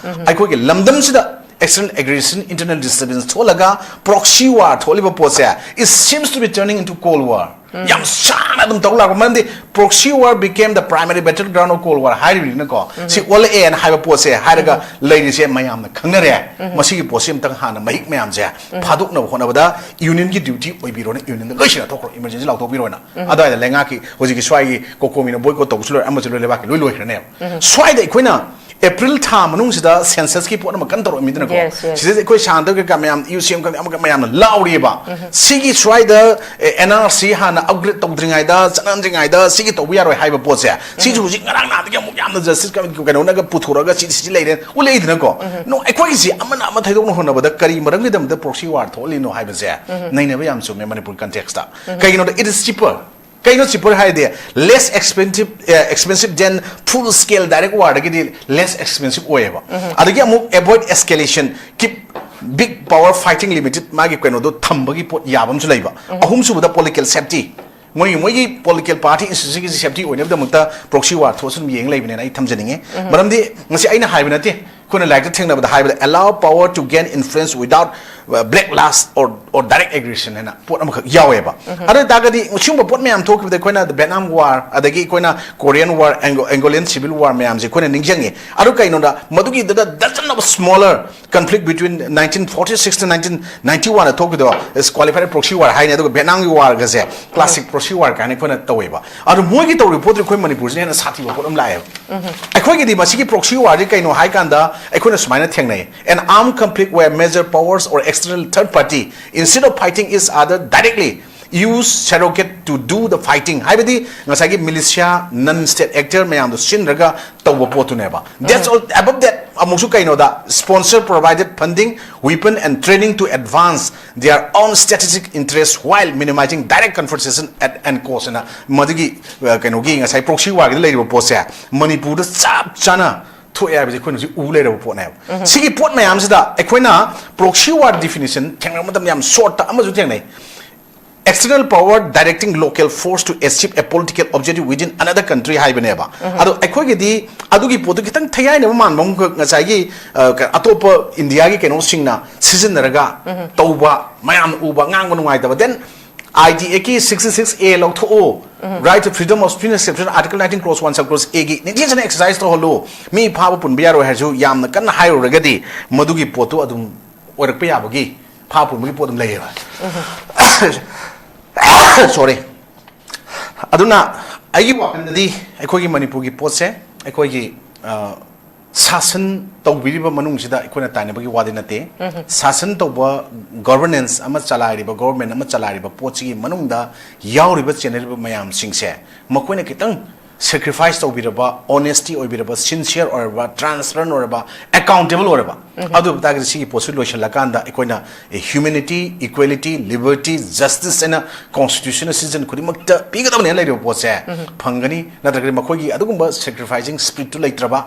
ꯑꯩꯈꯣꯏꯒꯤ ꯂꯝꯗꯝꯁꯤꯗ external aggression, internal disturbance ꯊꯣꯛꯂꯒ proxy war ꯊꯣꯛꯂꯤꯕ ꯄꯣꯠꯁꯦ, it seems to be turning into cold war꯫ ꯌꯥꯝ ꯁꯥꯡꯅ ꯑꯗꯨꯝ ꯇꯧ ꯂꯥꯛꯄ ꯃꯔꯝꯗꯤ proxy war became the primary battleground of cold war ꯍꯥꯏꯔꯤꯕꯅꯤꯅꯀꯣ꯫ ꯁꯤ ꯑꯣꯜꯂꯛꯑꯦꯅ ꯍꯥꯏꯕ ꯄꯣꯠꯁꯦ ꯍꯥꯏꯔꯒ ꯂꯩꯔꯤꯁꯦ ꯃꯌꯥꯝꯅ ꯈꯪꯅꯔꯦ꯫ ꯃꯁꯤꯒꯤ ꯄꯣꯠꯁꯤ ꯑꯝꯇꯪ ꯍꯥꯟꯅ ꯃꯍꯤꯛ ꯃꯌꯥꯝꯁꯦ ꯐꯥꯗꯣꯛꯅꯕ ꯍꯣꯠꯅꯕꯗ union ꯒꯤ duty ꯑꯣꯏꯕꯤꯔꯣꯅ union ꯗ ꯂꯣꯏ ꯁꯤꯟꯅꯊꯣꯛꯈ꯭ꯔꯣ, emergency ꯂꯥꯎꯊꯣꯛꯄꯤꯔꯣꯅ꯫ ꯑꯗꯨꯋꯥꯏꯗ ꯂꯩꯉꯥꯛꯀꯤ ꯍꯧꯖꯤꯛꯀꯤ ꯁ꯭ꯋꯥꯏꯒꯤ COCOMI ꯅ boycott ꯇꯧꯕꯁꯨ ꯂꯣꯏꯔꯦ, ꯑꯃꯁꯨ ꯂꯣꯏ, ꯂꯩꯕꯥꯛꯀꯤ ꯂꯣꯏ ꯂꯣꯏꯈ꯭ꯔꯅꯦꯕ꯫ ꯁ꯭ꯋꯥꯏꯗ ꯑꯩꯈꯣꯏꯅ April ꯊꯥ ꯃꯅꯨꯡꯁꯤꯗ census ꯀꯤ ꯄꯣꯠ ꯑꯃ ꯀꯟꯅ ꯇꯧꯔꯛꯑꯝꯃꯤꯗꯅꯀꯣ꯫ Yes, yes. ꯁꯤꯗꯩꯗ ꯑꯩꯈꯣꯏ ꯁꯥꯟꯅꯗꯕ ꯀꯩꯀꯥ ꯃꯌꯥꯝ, ꯌꯨ ꯁꯤ ꯑꯦꯝ ꯀꯩꯀꯥ ꯑꯃꯒ ꯃꯌꯥꯝꯅ ꯂꯥꯎꯔꯤꯕ꯫ ꯁꯤꯒꯤ ꯁ꯭ꯋꯥꯏꯗ, ꯑꯦ, N R C ꯍꯥꯟꯅ upgrade ꯇꯧꯗ꯭ꯔꯤꯉꯩꯗ, ꯆꯠꯅꯍꯟꯗ꯭ꯔꯤꯉꯩꯗ ꯁꯤꯒꯤ ꯇꯧꯕ ꯌꯥꯔꯣꯏ ꯍꯥꯏꯕ ꯄꯣꯠꯁꯦ, ꯁꯤꯁꯨ ꯍꯧꯖꯤꯛ ꯉꯔꯥꯡ ꯅꯍꯥꯟꯗꯒꯤ ꯑꯃꯨꯛ ꯌꯥꯝꯅ justice ꯀꯩꯅꯣꯅꯒ ꯄꯨꯊꯣꯔꯛꯑꯒ ꯁꯤ, ꯁꯤ ꯂꯩꯔꯦ ꯎꯠꯂꯛꯏꯗꯅꯀꯣ꯫ No, ꯑꯩꯈꯣꯏꯒꯤꯁꯤ ꯑꯃꯅ ꯑꯃ ꯊꯩꯗꯣꯛꯅ ꯍꯣꯠꯅꯕꯗ ꯀꯔꯤ ꯃꯔꯝꯒꯤꯗꯃꯛꯇ proxy war ꯊꯣꯛꯍꯜꯂꯤꯅꯣ ꯍꯥꯏꯕꯁꯦ ꯅꯩꯅꯕ ꯌꯥꯝ ꯆꯨꯝꯃꯦ ꯃꯅꯤꯄꯨꯔ context ꯇ꯫ ꯀꯩꯒꯤꯅꯣꯗ, it is cheaper꯫ ꯀꯩꯅꯣ cheaper ꯍꯥꯏꯗꯤ less expensive, ꯑꯦ, expensive than full scale direct war ꯗꯒꯤꯗꯤ less expensive ꯑꯣꯏꯌꯦꯕ꯫ ꯑꯗꯒꯤ ꯑꯃꯨꯛ avoid escalation, keep big power fighting limited, ꯃꯥꯒꯤ ꯀꯩꯅꯣꯗꯣ ꯊꯝꯕꯒꯤ ꯄꯣꯠ ꯌꯥꯕ ꯑꯃꯁꯨ ꯂꯩꯕ꯫ ꯑꯍꯨꯝꯁꯨꯕꯗ political safety꯫ ꯃꯣꯏꯒꯤ, ꯃꯣꯏꯒꯤ political party institution ꯒꯤ safety ꯑꯣꯏꯅꯕꯒꯤꯗꯃꯛꯇ proxy war ꯊꯣꯛꯑꯁꯨ ꯑꯗꯨꯝ ꯌꯦꯡ ꯂꯩꯕꯅꯦꯅ ꯑꯩ ꯊꯝꯖꯅꯤꯡꯉꯦ꯫ ꯃꯔꯝꯗꯤ ꯉꯁꯤ ꯑꯩꯅ ꯍꯥꯏꯕ ꯅꯠꯇꯦ, ꯑꯩꯈꯣꯏꯅ ꯂꯥꯏꯔꯤꯛꯇ ꯊꯦꯡꯅꯕꯗ ꯍꯥꯏꯕꯗ, allow power to gain influence without, uh, backlash or, or direct aggression ꯍꯥꯏꯅ ꯄꯣꯠ ꯑꯃꯈꯛ ꯌꯥꯎꯋꯦꯕ꯫ ꯑꯗꯨ ꯑꯣꯏꯇꯥꯔꯒꯗꯤ ꯁꯤꯒꯨꯝꯕ ꯄꯣꯠ ꯃꯌꯥꯝ ꯊꯣꯛꯈꯤꯕꯗ ꯑꯩꯈꯣꯏꯅ the Vietnam War, ꯑꯗꯒꯤ ꯑꯩꯈꯣꯏꯅ Korean War, Anglo-, Angolian Civil War ꯃꯌꯥꯝꯁꯦ ꯑꯩꯈꯣꯏꯅ ꯅꯤꯡꯁꯤꯡꯉꯤ꯫ ꯑꯗꯨ ꯀꯩꯅꯣꯗ, ꯃꯗꯨꯒꯤꯗꯨꯗ dozen of smaller conflict between nineteen forty-six to nineteen ninety-one the ꯊꯣꯛꯈꯤꯗꯣ is qualified proxy war ꯍꯥꯏꯅꯤ, ꯑꯗꯨꯒ Vietnam ꯒꯤ war ꯒꯁꯦ classic proxy war ꯀꯥꯏꯅ ꯑꯩꯈꯣꯏꯅ ꯇꯧꯋꯦꯕ꯫ ꯑꯗꯨ ꯃꯣꯏꯒꯤ ꯇꯧꯔꯤꯕ ꯄꯣꯠꯇꯨ ꯑꯩꯈꯣꯏ ꯃꯅꯤꯄꯨꯔꯁꯤꯅ ꯍꯦꯟꯅ ꯁꯥꯊꯤꯕ ꯄꯣꯠ ꯑꯃ ꯂꯥꯛꯑꯦꯕ꯫ ꯑꯩꯈꯣꯏꯒꯤꯗꯤ ꯃꯁꯤꯒꯤ proxy war ꯁꯤ ꯀꯩꯅꯣ ꯍꯥꯏ ꯀꯥꯟꯗ ꯑꯩꯈꯣꯏꯅ ꯁꯨꯃꯥꯏꯅ ꯊꯦꯡꯅꯩ, an armed conflict where major powers or external third party, instead of fighting each other directly, use surrogate to do the fighting. ꯍꯥꯏꯕꯗꯤ ꯉꯁꯥꯏꯒꯤ militia, non state actor ꯃꯌꯥꯝꯗꯣ ꯁꯤꯟꯔꯒ ꯇꯧꯕ ꯄꯣꯠꯇꯨꯅꯦꯕ꯫ That's all. Above that, ꯑꯃꯨꯛꯁꯨ ꯀꯩꯅꯣꯗ, sponsor provided funding, weapon and training to advance their own strategic interests while minimizing direct confrontation at and cost. ꯑꯅ ꯃꯗꯨꯒꯤ, ꯑ, ꯀꯩꯅꯣꯒꯤ ꯉꯁꯥꯏ proxy warꯒꯤꯗ ꯂꯩꯔꯤꯕ ꯄꯣꯠꯁꯦ ꯃꯅꯤꯄꯨꯔꯗ ꯆꯞ ꯆꯥꯅ ꯊꯣꯛꯑꯦ ꯍꯥꯏꯕꯁꯦ ꯑꯩꯈꯣꯏꯅ ꯍꯧꯖꯤꯛ ꯎ ꯂꯩꯔꯕ ꯄꯣꯠꯅꯦꯕ꯫ ꯁꯤꯒꯤ ꯄꯣꯠ ꯃꯌꯥꯝꯁꯤꯗ ꯑꯩꯈꯣꯏꯅ proxy war definition ꯊꯦꯡꯅꯕ ꯃꯇꯝꯗ ꯌꯥꯝ shortꯇ ꯑꯃꯁꯨ ꯊꯦꯡꯅꯩ, external power directing local force to achieve a political objective within another country ꯍꯥꯏꯕꯅꯦꯕ꯫ ꯑꯗꯣ ꯑꯩꯈꯣꯏꯒꯤꯗꯤ ꯑꯗꯨꯒꯤ ꯄꯣꯠꯇꯨ ꯈꯤꯇꯪ ꯊꯩꯒꯥꯏꯅꯕ ꯃꯥꯟꯕ ꯑꯃꯈꯛ ꯉꯁꯥꯏꯒꯤ, ꯑ, ꯀ-, ꯑꯇꯣꯞꯄ ꯏꯟꯗꯤꯌꯥꯒꯤ ꯀꯩꯅꯣꯁꯤꯡꯅ ꯁꯤꯖꯤꯟꯅꯔꯒ ꯇꯧꯕ, ꯃꯌꯥꯝꯅ ꯎꯕ, ꯉꯥꯡꯕ ꯅꯨꯡꯉꯥꯏꯇꯕ꯫ Then I D Act ꯀꯤ sixty six A ꯂꯧꯊꯣꯛꯑꯣ, right to freedom of speech and expression, Article nineteen clause one sub clause A ꯒꯤ ꯅꯤꯡꯊꯤꯖꯅ exercise ꯇꯧꯍꯜꯂꯨ, ꯃꯤ ꯐꯥꯕ ꯄꯨꯟꯕ ꯌꯥꯔꯣꯏ ꯍꯥꯏꯔꯁꯨ ꯌꯥꯝꯅ ꯀꯟꯅ ꯍꯥꯏꯔꯨꯔꯒꯗꯤ ꯃꯗꯨꯒꯤ ꯄꯣꯠꯇꯨ ꯑꯗꯨꯝ ꯑꯣꯏꯔꯛꯄ ꯌꯥꯕꯒꯤ, ꯐꯥ ꯄꯨꯟꯕꯒꯤ ꯄꯣꯠ ꯑꯗꯨꯝ ꯂꯩꯌꯦꯕ꯫ Sorry꯫ ꯑꯗꯨꯅ ꯑꯩꯒꯤ ꯋꯥꯈꯜꯗꯗꯤ ꯑꯩꯈꯣꯏꯒꯤ ꯃꯅꯤꯄꯨꯔꯒꯤ ꯄꯣꯠꯁꯦ ꯑꯩꯈꯣꯏꯒꯤ, ꯑ, ꯁꯥꯁꯟ ꯇꯧꯕꯤꯔꯤꯕ ꯃꯅꯨꯡꯁꯤꯗ ꯑꯩꯈꯣꯏꯅ ꯇꯥꯏꯅꯕꯒꯤ ꯋꯥꯗꯤ ꯅꯠꯇꯦ꯫ ꯁꯥꯁꯟ ꯇꯧꯕ, governance ꯑꯃ ꯆꯂꯥꯏꯔꯤꯕ, government ꯑꯃ ꯆꯂꯥꯏꯔꯤꯕ ꯄꯣꯠꯁꯤꯒꯤ ꯃꯅꯨꯡꯗ ꯌꯥꯎꯔꯤꯕ ꯆꯦꯟꯅꯔꯤꯕ ꯃꯌꯥꯝꯁꯤꯡꯁꯦ ꯃꯈꯣꯏꯅ ꯈꯤꯇꯪ sacrifice ꯇꯧꯕꯤꯔꯕ, honesty ꯑꯣꯏꯕꯤꯔꯕ, sincere ꯑꯣꯏꯔꯕ, transparent ꯑꯣꯏꯔꯕ, accountable ꯑꯣꯏꯔꯕ, ꯑꯗꯨ ꯑꯣꯏꯕ ꯇꯥꯔꯒꯗꯤ ꯁꯤꯒꯤ ꯄꯣꯠꯁꯤ ꯂꯣꯏꯁꯤꯜꯂꯀꯥꯟꯗ ꯑꯩꯈꯣꯏꯅ humanity, equality, liberty, justice ꯍꯥꯏꯅ constitution ꯅ citizen ꯈꯨꯗꯤꯡꯃꯛꯇ ꯄꯤꯒꯗꯕꯅꯦꯅ ꯂꯩꯔꯤꯕ ꯄꯣꯠꯁꯦ ꯐꯪꯒꯅꯤ꯫ ꯅꯠꯇ꯭ꯔꯒꯗꯤ ꯃꯈꯣꯏꯒꯤ ꯑꯗꯨꯒꯨꯝꯕ sacrificing spirit ꯇꯨ ꯂꯩꯇ꯭ꯔꯕ,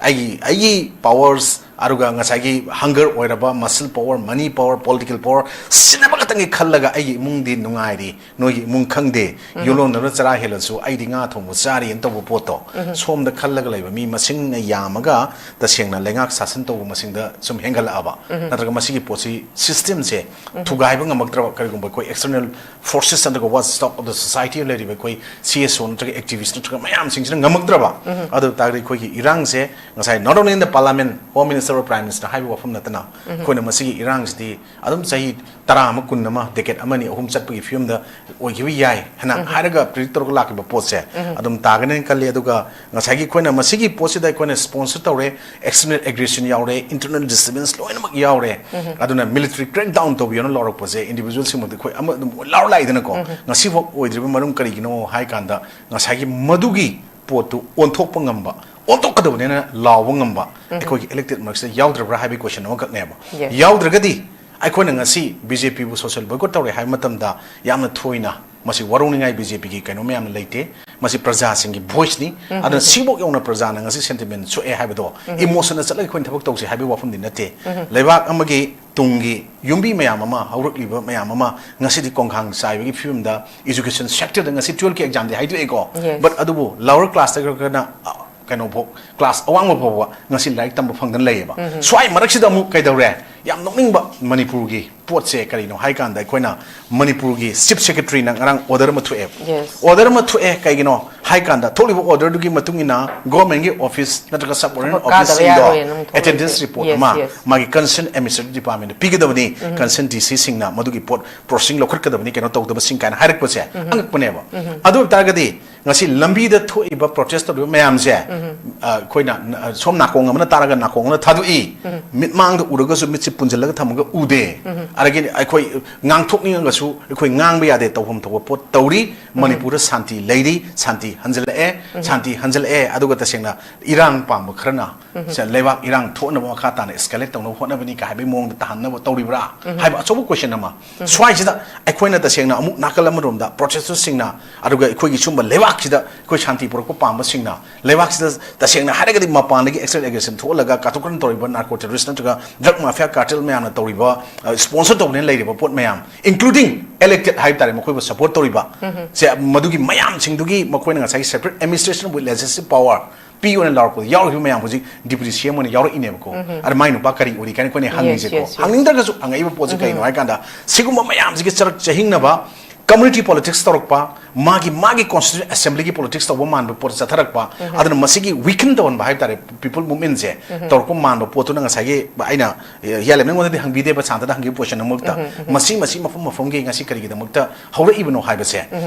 ꯑꯩꯒꯤ, ꯑꯩꯒꯤ powers, ꯑꯗꯨꯒ ꯉꯁꯥꯏꯒꯤ hunger ꯑꯣꯏꯔꯕ muscle power, money power, political power ꯁꯤꯟꯅꯕ ꯈꯛꯇꯪꯒꯤ ꯈꯜꯂꯒ ꯑꯩꯒꯤ ꯏꯃꯨꯡꯗꯤ ꯅꯨꯡꯉꯥꯏꯔꯤ, ꯅꯣꯏꯒꯤ ꯏꯃꯨꯡ ꯈꯪꯗꯦ, ꯌꯣꯜꯂꯣꯟꯅꯕꯅ ꯆꯔꯥ ꯍꯦꯜꯂꯁꯨ ꯑꯩꯗꯤ ꯉꯥ ꯊꯣꯡꯕ ꯆꯥꯔꯤꯅ ꯇꯧꯕ ꯄꯣꯠꯇꯣ, ꯁꯣꯝꯗ ꯈꯜꯂꯒ ꯂꯩꯕ ꯃꯤ ꯃꯁꯤꯡꯅ ꯌꯥꯝꯃꯒ ꯇꯁꯦꯡꯅ ꯂꯩꯉꯥꯛ ꯁꯥꯁꯟ ꯇꯧꯕ ꯃꯁꯤꯡꯗ ꯁꯨꯝ ꯍꯦꯟꯒꯠꯂꯛꯑꯕ, ꯅꯠꯇ꯭ꯔꯒ ꯃꯁꯤꯒꯤ ꯄꯣꯠꯁꯤ system ꯁꯦ ꯊꯨꯒꯥꯏꯕ ꯉꯝꯃꯛꯇ꯭ꯔꯕ, ꯀꯔꯤꯒꯨꯝꯕ ꯑꯩꯈꯣꯏ external forces ꯅꯠꯇ꯭ꯔꯒ watchdog of the society ꯂꯩꯔꯤꯕ ꯑꯩꯈꯣꯏ C S O ꯅꯠꯇ꯭ꯔꯒ activist ꯅꯠꯇ꯭ꯔꯒ ꯃꯌꯥꯝꯁꯤꯡꯁꯤꯅ ꯉꯝꯃꯛꯇ꯭ꯔꯕ, ꯑꯗꯨ ꯑꯣꯏ ꯇꯥꯔꯒꯗꯤ ꯑꯩꯈꯣꯏꯒꯤ ꯏꯔꯥꯡꯁꯦ ꯉꯁꯥꯏ not only in the parliament, home minister or prime minister ꯍꯥꯏꯕ ꯋꯥꯐꯝ ꯅꯠꯇꯅ ꯑꯩꯈꯣꯏꯅ ꯃꯁꯤꯒꯤ ꯏꯔꯥꯡꯁꯤꯗꯤ ꯑꯗꯨꯝ ꯆꯍꯤ ꯇꯔꯥ ꯑꯃ, ꯀꯨꯟ ꯑꯃ, decade ꯑꯃꯅꯤ ꯑꯍꯨꯝ ꯆꯠꯄꯒꯤ ꯐꯤꯕꯝꯗ ꯑꯣꯏꯈꯤꯕ ꯌꯥꯏ ꯍꯥꯏꯅ ꯍꯥꯏꯔꯒ predict ꯇꯧꯔꯒ ꯂꯥꯛꯈꯤꯕ ꯄꯣꯠꯁꯦ ꯑꯗꯨꯝ ꯇꯥꯒꯅꯤ꯫ ꯀꯜꯂꯤ꯫ ꯑꯗꯨꯒ ꯉꯁꯥꯏꯒꯤ ꯑꯩꯈꯣꯏꯅ ꯃꯁꯤꯒꯤ ꯄꯣꯠꯁꯤꯗ ꯑꯩꯈꯣꯏꯅ sponsor ꯇꯧꯔꯦ, external aggression ꯌꯥꯎꯔꯦ, internal disturbance ꯂꯣꯏꯅꯃꯛ ꯌꯥꯎꯔꯦ, ꯑꯗꯨꯅ military crackdown ꯇꯧꯕꯤꯌꯣꯅ ꯂꯥꯎꯔꯛꯄꯁꯦ individual ꯁꯤꯡꯃꯛꯇꯤ ꯑꯩꯈꯣꯏ ꯑꯃ ꯑꯗꯨꯝ ꯂꯥꯎꯔ ꯂꯥꯛꯏꯗꯅꯀꯣ꯫ ꯉꯁꯤꯐꯥꯎ ꯑꯣꯏꯗ꯭ꯔꯤꯕ ꯃꯔꯝ ꯀꯔꯤꯒꯤꯅꯣ ꯍꯥꯏ ꯀꯥꯟꯗ, ꯉꯁꯥꯏꯒꯤ ꯃꯗꯨꯒꯤ ꯄꯣꯠꯇꯨ ꯑꯣꯟꯊꯣꯛꯄ ꯉꯝꯕ, ꯑꯣꯟꯊꯣꯛꯀꯗꯕꯅꯦꯅ ꯂꯥꯎꯕ ꯉꯝꯕ ꯑꯩꯈꯣꯏꯒꯤ elected ꯃꯔꯛꯁꯤꯗ ꯌꯥꯎꯗ꯭ꯔꯕ꯭ꯔꯥ ꯍꯥꯏꯕꯒꯤ question ꯑꯃꯈꯛꯅꯦꯕ꯫ Yes. ꯌꯥꯎꯗ꯭ꯔꯒꯗꯤ ꯑꯩꯈꯣꯏꯅ ꯉꯁꯤ BJP ꯕꯨ social boycott ꯇꯧꯔꯦ ꯍꯥꯏꯕ ꯃꯇꯝꯗ ꯌꯥꯝꯅ ꯊꯣꯏꯅ ꯃꯁꯤ ꯋꯥꯔꯧꯅꯤꯡꯉꯥꯏ BJP ꯒꯤ ꯀꯩꯅꯣ ꯃꯌꯥꯝꯅ ꯂꯩꯇꯦ꯫ ꯃꯁꯤ ꯄ꯭ꯔꯖꯥꯁꯤꯡꯒꯤ voice ꯅꯤ꯫ ꯑꯗꯨꯅ ꯁꯤꯐꯧ ꯌꯧꯅ ꯄ꯭ꯔꯖꯥꯅ ꯉꯁꯤ sentiment ꯁꯣꯛꯑꯦ ꯍꯥꯏꯕꯗꯣ emotion ꯗ ꯆꯠꯂꯒ ꯑꯩꯈꯣꯏꯅ ꯊꯕꯛ ꯇꯧꯁꯦ ꯍꯥꯏꯕꯒꯤ ꯋꯥꯐꯝꯗꯤ ꯅꯠꯇꯦ꯫ ꯂꯩꯕꯥꯛ ꯑꯃꯒꯤ ꯇꯨꯡꯒꯤ ꯌꯨꯝꯕꯤ ꯃꯌꯥꯝ ꯑꯃ, ꯍꯧꯔꯛꯂꯤꯕ ꯃꯌꯥꯝ ꯑꯃ ꯉꯁꯤꯗꯤ ꯈꯣꯡꯈꯥꯡ ꯆꯥꯏꯕꯒꯤ ꯐꯤꯕꯝꯗ education sector ꯗ ꯉꯁꯤ twelve ꯀꯤ exam ꯗꯤ ꯍꯥꯏꯗꯣꯛꯑꯦꯀꯣ꯫ Yes. But ꯑꯗꯨꯕꯨ lower class ꯇ ꯈꯔ ꯈꯔꯅ, ꯑ, ꯀꯩꯅꯣꯐꯥꯎ, class ꯑꯋꯥꯡꯕ ꯐꯥꯎꯕ ꯉꯁꯤ ꯂꯥꯏꯔꯤꯛ ꯇꯝꯕ ꯐꯪꯗꯅ ꯂꯩꯌꯦꯕ꯫ ꯁ꯭ꯋꯥꯏ ꯃꯔꯛꯁꯤꯗ ꯑꯃꯨꯛ ꯀꯩꯗꯧꯔꯦ? ꯌꯥꯝ ꯅꯣꯛꯅꯤꯡꯕ ꯃꯅꯤꯄꯨꯔꯒꯤ ꯄꯣꯠꯁꯦ ꯀꯔꯤꯅꯣ ꯍꯥꯏ ꯀꯥꯟꯗ, ꯑꯩꯈꯣꯏꯅ ꯃꯅꯤꯄꯨꯔꯒꯤ Chief Secretary ꯅ ꯉꯔꯥꯡ order ꯑꯃ ꯊꯣꯛꯑꯦ꯫ Yes. Order ꯑꯃ ꯊꯣꯛꯑꯦ, ꯀꯩꯒꯤꯅꯣ ꯍꯥꯏ ꯀꯥꯟꯗ, ꯊꯣꯛꯂꯤꯕ order ꯗꯨꯒꯤ ꯃꯇꯨꯡ ꯏꯟꯅ government ꯀꯤ office ꯅꯠꯇ꯭ꯔꯒ subordinate office ꯁꯤꯡꯗꯣ attendance report ꯑꯃ ꯃꯥꯒꯤ concerned administrative department ꯇ ꯄꯤꯒꯗꯕꯅꯤ, concerned DC ꯁꯤꯡꯅ ꯃꯗꯨꯒꯤ ꯄꯣꯠ processing ꯂꯧꯈꯠꯀꯗꯕꯅꯤ, ꯀꯩꯅꯣ ꯇꯧꯗꯕꯁꯤꯡ ꯀꯥꯏꯅ ꯍꯥꯏꯔꯛꯄꯁꯦ ꯑꯉꯛꯄꯅꯦꯕ꯫ ꯑꯗꯨ ꯑꯣꯏꯇꯥꯔꯒꯗꯤ ꯉꯁꯤ ꯂꯝꯕꯤꯗ ꯊꯣꯛꯏꯕ protest ꯇꯧꯔꯤꯕ ꯃꯌꯥꯝꯁꯦ, ꯑ, ꯑꯩꯈꯣꯏꯅ, ꯑ, ꯁꯣꯝ ꯅꯥꯀꯣꯡ ꯑꯃꯅ ꯇꯥꯔꯒ ꯅꯥꯀꯣꯡ ꯑꯃꯅ ꯊꯥꯗꯣꯛꯏ꯫ ꯃꯤꯠꯃꯥꯡꯗ ꯎꯔꯒꯁꯨ ꯃꯤꯠꯁꯦ ꯄꯨꯟꯁꯤꯜꯂꯒ ꯊꯝꯃꯒ ꯎꯗꯦ꯫ ꯑꯗꯒꯤ ꯑꯩꯈꯣꯏ ꯉꯥꯡꯊꯣꯛꯅꯤꯡꯉꯒꯁꯨ ꯑꯩꯈꯣꯏ ꯉꯥꯡꯕ ꯌꯥꯗꯦ, ꯇꯧꯐꯝ ꯊꯣꯛꯄ ꯄꯣꯠ ꯇꯧꯔꯤ꯫ ꯃꯅꯤꯄꯨꯔꯗ ꯁꯥꯟꯇꯤ ꯂꯩꯔꯤ, ꯁꯥꯟꯇꯤ ꯍꯟꯖꯤꯜꯂꯛꯑꯦ, ꯁꯥꯟꯇꯤ ꯍꯟꯖꯤꯜꯂꯛꯑꯦ꯫ ꯑꯗꯨꯒ ꯇꯁꯦꯡꯅ ꯏꯔꯥꯡ ꯄꯥꯝꯕ ꯈꯔꯅ ꯁꯦ, ꯂꯩꯕꯥꯛ ꯏꯔꯥꯡ ꯊꯣꯛꯅꯕ ꯃꯈꯥ ꯇꯥꯅ escalate ꯇꯧꯅꯕ ꯍꯣꯠꯅꯕꯅꯤ ꯀ ꯍꯥꯏꯕꯒꯤ ꯃꯑꯣꯡꯗ ꯇꯥꯍꯟꯅꯕ ꯇꯧꯔꯤꯕ꯭ꯔꯥ ꯍꯥꯏꯕ ꯑꯆꯧꯕ question ꯑꯃ꯫ ꯁ꯭ꯋꯥꯏꯁꯤꯗ ꯑꯩꯈꯣꯏꯅ ꯇꯁꯦꯡꯅ ꯑꯃꯨꯛ ꯅꯥꯀꯜ ꯑꯃꯔꯣꯝꯗ protesters ꯁꯤꯡꯅ, ꯑꯗꯨꯒ ꯑꯩꯈꯣꯏꯒꯤ ꯁꯨꯝꯕ ꯂꯩꯕꯥꯛꯁꯤꯗ ꯑꯩꯈꯣꯏ ꯁꯥꯟꯇꯤ ꯄꯨꯔꯛꯄ ꯄꯥꯝꯕꯁꯤꯡꯅ, ꯂꯩꯕꯥꯛꯁꯤꯗ ꯇꯁꯦꯡꯅ ꯍꯥꯏꯔꯒꯗꯤ ꯃꯄꯥꯟꯗꯒꯤ external aggression ꯊꯣꯛꯍꯜꯂꯒ ꯀꯥꯊꯣꯛ ꯀꯥꯔꯟ ꯇꯧꯔꯤꯕ narco terrorist ꯅꯠꯇ꯭ꯔꯒ drug mafia cartel ꯃꯌꯥꯝꯅ ꯇꯧꯔꯤꯕ, ꯑ, sponsor ꯇꯧꯗꯨꯅ ꯂꯩꯔꯤꯕ ꯄꯣꯠ ꯃꯌꯥꯝ, including elected ꯍꯥꯏꯕ ꯇꯥꯔꯦ, ꯃꯈꯣꯏꯕꯨ support ꯇꯧꯔꯤꯕ ꯁꯦ, ꯃꯗꯨꯒꯤ ꯃꯌꯥꯝꯁꯤꯡꯗꯨꯒꯤ ꯃꯈꯣꯏꯅ ꯉꯁꯥꯏꯒꯤ separate administration with legislative power ꯄꯤꯌꯣꯅ ꯂꯥꯎꯔꯛꯄꯗ ꯌꯥꯎꯔꯤꯕ ꯃꯌꯥꯝ ꯍꯧꯖꯤꯛ deputy CM ꯑꯣꯏꯅ ꯌꯥꯎꯔꯛꯏꯅꯦꯕꯀꯣ꯫ ꯑꯗ ꯃꯥꯏ ꯅꯨꯄꯥ ꯀꯔꯤ ꯑꯣꯏꯔꯤ ꯀꯥꯏꯅ ꯑꯩꯈꯣꯏꯅ ꯍꯪꯉꯤꯁꯦꯀꯣ꯫ Yes, yes, yes. ꯍꯪꯅꯤꯡꯗ꯭ꯔꯒꯁꯨ ꯍꯪꯉꯛꯏꯕ ꯄꯣꯠꯁꯦ ꯀꯩꯅꯣ ꯍꯥꯏ ꯀꯥꯟꯗ, ꯁꯤꯒꯨꯝꯕ ꯃꯌꯥꯝꯁꯤꯒꯤ ꯆꯔꯛ ꯆꯍꯤꯡꯅꯕ community politics ꯇꯧꯔꯛꯄ, ꯃꯥꯒꯤ ꯃꯥꯒꯤ constituent assemblyꯒꯤ politics ꯇꯧꯕ ꯃꯥꯟꯕ ꯄꯣꯠ ꯆꯠꯊꯔꯛꯄ, ꯑꯗꯨꯅ ꯃꯁꯤꯒꯤ weaken ꯇꯧꯍꯟꯕ ꯍꯥꯏꯕ ꯇꯥꯔꯦ, people movementꯁꯦ ꯇꯧꯔꯛꯄ ꯃꯥꯟꯕ ꯄꯣꯠꯇꯨꯅ ꯉꯁꯥꯏꯒꯤ ꯑꯩꯅ ꯍꯤꯌꯥꯂꯦꯝꯅꯉꯣꯟꯗꯗꯤ ꯍꯪꯕꯤꯗꯦꯕ, ꯁꯥꯟꯇꯗ ꯍꯪꯈꯤꯕ question ꯑꯃꯛꯇ ꯃꯁꯤ ꯃꯁꯤ ꯃꯐꯝ ꯃꯐꯝꯒꯤ ꯉꯁꯤ ꯀꯔꯤꯒꯤꯗꯃꯛꯇ ꯍꯧꯔꯛꯏꯕꯅꯣ ꯍꯥꯏꯕꯁꯦ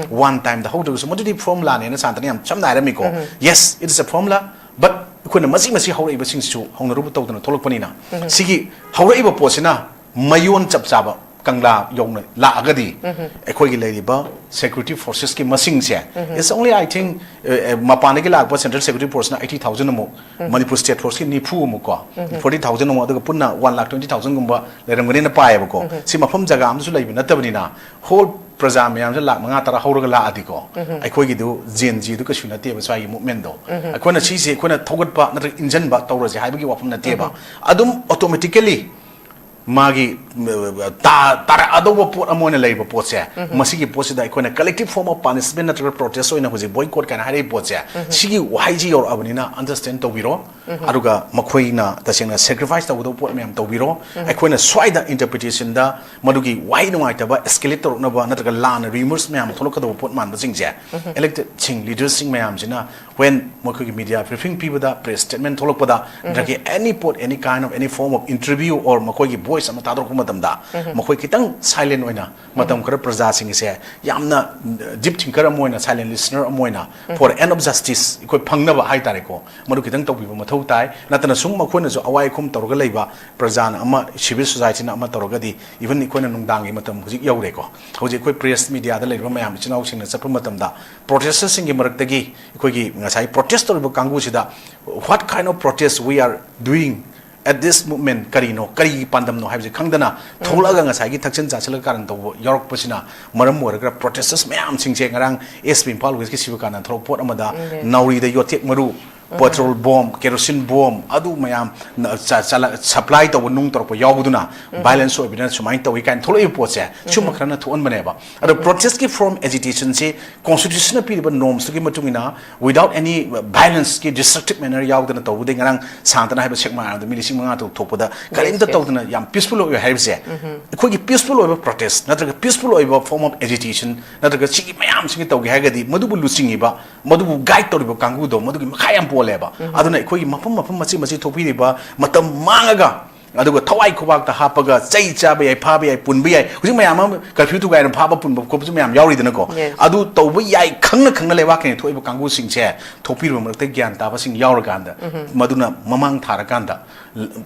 one timeꯗ ꯍꯧꯗ꯭ꯔꯒꯁꯨ ꯃꯗꯨꯗꯤ formulaꯅꯦꯅ ꯁꯥꯟꯇꯅ ꯌꯥꯝ ꯁꯝꯅ ꯍꯥꯏꯔꯝꯃꯤꯀꯣ. Yes, it is a formula, but ꯑꯩꯈꯣꯏꯅ ꯃꯁꯤ ꯃꯁꯤ ꯍꯧꯔꯛꯏꯕꯁꯤꯡꯁꯤꯁꯨ ꯍꯧꯅꯔꯨꯕ ꯇꯧꯗꯅ ꯊꯣꯛꯂꯛꯄꯅꯤꯅ ꯁꯤꯒꯤ ꯍꯧꯔꯛꯏꯕ ꯄꯣꯠꯁꯤꯅ ꯃꯌꯣꯟ ꯆꯞ ꯆꯥꯕ ꯀꯪꯂꯥ ꯌꯧꯅ ꯂꯥꯛꯑꯒꯗꯤ ꯑꯩꯈꯣꯏꯒꯤ ꯂꯩꯔꯤꯕ security forcesꯀꯤ ꯃꯁꯤꯡꯁꯦ, it's only, I think, ꯑꯦ, ꯑꯦ, ꯃꯄꯥꯟꯗꯒꯤ ꯂꯥꯛꯄ central security forceꯅ eighty thousand ꯑꯃꯨꯛ, ꯃꯅꯤꯄꯨꯔ state forceꯀꯤ ꯅꯤꯐꯨ ꯑꯃꯨꯛ ꯀꯣ, forty thousand ꯑꯃꯨꯛ, ꯑꯗꯨꯒ ꯄꯨꯟꯅ one lakh twenty thousandꯒꯨꯝꯕ ꯂꯩꯔꯝꯒꯅꯤꯅ ꯄꯥꯏꯌꯦꯕꯀꯣ. ꯁꯤ ꯃꯐꯝ ꯖꯒꯥ ꯑꯃꯁꯨ ꯂꯩꯕ ꯅꯠꯇꯕꯅꯤꯅ whole ꯄ꯭ꯔꯖꯥ ꯃꯌꯥꯝꯁꯦ ꯂꯥꯛ ꯃꯉꯥ ꯇꯔꯥ ꯍꯧꯔꯒ ꯂꯥꯛꯑꯗꯤꯀꯣ, ꯑꯩꯈꯣꯏꯒꯤꯗꯨ Gen Zꯗꯨ ꯀꯩꯁꯨ ꯅꯠꯇꯦꯕ ꯁ꯭ꯋꯥꯏꯒꯤ movementꯗꯣ. ꯑꯩꯈꯣꯏꯅ ꯁꯤꯁꯦ ꯑꯩꯈꯣꯏꯅ ꯊꯧꯒꯠꯄ ꯅꯠꯇ꯭ꯔꯒ ꯏꯟꯖꯟꯕ ꯇꯧꯔꯁꯦ ꯍꯥꯏꯕꯒꯤ ꯋꯥꯐꯝ ꯅꯠꯇꯦꯕ. ꯑꯗꯨꯝ automatically ꯃꯥꯒꯤ, ꯎꯝ, ꯇꯥ-, ꯇꯥꯔꯛꯑꯗꯧꯕ ꯄꯣꯠ ꯑꯃ ꯑꯣꯏꯅ ꯂꯩꯔꯤꯕ ꯄꯣꯠꯁꯦ, ꯃꯁꯤꯒꯤ ꯄꯣꯠꯁꯤꯗ ꯑꯩꯈꯣꯏꯅ collective form of punishment ꯅꯠꯇ꯭ꯔꯒ protest ꯑꯣꯏꯅ ꯍꯧꯖꯤꯛ boycott ꯀꯥꯏꯅ ꯍꯥꯏꯔꯛꯏꯕ ꯄꯣꯠꯁꯦ, ꯁꯤꯒꯤ ꯋꯥꯍꯩꯁꯤ ꯌꯧꯔꯛꯑꯕꯅꯤꯅ understand ꯇꯧꯕꯤꯔꯣ. ꯑꯗꯨꯒ ꯃꯈꯣꯏꯅ ꯇꯁꯦꯡꯅ sacrifice ꯇꯧꯒꯗꯧꯕ ꯄꯣꯠ ꯃꯌꯥꯝ ꯇꯧꯕꯤꯔꯣ. ꯑꯩꯈꯣꯏꯅ ꯁ꯭ꯋꯥꯏꯗ interpretationꯗ ꯃꯗꯨꯒꯤ ꯋꯥꯍꯩ ꯅꯨꯡꯉꯥꯏꯇꯕ escalate ꯇꯧꯔꯛꯅꯕ ꯅꯠꯇ꯭ꯔꯒ ꯂꯥꯟꯅ rumors ꯃꯌꯥꯝ ꯊꯣꯛꯂꯛꯀꯗꯧꯕ ꯄꯣꯠ ꯃꯥꯟꯕꯁꯤꯡꯁꯦ, electedꯁꯤꯡ, leadersꯁꯤꯡ ꯃꯌꯥꯝꯁꯤꯅ when ꯃꯈꯣꯏꯒꯤ media briefing ꯄꯤꯕꯗ, press statement ꯊꯣꯛꯂꯛꯄꯗ, ꯅꯠꯇ꯭ꯔꯒ any ꯄꯣꯠ, any kind of, any form of interview or ꯃꯈꯣꯏꯒꯤ voice ꯑꯃ ꯊꯥꯗꯣꯔꯛꯄ ꯃꯇꯝꯗ, ꯃꯈꯣꯏ ꯈꯤꯇꯪ silent ꯑꯣꯏꯅ ꯃꯇꯝ ꯈꯔ ꯄ꯭ꯔꯖꯥꯁꯤꯡꯁꯦ ꯌꯥꯝꯅ deep thinker ꯑꯃ ꯑꯣꯏꯅ, silent listener ꯑꯃ ꯑꯣꯏꯅ, for end of justice ꯑꯩꯈꯣꯏ ꯐꯪꯅꯕ ꯍꯥꯏꯇꯥꯔꯦꯀꯣ, ꯃꯗꯨ ꯈꯤꯇꯪ ꯇꯧꯕꯤꯕ ꯃꯊꯧ ꯇꯥꯏ. ꯅꯠꯇꯅ ꯁꯨꯝ ꯃꯈꯣꯏꯅꯁꯨ ꯑꯋꯥꯏ ꯑꯈꯨꯝ ꯇꯧꯔꯒ ꯂꯩꯕ ꯄ꯭ꯔꯖꯥꯅ ꯑꯃ, civil societyꯅ ꯑꯃ ꯇꯧꯔꯒꯗꯤ, even ꯑꯩꯈꯣꯏꯅ ꯅꯨꯡꯗꯥꯡꯒꯤ ꯃꯇꯝ ꯍꯧꯖꯤꯛ ꯌꯧꯔꯦꯀꯣ, ꯍꯧꯖꯤꯛ ꯑꯩꯈꯣꯏ press mediaꯗ ꯂꯩꯔꯤꯕ ꯃꯌꯥꯝ ꯏꯆꯤꯟ ꯏꯅꯥꯎꯁꯤꯡꯅ ꯆꯠꯄ ꯃꯇꯝꯗ, protestersꯁꯤꯡꯒꯤ ꯃꯔꯛꯇꯒꯤ ꯑꯩꯈꯣꯏꯒꯤ ꯉꯁꯥꯏ protest ꯇꯧꯔꯤꯕ ꯀꯥꯡꯕꯨꯁꯤꯗ what kind of protest we are doing at this moment, ꯀꯔꯤꯅꯣ, ꯀꯔꯤꯒꯤ ꯄꯥꯟꯗꯝꯅꯣ ꯍꯥꯏꯕꯁꯤ ꯈꯪꯗꯅ ꯊꯣꯛꯂꯛꯑꯒ ꯉꯁꯥꯏꯒꯤ ꯊꯛꯆꯤꯟ ꯆꯥꯁꯤꯜꯂꯒ ꯀꯥꯔꯟ ꯇꯧꯕ ꯌꯥꯎꯔꯛꯄꯁꯤꯅ ꯃꯔꯝ ꯑꯣꯏꯔꯒ protesters ꯃꯌꯥꯝꯁꯤꯡꯁꯦ ꯉꯔꯥꯡ SP ꯏꯝꯐꯥꯜ Westꯀꯤ ꯁꯤꯕꯀꯥꯟꯗ ꯊꯣꯛꯂꯛꯄ ꯄꯣꯠ ꯑꯃꯗ ꯅꯥꯎꯔꯤꯗ ꯌꯣꯠꯊꯦꯛ ꯃꯔꯨ, ꯄꯦꯇ꯭ꯔꯣꯜ ꯕꯣꯝ, ꯀꯦꯔꯣꯁꯤꯟ ꯕꯣꯝ, ꯑꯗꯨ ꯃꯌꯥꯝ ꯅ-, ꯆ-, ꯆꯂ-, ꯁꯄ꯭ꯂꯥꯏ ꯇꯧꯕ ꯅꯨꯡ ꯇꯧꯔꯛꯄ ꯌꯥꯎꯕꯗꯨꯅ ꯚꯥꯏꯂꯦꯟꯁ ꯑꯣꯏꯕꯅꯤꯅ ꯁꯨꯃꯥꯏꯅ ꯇꯧꯏ ꯀꯥꯏꯅ ꯊꯣꯛꯂꯛꯏꯕ ꯄꯣꯠꯁꯦ, ꯁꯤꯒꯨꯝꯕ ꯈꯔꯅ ꯊꯣꯛꯍꯟꯕꯅꯦꯕ꯫ ꯑꯗꯣ ꯄ꯭ꯔꯣꯇꯦꯁꯀꯤ ꯐꯣꯔꯝ ꯑꯦꯖꯤꯇꯦꯁꯟꯁꯤ ꯀꯣꯟꯁꯇꯤꯇ꯭ꯌꯨꯁꯟꯅ ꯄꯤꯔꯤꯕ ꯅꯣꯔꯝꯁꯇꯨꯒꯤ ꯃꯇꯨꯡ ꯏꯟꯅ, without any violence ꯀꯤ destructive manner ꯌꯥꯎꯗꯅ ꯇꯧꯕꯗꯩ, ꯉꯔꯥꯡ ꯁꯥꯟꯇꯅ ꯍꯥꯏꯕ ꯁꯦꯛꯃꯥꯏꯔꯣꯝꯗ ꯃꯤ ꯂꯤꯁꯤꯡ ꯃꯉꯥ ꯇꯔꯨꯛ ꯊꯣꯛꯄꯗ ꯀꯔꯤꯝꯇ ꯇꯧꯗꯅ ꯌꯥꯝ ꯄꯤꯁꯐꯨꯜ ꯑꯣꯏ ꯍꯥꯏꯕꯁꯦ, ꯑꯩꯈꯣꯏꯒꯤ ꯄꯤꯁꯐꯨꯜ ꯑꯣꯏꯕ ꯄ꯭ꯔꯣꯇꯦꯁ ꯅꯠꯇ꯭ꯔꯒ ꯄꯤꯁꯐꯨꯜ ꯑꯣꯏꯕ ꯐꯣꯔꯝ ꯑꯣꯐ ꯑꯦꯖꯤꯇꯦꯁꯟ ꯅꯠꯇ꯭ꯔꯒ ꯁꯤꯒꯤ ꯃꯌꯥꯝꯁꯤꯒꯤ ꯇꯧꯒꯦ ꯍꯥꯏꯔꯒꯗꯤ, ꯃꯗꯨꯕꯨ ꯂꯨꯆꯤꯡꯉꯤꯕ, ꯃꯗꯨꯕꯨ ꯒꯥꯏꯗ ꯇꯧꯔꯤꯕ ꯀꯥꯡꯕꯨꯗꯣ, ꯃꯗꯨꯒꯤ ꯃꯈꯥ ꯌꯥꯝ ꯄꯣꯜꯂꯦꯕ꯫ ꯑꯗꯨꯅ ꯑꯩꯈꯣꯏꯒꯤ ꯃꯐꯝ ꯃꯐꯝ ꯃꯆꯤ ꯃꯆꯤ ꯊꯣꯛꯄꯤꯔꯤꯕ, ꯃꯇꯝ ꯃꯥꯡꯉꯒ, ꯑꯗꯨꯒ ꯊꯋꯥꯏ ꯈꯨꯕꯥꯛꯇ ꯍꯥꯞꯄꯒ ꯆꯩ ꯆꯥꯕ ꯌꯥꯏ, ꯐꯥꯕ ꯌꯥꯏ, ꯄꯨꯟꯕ ꯌꯥꯏ꯫ ꯍꯧꯖꯤꯛ ꯃꯌꯥꯝ ꯑꯃ ꯀꯔꯐ꯭ꯌꯨ ꯊꯨꯒꯥꯏꯅ ꯐꯥꯕ ꯄꯨꯟꯕ ꯈꯣꯠꯄꯁꯨ ꯃꯌꯥꯝ ꯌꯥꯎꯔꯤꯗꯅꯀꯣ꯫ Yes. ꯑꯗꯨ ꯇꯧꯕ ꯌꯥꯏ ꯈꯪꯅ ꯈꯪꯅ ꯂꯩꯕꯥꯛ ꯀꯩꯅ ꯊꯣꯛꯏꯕ ꯀꯥꯡꯕꯨꯁꯤꯡꯁꯦ, ꯊꯣꯛꯄꯤꯔꯤꯕ ꯃꯔꯛꯇ ꯒ꯭ꯌꯥꯟ ꯇꯥꯕꯁꯤꯡ ꯌꯥꯎꯔꯀꯥꯟꯗ, ꯃꯗꯨꯅ ꯃꯃꯥꯡ ꯊꯥꯔꯀꯥꯟꯗ,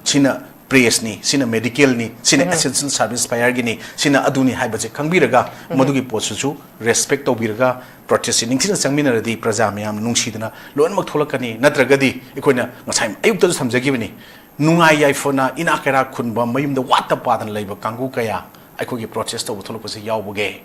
ꯁꯤꯅ ꯄ꯭ꯔꯦꯁꯅꯤ, ꯁꯤꯅ ꯃꯦꯗꯤꯀꯦꯜꯅꯤ, ꯁꯤꯅ ꯑꯦꯁꯦꯟꯁꯤꯌꯦꯜ ꯁꯥꯔꯚꯤꯁ ꯄ꯭ꯔꯣꯚꯥꯏꯗꯔꯒꯤꯅꯤ, ꯁꯤꯅ ꯑꯗꯨꯅꯤ ꯍꯥꯏꯕꯁꯦ ꯈꯪꯕꯤꯔꯒ, ꯃꯗꯨꯒꯤ ꯄꯣꯠꯁꯤꯁꯨ ꯔꯦꯁꯄꯦꯛ ꯇꯧꯕꯤꯔꯒ, ꯄ꯭ꯔꯣꯇꯦꯁꯁꯦ ꯅꯤꯡꯊꯤꯅ ꯆꯪꯃꯤꯟꯅꯔꯗꯤ, ꯄ꯭ꯔꯖꯥ ꯃꯌꯥꯝ ꯅꯨꯡꯁꯤꯗꯅ ꯂꯣꯏꯅꯃꯛ ꯊꯣꯛꯂꯛꯀꯅꯤ꯫ ꯅꯠꯇ꯭ꯔꯒꯗꯤ, ꯑꯩꯈꯣꯏꯅ ꯉꯁꯥꯏ ꯑꯌꯨꯛꯇꯁꯨ ꯊꯝꯖꯈꯤꯕꯅꯤ, ꯅꯨꯡꯉꯥꯏ ꯌꯥꯏꯐꯅ, ꯏꯅꯥꯛ ꯀꯩꯔꯥꯛ ꯈꯨꯟꯕ, ꯃꯌꯨꯝꯗ ꯋꯥꯠꯇ ꯄꯥꯗꯅ ꯂꯩꯕ ꯀꯥꯡꯕꯨ ꯀꯌꯥ ꯑꯩꯈꯣꯏꯒꯤ ꯄ꯭ꯔꯣꯇꯦꯁ ꯇꯧꯕ ꯊꯣꯛꯂꯛꯄꯁꯦ ꯌꯥꯎꯕꯒꯦ꯫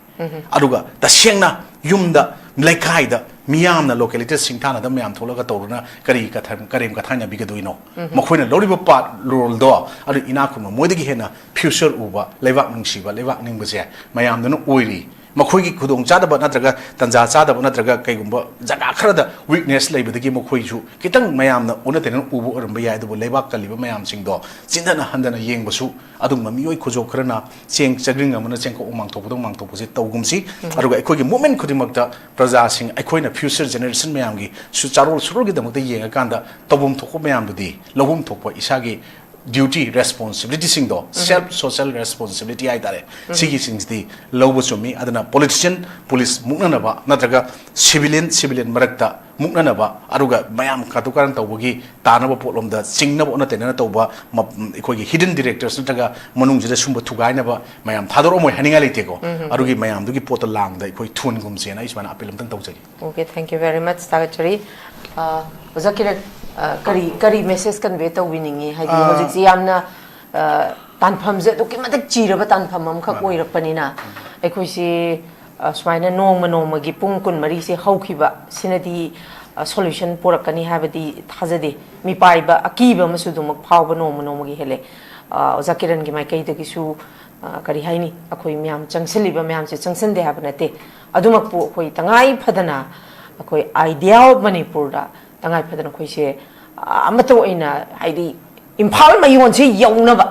ꯑꯗꯨꯒ ꯇꯁꯦꯡꯅ ꯌꯨꯝꯗ, ꯂꯩꯀꯥꯏꯗ, ꯃꯤꯌꯥꯝꯅ, ꯂꯣꯀꯦꯂꯤꯇꯤ ꯁꯤꯡꯊꯥꯅꯗꯕ ꯃꯌꯥꯝ ꯊꯣꯛꯂꯒ ꯇꯧꯗꯨꯅ ꯀꯔꯤ ꯀꯊ-, ꯀꯔꯦꯝ ꯀꯊꯥꯏꯅꯕꯤꯒꯗꯣꯏꯅꯣ? ꯃꯈꯣꯏꯅ ꯂꯧꯔꯤꯕ ꯄꯥꯔꯠ ꯔꯣꯜꯗꯣ, ꯑꯗꯨ ꯏꯅꯥꯛ ꯈꯨꯟꯕ, ꯃꯣꯏꯗꯒꯤ ꯍꯦꯟꯅ ꯐ꯭ꯌꯨꯆꯔ ꯎꯕ, ꯂꯩꯕꯥꯛ ꯅꯨꯡꯁꯤꯕ, ꯂꯩꯕꯥꯛ ꯅꯤꯡꯕꯁꯦ ꯃꯌꯥꯝꯗꯨꯅ ꯑꯣꯏꯔꯤ꯫ ꯃꯈꯣꯏꯒꯤ ꯈꯨꯗꯣꯡꯆꯥꯗꯕ ꯅꯠꯇ꯭ꯔꯒ ꯇꯟꯖꯥ ꯆꯥꯗꯕ ꯅꯠꯇ꯭ꯔꯒ ꯀꯩꯒꯨꯝꯕ ꯖꯒꯥ ꯈꯔꯗ ꯋꯤꯛꯅꯦꯁ ꯂꯩꯕꯗꯒꯤ ꯃꯈꯣꯏꯁꯨ ꯈꯤꯇꯪ ꯃꯌꯥꯝꯅ ꯑꯣꯟꯅ ꯇꯩꯅꯅ ꯎꯕ ꯑꯣꯏꯔꯝꯕ ꯌꯥꯏ, ꯑꯗꯨꯕꯨ ꯂꯩꯕꯥꯛ ꯀꯜꯂꯤꯕ ꯃꯌꯥꯝꯁꯤꯡꯗꯣ ꯆꯤꯟꯊꯅ ꯍꯟꯊꯅ ꯌꯦꯡꯕꯁꯨ ꯑꯗꯨꯒꯨꯝꯕ ꯃꯤꯑꯣꯏ ꯈꯨꯖꯣꯞ ꯈꯔꯅ ꯆꯦꯡ ꯆꯒ꯭ꯔꯤꯡ ꯑꯃꯅ ꯆꯦꯡꯀꯣꯛ ꯃꯥꯡꯊꯣꯛꯄꯗꯧ ꯃꯥꯡꯊꯣꯛꯄꯁꯦ ꯇꯧꯒꯨꯝꯁꯤ꯫ ꯑꯗꯨꯒ ꯑꯩꯈꯣꯏꯒꯤ ꯃꯨꯞꯃꯦꯟ ꯈꯨꯗꯤꯡꯃꯛꯇ ꯄ꯭ꯔꯖꯥꯁꯤꯡ, ꯑꯩꯈꯣꯏꯅ ꯐ꯭ꯌꯨꯆꯔ ꯖꯦꯅꯦꯔꯦꯁꯟ ꯃꯌꯥꯝꯒꯤ ꯁꯨ-, ꯆꯥꯔꯣꯜ ꯁꯨꯔꯣꯜꯒꯤꯗꯃꯛꯇ ꯌꯦꯡꯉꯀꯥꯟꯗ ꯇꯧꯐꯝ ꯊꯣꯛꯄ ꯃꯌꯥꯝꯗꯨꯗꯤ ꯂꯧꯐꯝ ꯊꯣꯛꯄ ꯏꯁꯥꯒꯤ ꯗ꯭ꯌꯨꯇꯤ, ꯔꯦꯁꯄꯣꯟꯁꯤꯕꯤꯂꯤꯇꯤꯁꯤꯡꯗꯣ, ꯁꯦꯜꯐ ꯁꯣꯁꯦꯜ ꯔꯦꯁꯄꯣꯟꯁꯤꯕꯤꯂꯤꯇꯤ ꯍꯥꯏꯇꯥꯔꯦ, ꯁꯤꯒꯤꯁꯤꯡꯁꯤꯗꯤ ꯂꯧꯕ ꯆꯨꯝꯃꯤ꯫ ꯑꯗꯨꯅ ꯄꯣꯂꯤꯇꯤꯁꯤꯌꯟ, ꯄꯨꯂꯤꯁ ꯃꯨꯛꯅꯅꯕ ꯅꯠꯇ꯭ꯔꯒ ꯁꯤꯚꯤꯂꯤꯌꯟ, ꯁꯤꯚꯤꯂꯤꯌꯟ ꯃꯔꯛꯇ ꯃꯨꯛꯅꯅꯕ, ꯑꯗꯨꯒ ꯃꯌꯥꯝ ꯀꯥꯇꯨ ꯀꯥꯔꯟ ꯇꯧꯕꯒꯤ ꯇꯥꯅꯕ ꯄꯣꯠꯂꯣꯝꯗ ꯆꯤꯡꯅꯕ, ꯑꯣꯟꯅ ꯇꯩꯅꯅ ꯇꯧꯕ ꯃ-, ꯑꯩꯈꯣꯏꯒꯤ ꯍꯤꯗꯟ ꯗꯤꯔꯦꯛꯇꯔꯁ ꯅꯠꯇ꯭ꯔꯒ ꯃꯅꯨꯡꯁꯤꯗ ꯁꯨꯝꯕ ꯊꯨꯒꯥꯏꯅꯕ ꯃꯌꯥꯝ ꯊꯥꯗꯣꯔꯛꯑꯝꯃꯣꯏ ꯍꯥꯏꯅꯤꯡꯉꯥꯏ ꯂꯩꯇꯦꯀꯣ꯫ ꯑꯗꯨꯒꯤ ꯃꯌꯥꯝꯗꯨꯒꯤ ꯄꯣꯠꯇ ꯂꯥꯡꯗ ꯑꯩꯈꯣꯏ ꯊꯣꯟꯒꯨꯝꯁꯦꯅ ꯑꯩ ꯁꯨꯃꯥꯏꯅ ꯑꯄꯤꯜ ꯑꯝꯇꯪ ꯇꯧꯖꯒꯦ꯫ Okay, thank you very much, ꯊꯥꯒꯠꯆꯔꯤ꯫ ꯑ, ꯑꯣꯖꯥ ꯀꯤꯔꯟ, ꯑ, ꯀꯔꯤ, ꯀꯔꯤ ꯃꯦꯁꯦꯖ ꯀꯟꯚꯦ ꯇꯧꯕꯤꯅꯤꯡꯉꯤ? ꯍꯥꯏꯗꯤ ꯑ, ꯍꯧꯖꯤꯛꯁꯤ ꯌꯥꯝꯅ, ꯑ, ꯇꯥꯟꯐꯝꯁꯦ ꯑꯗꯨꯛꯀꯤ ꯃꯇꯤꯛ ꯆꯤꯔꯕ ꯇꯥꯟꯐꯝ ꯑꯃꯈꯛ ꯃꯥꯅꯦ꯫ ꯑꯣꯏꯔꯛꯄꯅꯤꯅ, ꯑꯩꯈꯣꯏꯁꯤ, ꯑ, ꯁꯨꯃꯥꯏꯅ ꯅꯣꯡꯃ ꯅꯣꯡꯃꯒꯤ ꯄꯨꯡ ꯀꯨꯟꯃꯔꯤꯁꯦ ꯍꯧꯈꯤꯕ, ꯁꯤꯅꯗꯤ ꯁꯣꯂꯨꯁꯟ ꯄꯨꯔꯛꯀꯅꯤ ꯍꯥꯏꯕꯗꯤ ꯊꯥꯖꯗꯦ꯫ ꯃꯤꯄꯥꯏꯕ ꯑꯀꯤꯕ ꯑꯃꯁꯨ ꯑꯗꯨꯃꯛ ꯐꯥꯎꯕ ꯅꯣꯡꯃ ꯅꯣꯡꯃꯒꯤ ꯍꯦꯜꯂꯦ꯫ ꯑ, ꯑꯣꯖꯥ ꯀꯤꯔꯟꯒꯤ ꯃꯥꯏꯀꯩꯗꯒꯤꯁꯨ, ꯑ, ꯀꯔꯤ ꯍꯥꯏꯅꯤ, ꯑꯩꯈꯣꯏ ꯃꯌꯥꯝ ꯆꯪꯁꯤꯜꯂꯤꯕ ꯃꯌꯥꯝꯁꯦ ꯆꯪꯁꯤꯟꯗꯦ ꯍꯥꯏꯕ ꯅꯠꯇꯦ꯫ ꯑꯗꯨꯃꯛꯄꯨ ꯑꯩꯈꯣꯏ ꯇꯉꯥꯏ ꯐꯗꯅ ꯑꯩꯈꯣꯏ Idea of Manipur ꯗ ꯇꯉꯥꯏ ꯐꯗꯅ ꯑꯩꯈꯣꯏꯁꯦ, ꯑ, ꯑꯃꯠꯇ ꯑꯣꯏꯅ, ꯍꯥꯏꯗꯤ, ꯏꯝꯐꯥꯜ ꯃꯌꯣꯟꯁꯦ ꯌꯧꯅꯕ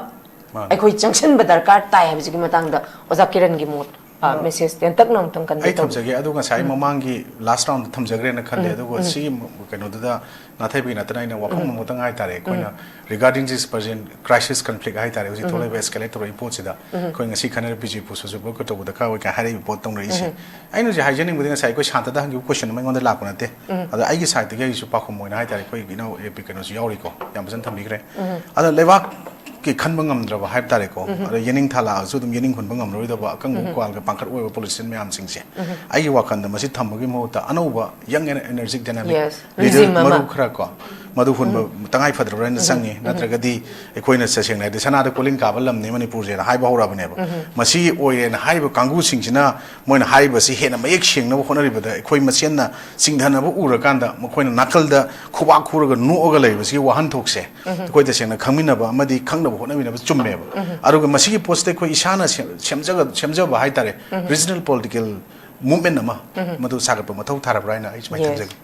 ꯃꯥꯅꯦ꯫ ꯑꯩꯈꯣꯏ ꯆꯪꯁꯤꯟꯕ ꯗꯔꯀꯥꯔ ꯇꯥꯏ ꯍꯥꯏꯕꯁꯤꯒꯤ ꯃꯇꯥꯡꯗ ꯑꯣꯖꯥ ꯀꯤꯔꯟꯒꯤ ꯃꯣꯠ, ꯑ, ꯑ, ꯃꯦꯁꯦꯖ ꯇꯦꯟꯇꯛꯅ ꯑꯃꯨꯛꯇꯪ ꯀꯟꯚꯦ ꯑꯩ ꯇꯧꯕꯤꯌꯨ꯫ ꯊꯝꯖꯒꯦ꯫ ꯑꯗꯨ ꯉꯁꯥꯏ ꯎꯝ꯫ ꯃꯃꯥꯡꯒꯤ ꯂꯥꯁ ꯔꯥꯎꯟꯗ ꯊꯝꯖꯈ꯭ꯔꯦꯅ ꯈꯜꯂꯦ꯫ ꯎꯝ, ꯑꯗꯨꯒ ꯎꯝ꯫ ꯁꯤꯒꯤ ꯀꯩꯅꯣꯗꯨꯗ ꯅꯥꯊꯩꯕꯒꯤ ꯅꯠꯇꯅ ꯑꯩꯅ ꯋꯥꯐꯝ ꯎꯝ꯫ ꯑꯃꯈꯛꯇꯪ ꯍꯥꯏꯇꯥꯔꯦ, ꯑꯩꯈꯣꯏꯅ ꯎꯝ꯫ Regarding this present crisis conflict ꯍꯥꯏꯇꯥꯔꯦ, ꯍꯧꯖꯤꯛ ꯎꯝ꯫ ꯊꯣꯛꯂꯛꯏꯕ ꯑꯦꯁꯀꯦꯂꯦꯠ ꯇꯧꯔꯛꯏ ꯄꯣꯠꯁꯤꯗ ꯎꯝ꯫ ꯑꯩꯈꯣꯏ ꯉꯁꯤ ꯈꯟꯅꯔꯤꯕ ꯕꯤ ꯖꯦ ꯄꯤ ꯁꯣꯁꯤꯌꯣ ꯄꯣꯂꯤꯇꯤꯀꯦꯜ ꯇꯧꯕꯗ ꯈꯔ ꯑꯣꯏ ꯀꯥꯏ ꯍꯥꯏꯔꯛꯏꯕ ꯄꯣꯠ ꯇꯧꯅꯔꯛꯏꯁꯦ꯫ ꯎꯝ꯫ ꯑꯩꯅ ꯍꯧꯖꯤꯛ ꯍꯥꯏꯖꯅꯤꯡꯕꯗꯤ ꯉꯁꯥꯏ ꯑꯩꯈꯣꯏ ꯁꯥꯟꯇꯗ ꯍꯪꯈꯤꯕ ꯀꯣꯏꯁꯟ ꯑꯃ ꯑꯩꯉꯣꯟꯗ ꯂꯥꯛꯄ ꯅꯠꯇꯦ꯫ ꯎꯝ꯫ ꯑꯗ ꯑꯩꯒꯤ ꯁꯥꯏꯠꯇꯒꯤ ꯑꯩꯒꯤꯁꯨ ꯄꯥꯎꯈꯨꯝ ꯑꯣꯏꯅ ꯍꯥꯏꯇꯥꯔꯦ, ꯑꯩꯈꯣꯏ ꯏꯅꯥꯎ ꯑꯦ ꯄꯤ ꯀꯩꯅꯣꯁꯨ ꯌꯥꯎꯔꯤꯀꯣ, ꯌꯥꯝ ꯐꯖꯅ ꯊꯝꯕꯤꯈ꯭ꯔꯦ꯫ ꯎꯝ꯫ ꯑꯗ ꯂꯩꯕꯥꯛꯀꯤ ꯈꯟꯕ ꯉꯝꯗ꯭ꯔꯕ ꯍꯥꯏꯕ ꯇꯥꯔꯦꯀꯣ, ꯎꯝ꯫ ꯑꯗ ꯌꯦꯅꯤꯡ ꯊꯥ ꯂꯥꯛꯑꯁꯨ ꯑꯗꯨꯝ ꯌꯦꯅꯤꯡ ꯍꯨꯟꯕ ꯉꯝꯂꯔꯣꯏꯗꯕ ꯑꯀꯪꯕ ꯎꯝ꯫ ꯀ꯭ꯋꯥꯜꯒ ꯄꯥꯡꯈꯠ ꯑꯣꯏꯕ ꯄꯣꯂꯤꯇꯤꯁꯤꯌꯟ ꯃꯌꯥꯝꯁꯤꯡꯁꯦ, ꯎꯝ꯫ ꯑꯩꯒꯤ ꯋꯥꯈꯜꯗ ꯃꯁꯤ ꯊꯝꯕꯒꯤ ꯃꯍꯨꯠꯇ ꯑꯅꯧꯕ ꯌꯪ and energetic dynamic Yes, leader regime ꯑꯃ꯫ ꯃꯔꯨ ꯈꯔ ꯀꯣ, ꯃꯗꯨ ꯍꯨꯟꯕ ꯎꯝ꯫ ꯇꯉꯥꯏ ꯐꯗ꯭ꯔꯕ꯭ꯔꯥ ꯍꯥꯏꯅ ꯎꯝ꯫ ꯆꯪꯉꯤ꯫ ꯎꯝ꯫ ꯅꯠꯇ꯭ꯔꯒꯗꯤ ꯑꯩꯈꯣꯏꯅ ꯁꯦ-, ꯁꯦꯡꯅ ꯍꯥꯏꯔꯗꯤ ꯁꯅꯥꯗ ꯀꯣꯂꯤꯡ ꯀꯥꯕ ꯂꯝꯅꯤ ꯃꯅꯤꯄꯨꯔꯁꯦꯅ ꯍꯥꯏꯕ ꯍꯧꯔꯛꯑꯕꯅꯦꯕ꯫ ꯎꯝ꯫ ꯃꯁꯤ ꯑꯣꯏꯔꯦꯅ ꯍꯥꯏꯔꯤꯕ ꯀꯥꯡꯕꯨꯁꯤꯡꯁꯤꯅ ꯃꯣꯏꯅ ꯍꯥꯏꯔꯤꯕꯁꯤ ꯍꯦꯟꯅ ꯃꯌꯦꯛ ꯁꯦꯡꯅꯕ ꯍꯣꯠꯅꯔꯤꯕꯗ ꯑꯩꯈꯣꯏ ꯃꯁꯦꯟꯅ ꯆꯤꯡꯊꯅꯕ ꯎꯔꯀꯥꯟꯗ ꯃꯈꯣꯏꯅ ꯅꯥꯀꯜꯗ ꯈꯨꯕꯥꯛ ꯈꯨꯔꯒ ꯅꯣꯛꯑꯒ ꯂꯩꯕꯁꯤꯒꯤ ꯋꯥꯍꯟꯊꯣꯛꯁꯦ ꯎꯝ꯫ ꯑꯩꯈꯣꯏ ꯇꯁꯦꯡꯅ ꯈꯪꯃꯤꯟꯅꯕ ꯑꯃꯗꯤ ꯈꯪꯅꯕ ꯍꯣꯠꯅꯃꯤꯟꯅꯕ ꯆꯨꯝꯃꯦꯕ꯫ ꯎꯝ꯫ ꯑꯗꯨꯒ ꯃꯁꯤꯒꯤ ꯄꯣꯠꯁꯤꯗ ꯑꯩꯈꯣꯏ ꯏꯁꯥꯅ ꯁꯦꯝ-, ꯁꯦꯝꯖꯒ-, ꯁꯦꯝꯖꯕ ꯍꯥꯏꯇꯥꯔꯦ, ꯎꯝ꯫ ꯔꯤꯖꯅꯦꯜ ꯄꯣꯂꯤꯇꯤꯀꯦꯜ ꯃꯨꯚꯃꯦꯟ ꯑꯃ ꯎꯝ꯫ ꯃꯗꯨ ꯁꯥꯒꯠꯄ ꯃꯊꯧ ꯇꯥꯔꯕ꯭ꯔꯥ ꯍꯥꯏꯅ ꯑꯩ ꯁꯨꯃꯥꯏꯅ Yes꯫ ꯊꯝꯖꯒꯦ꯫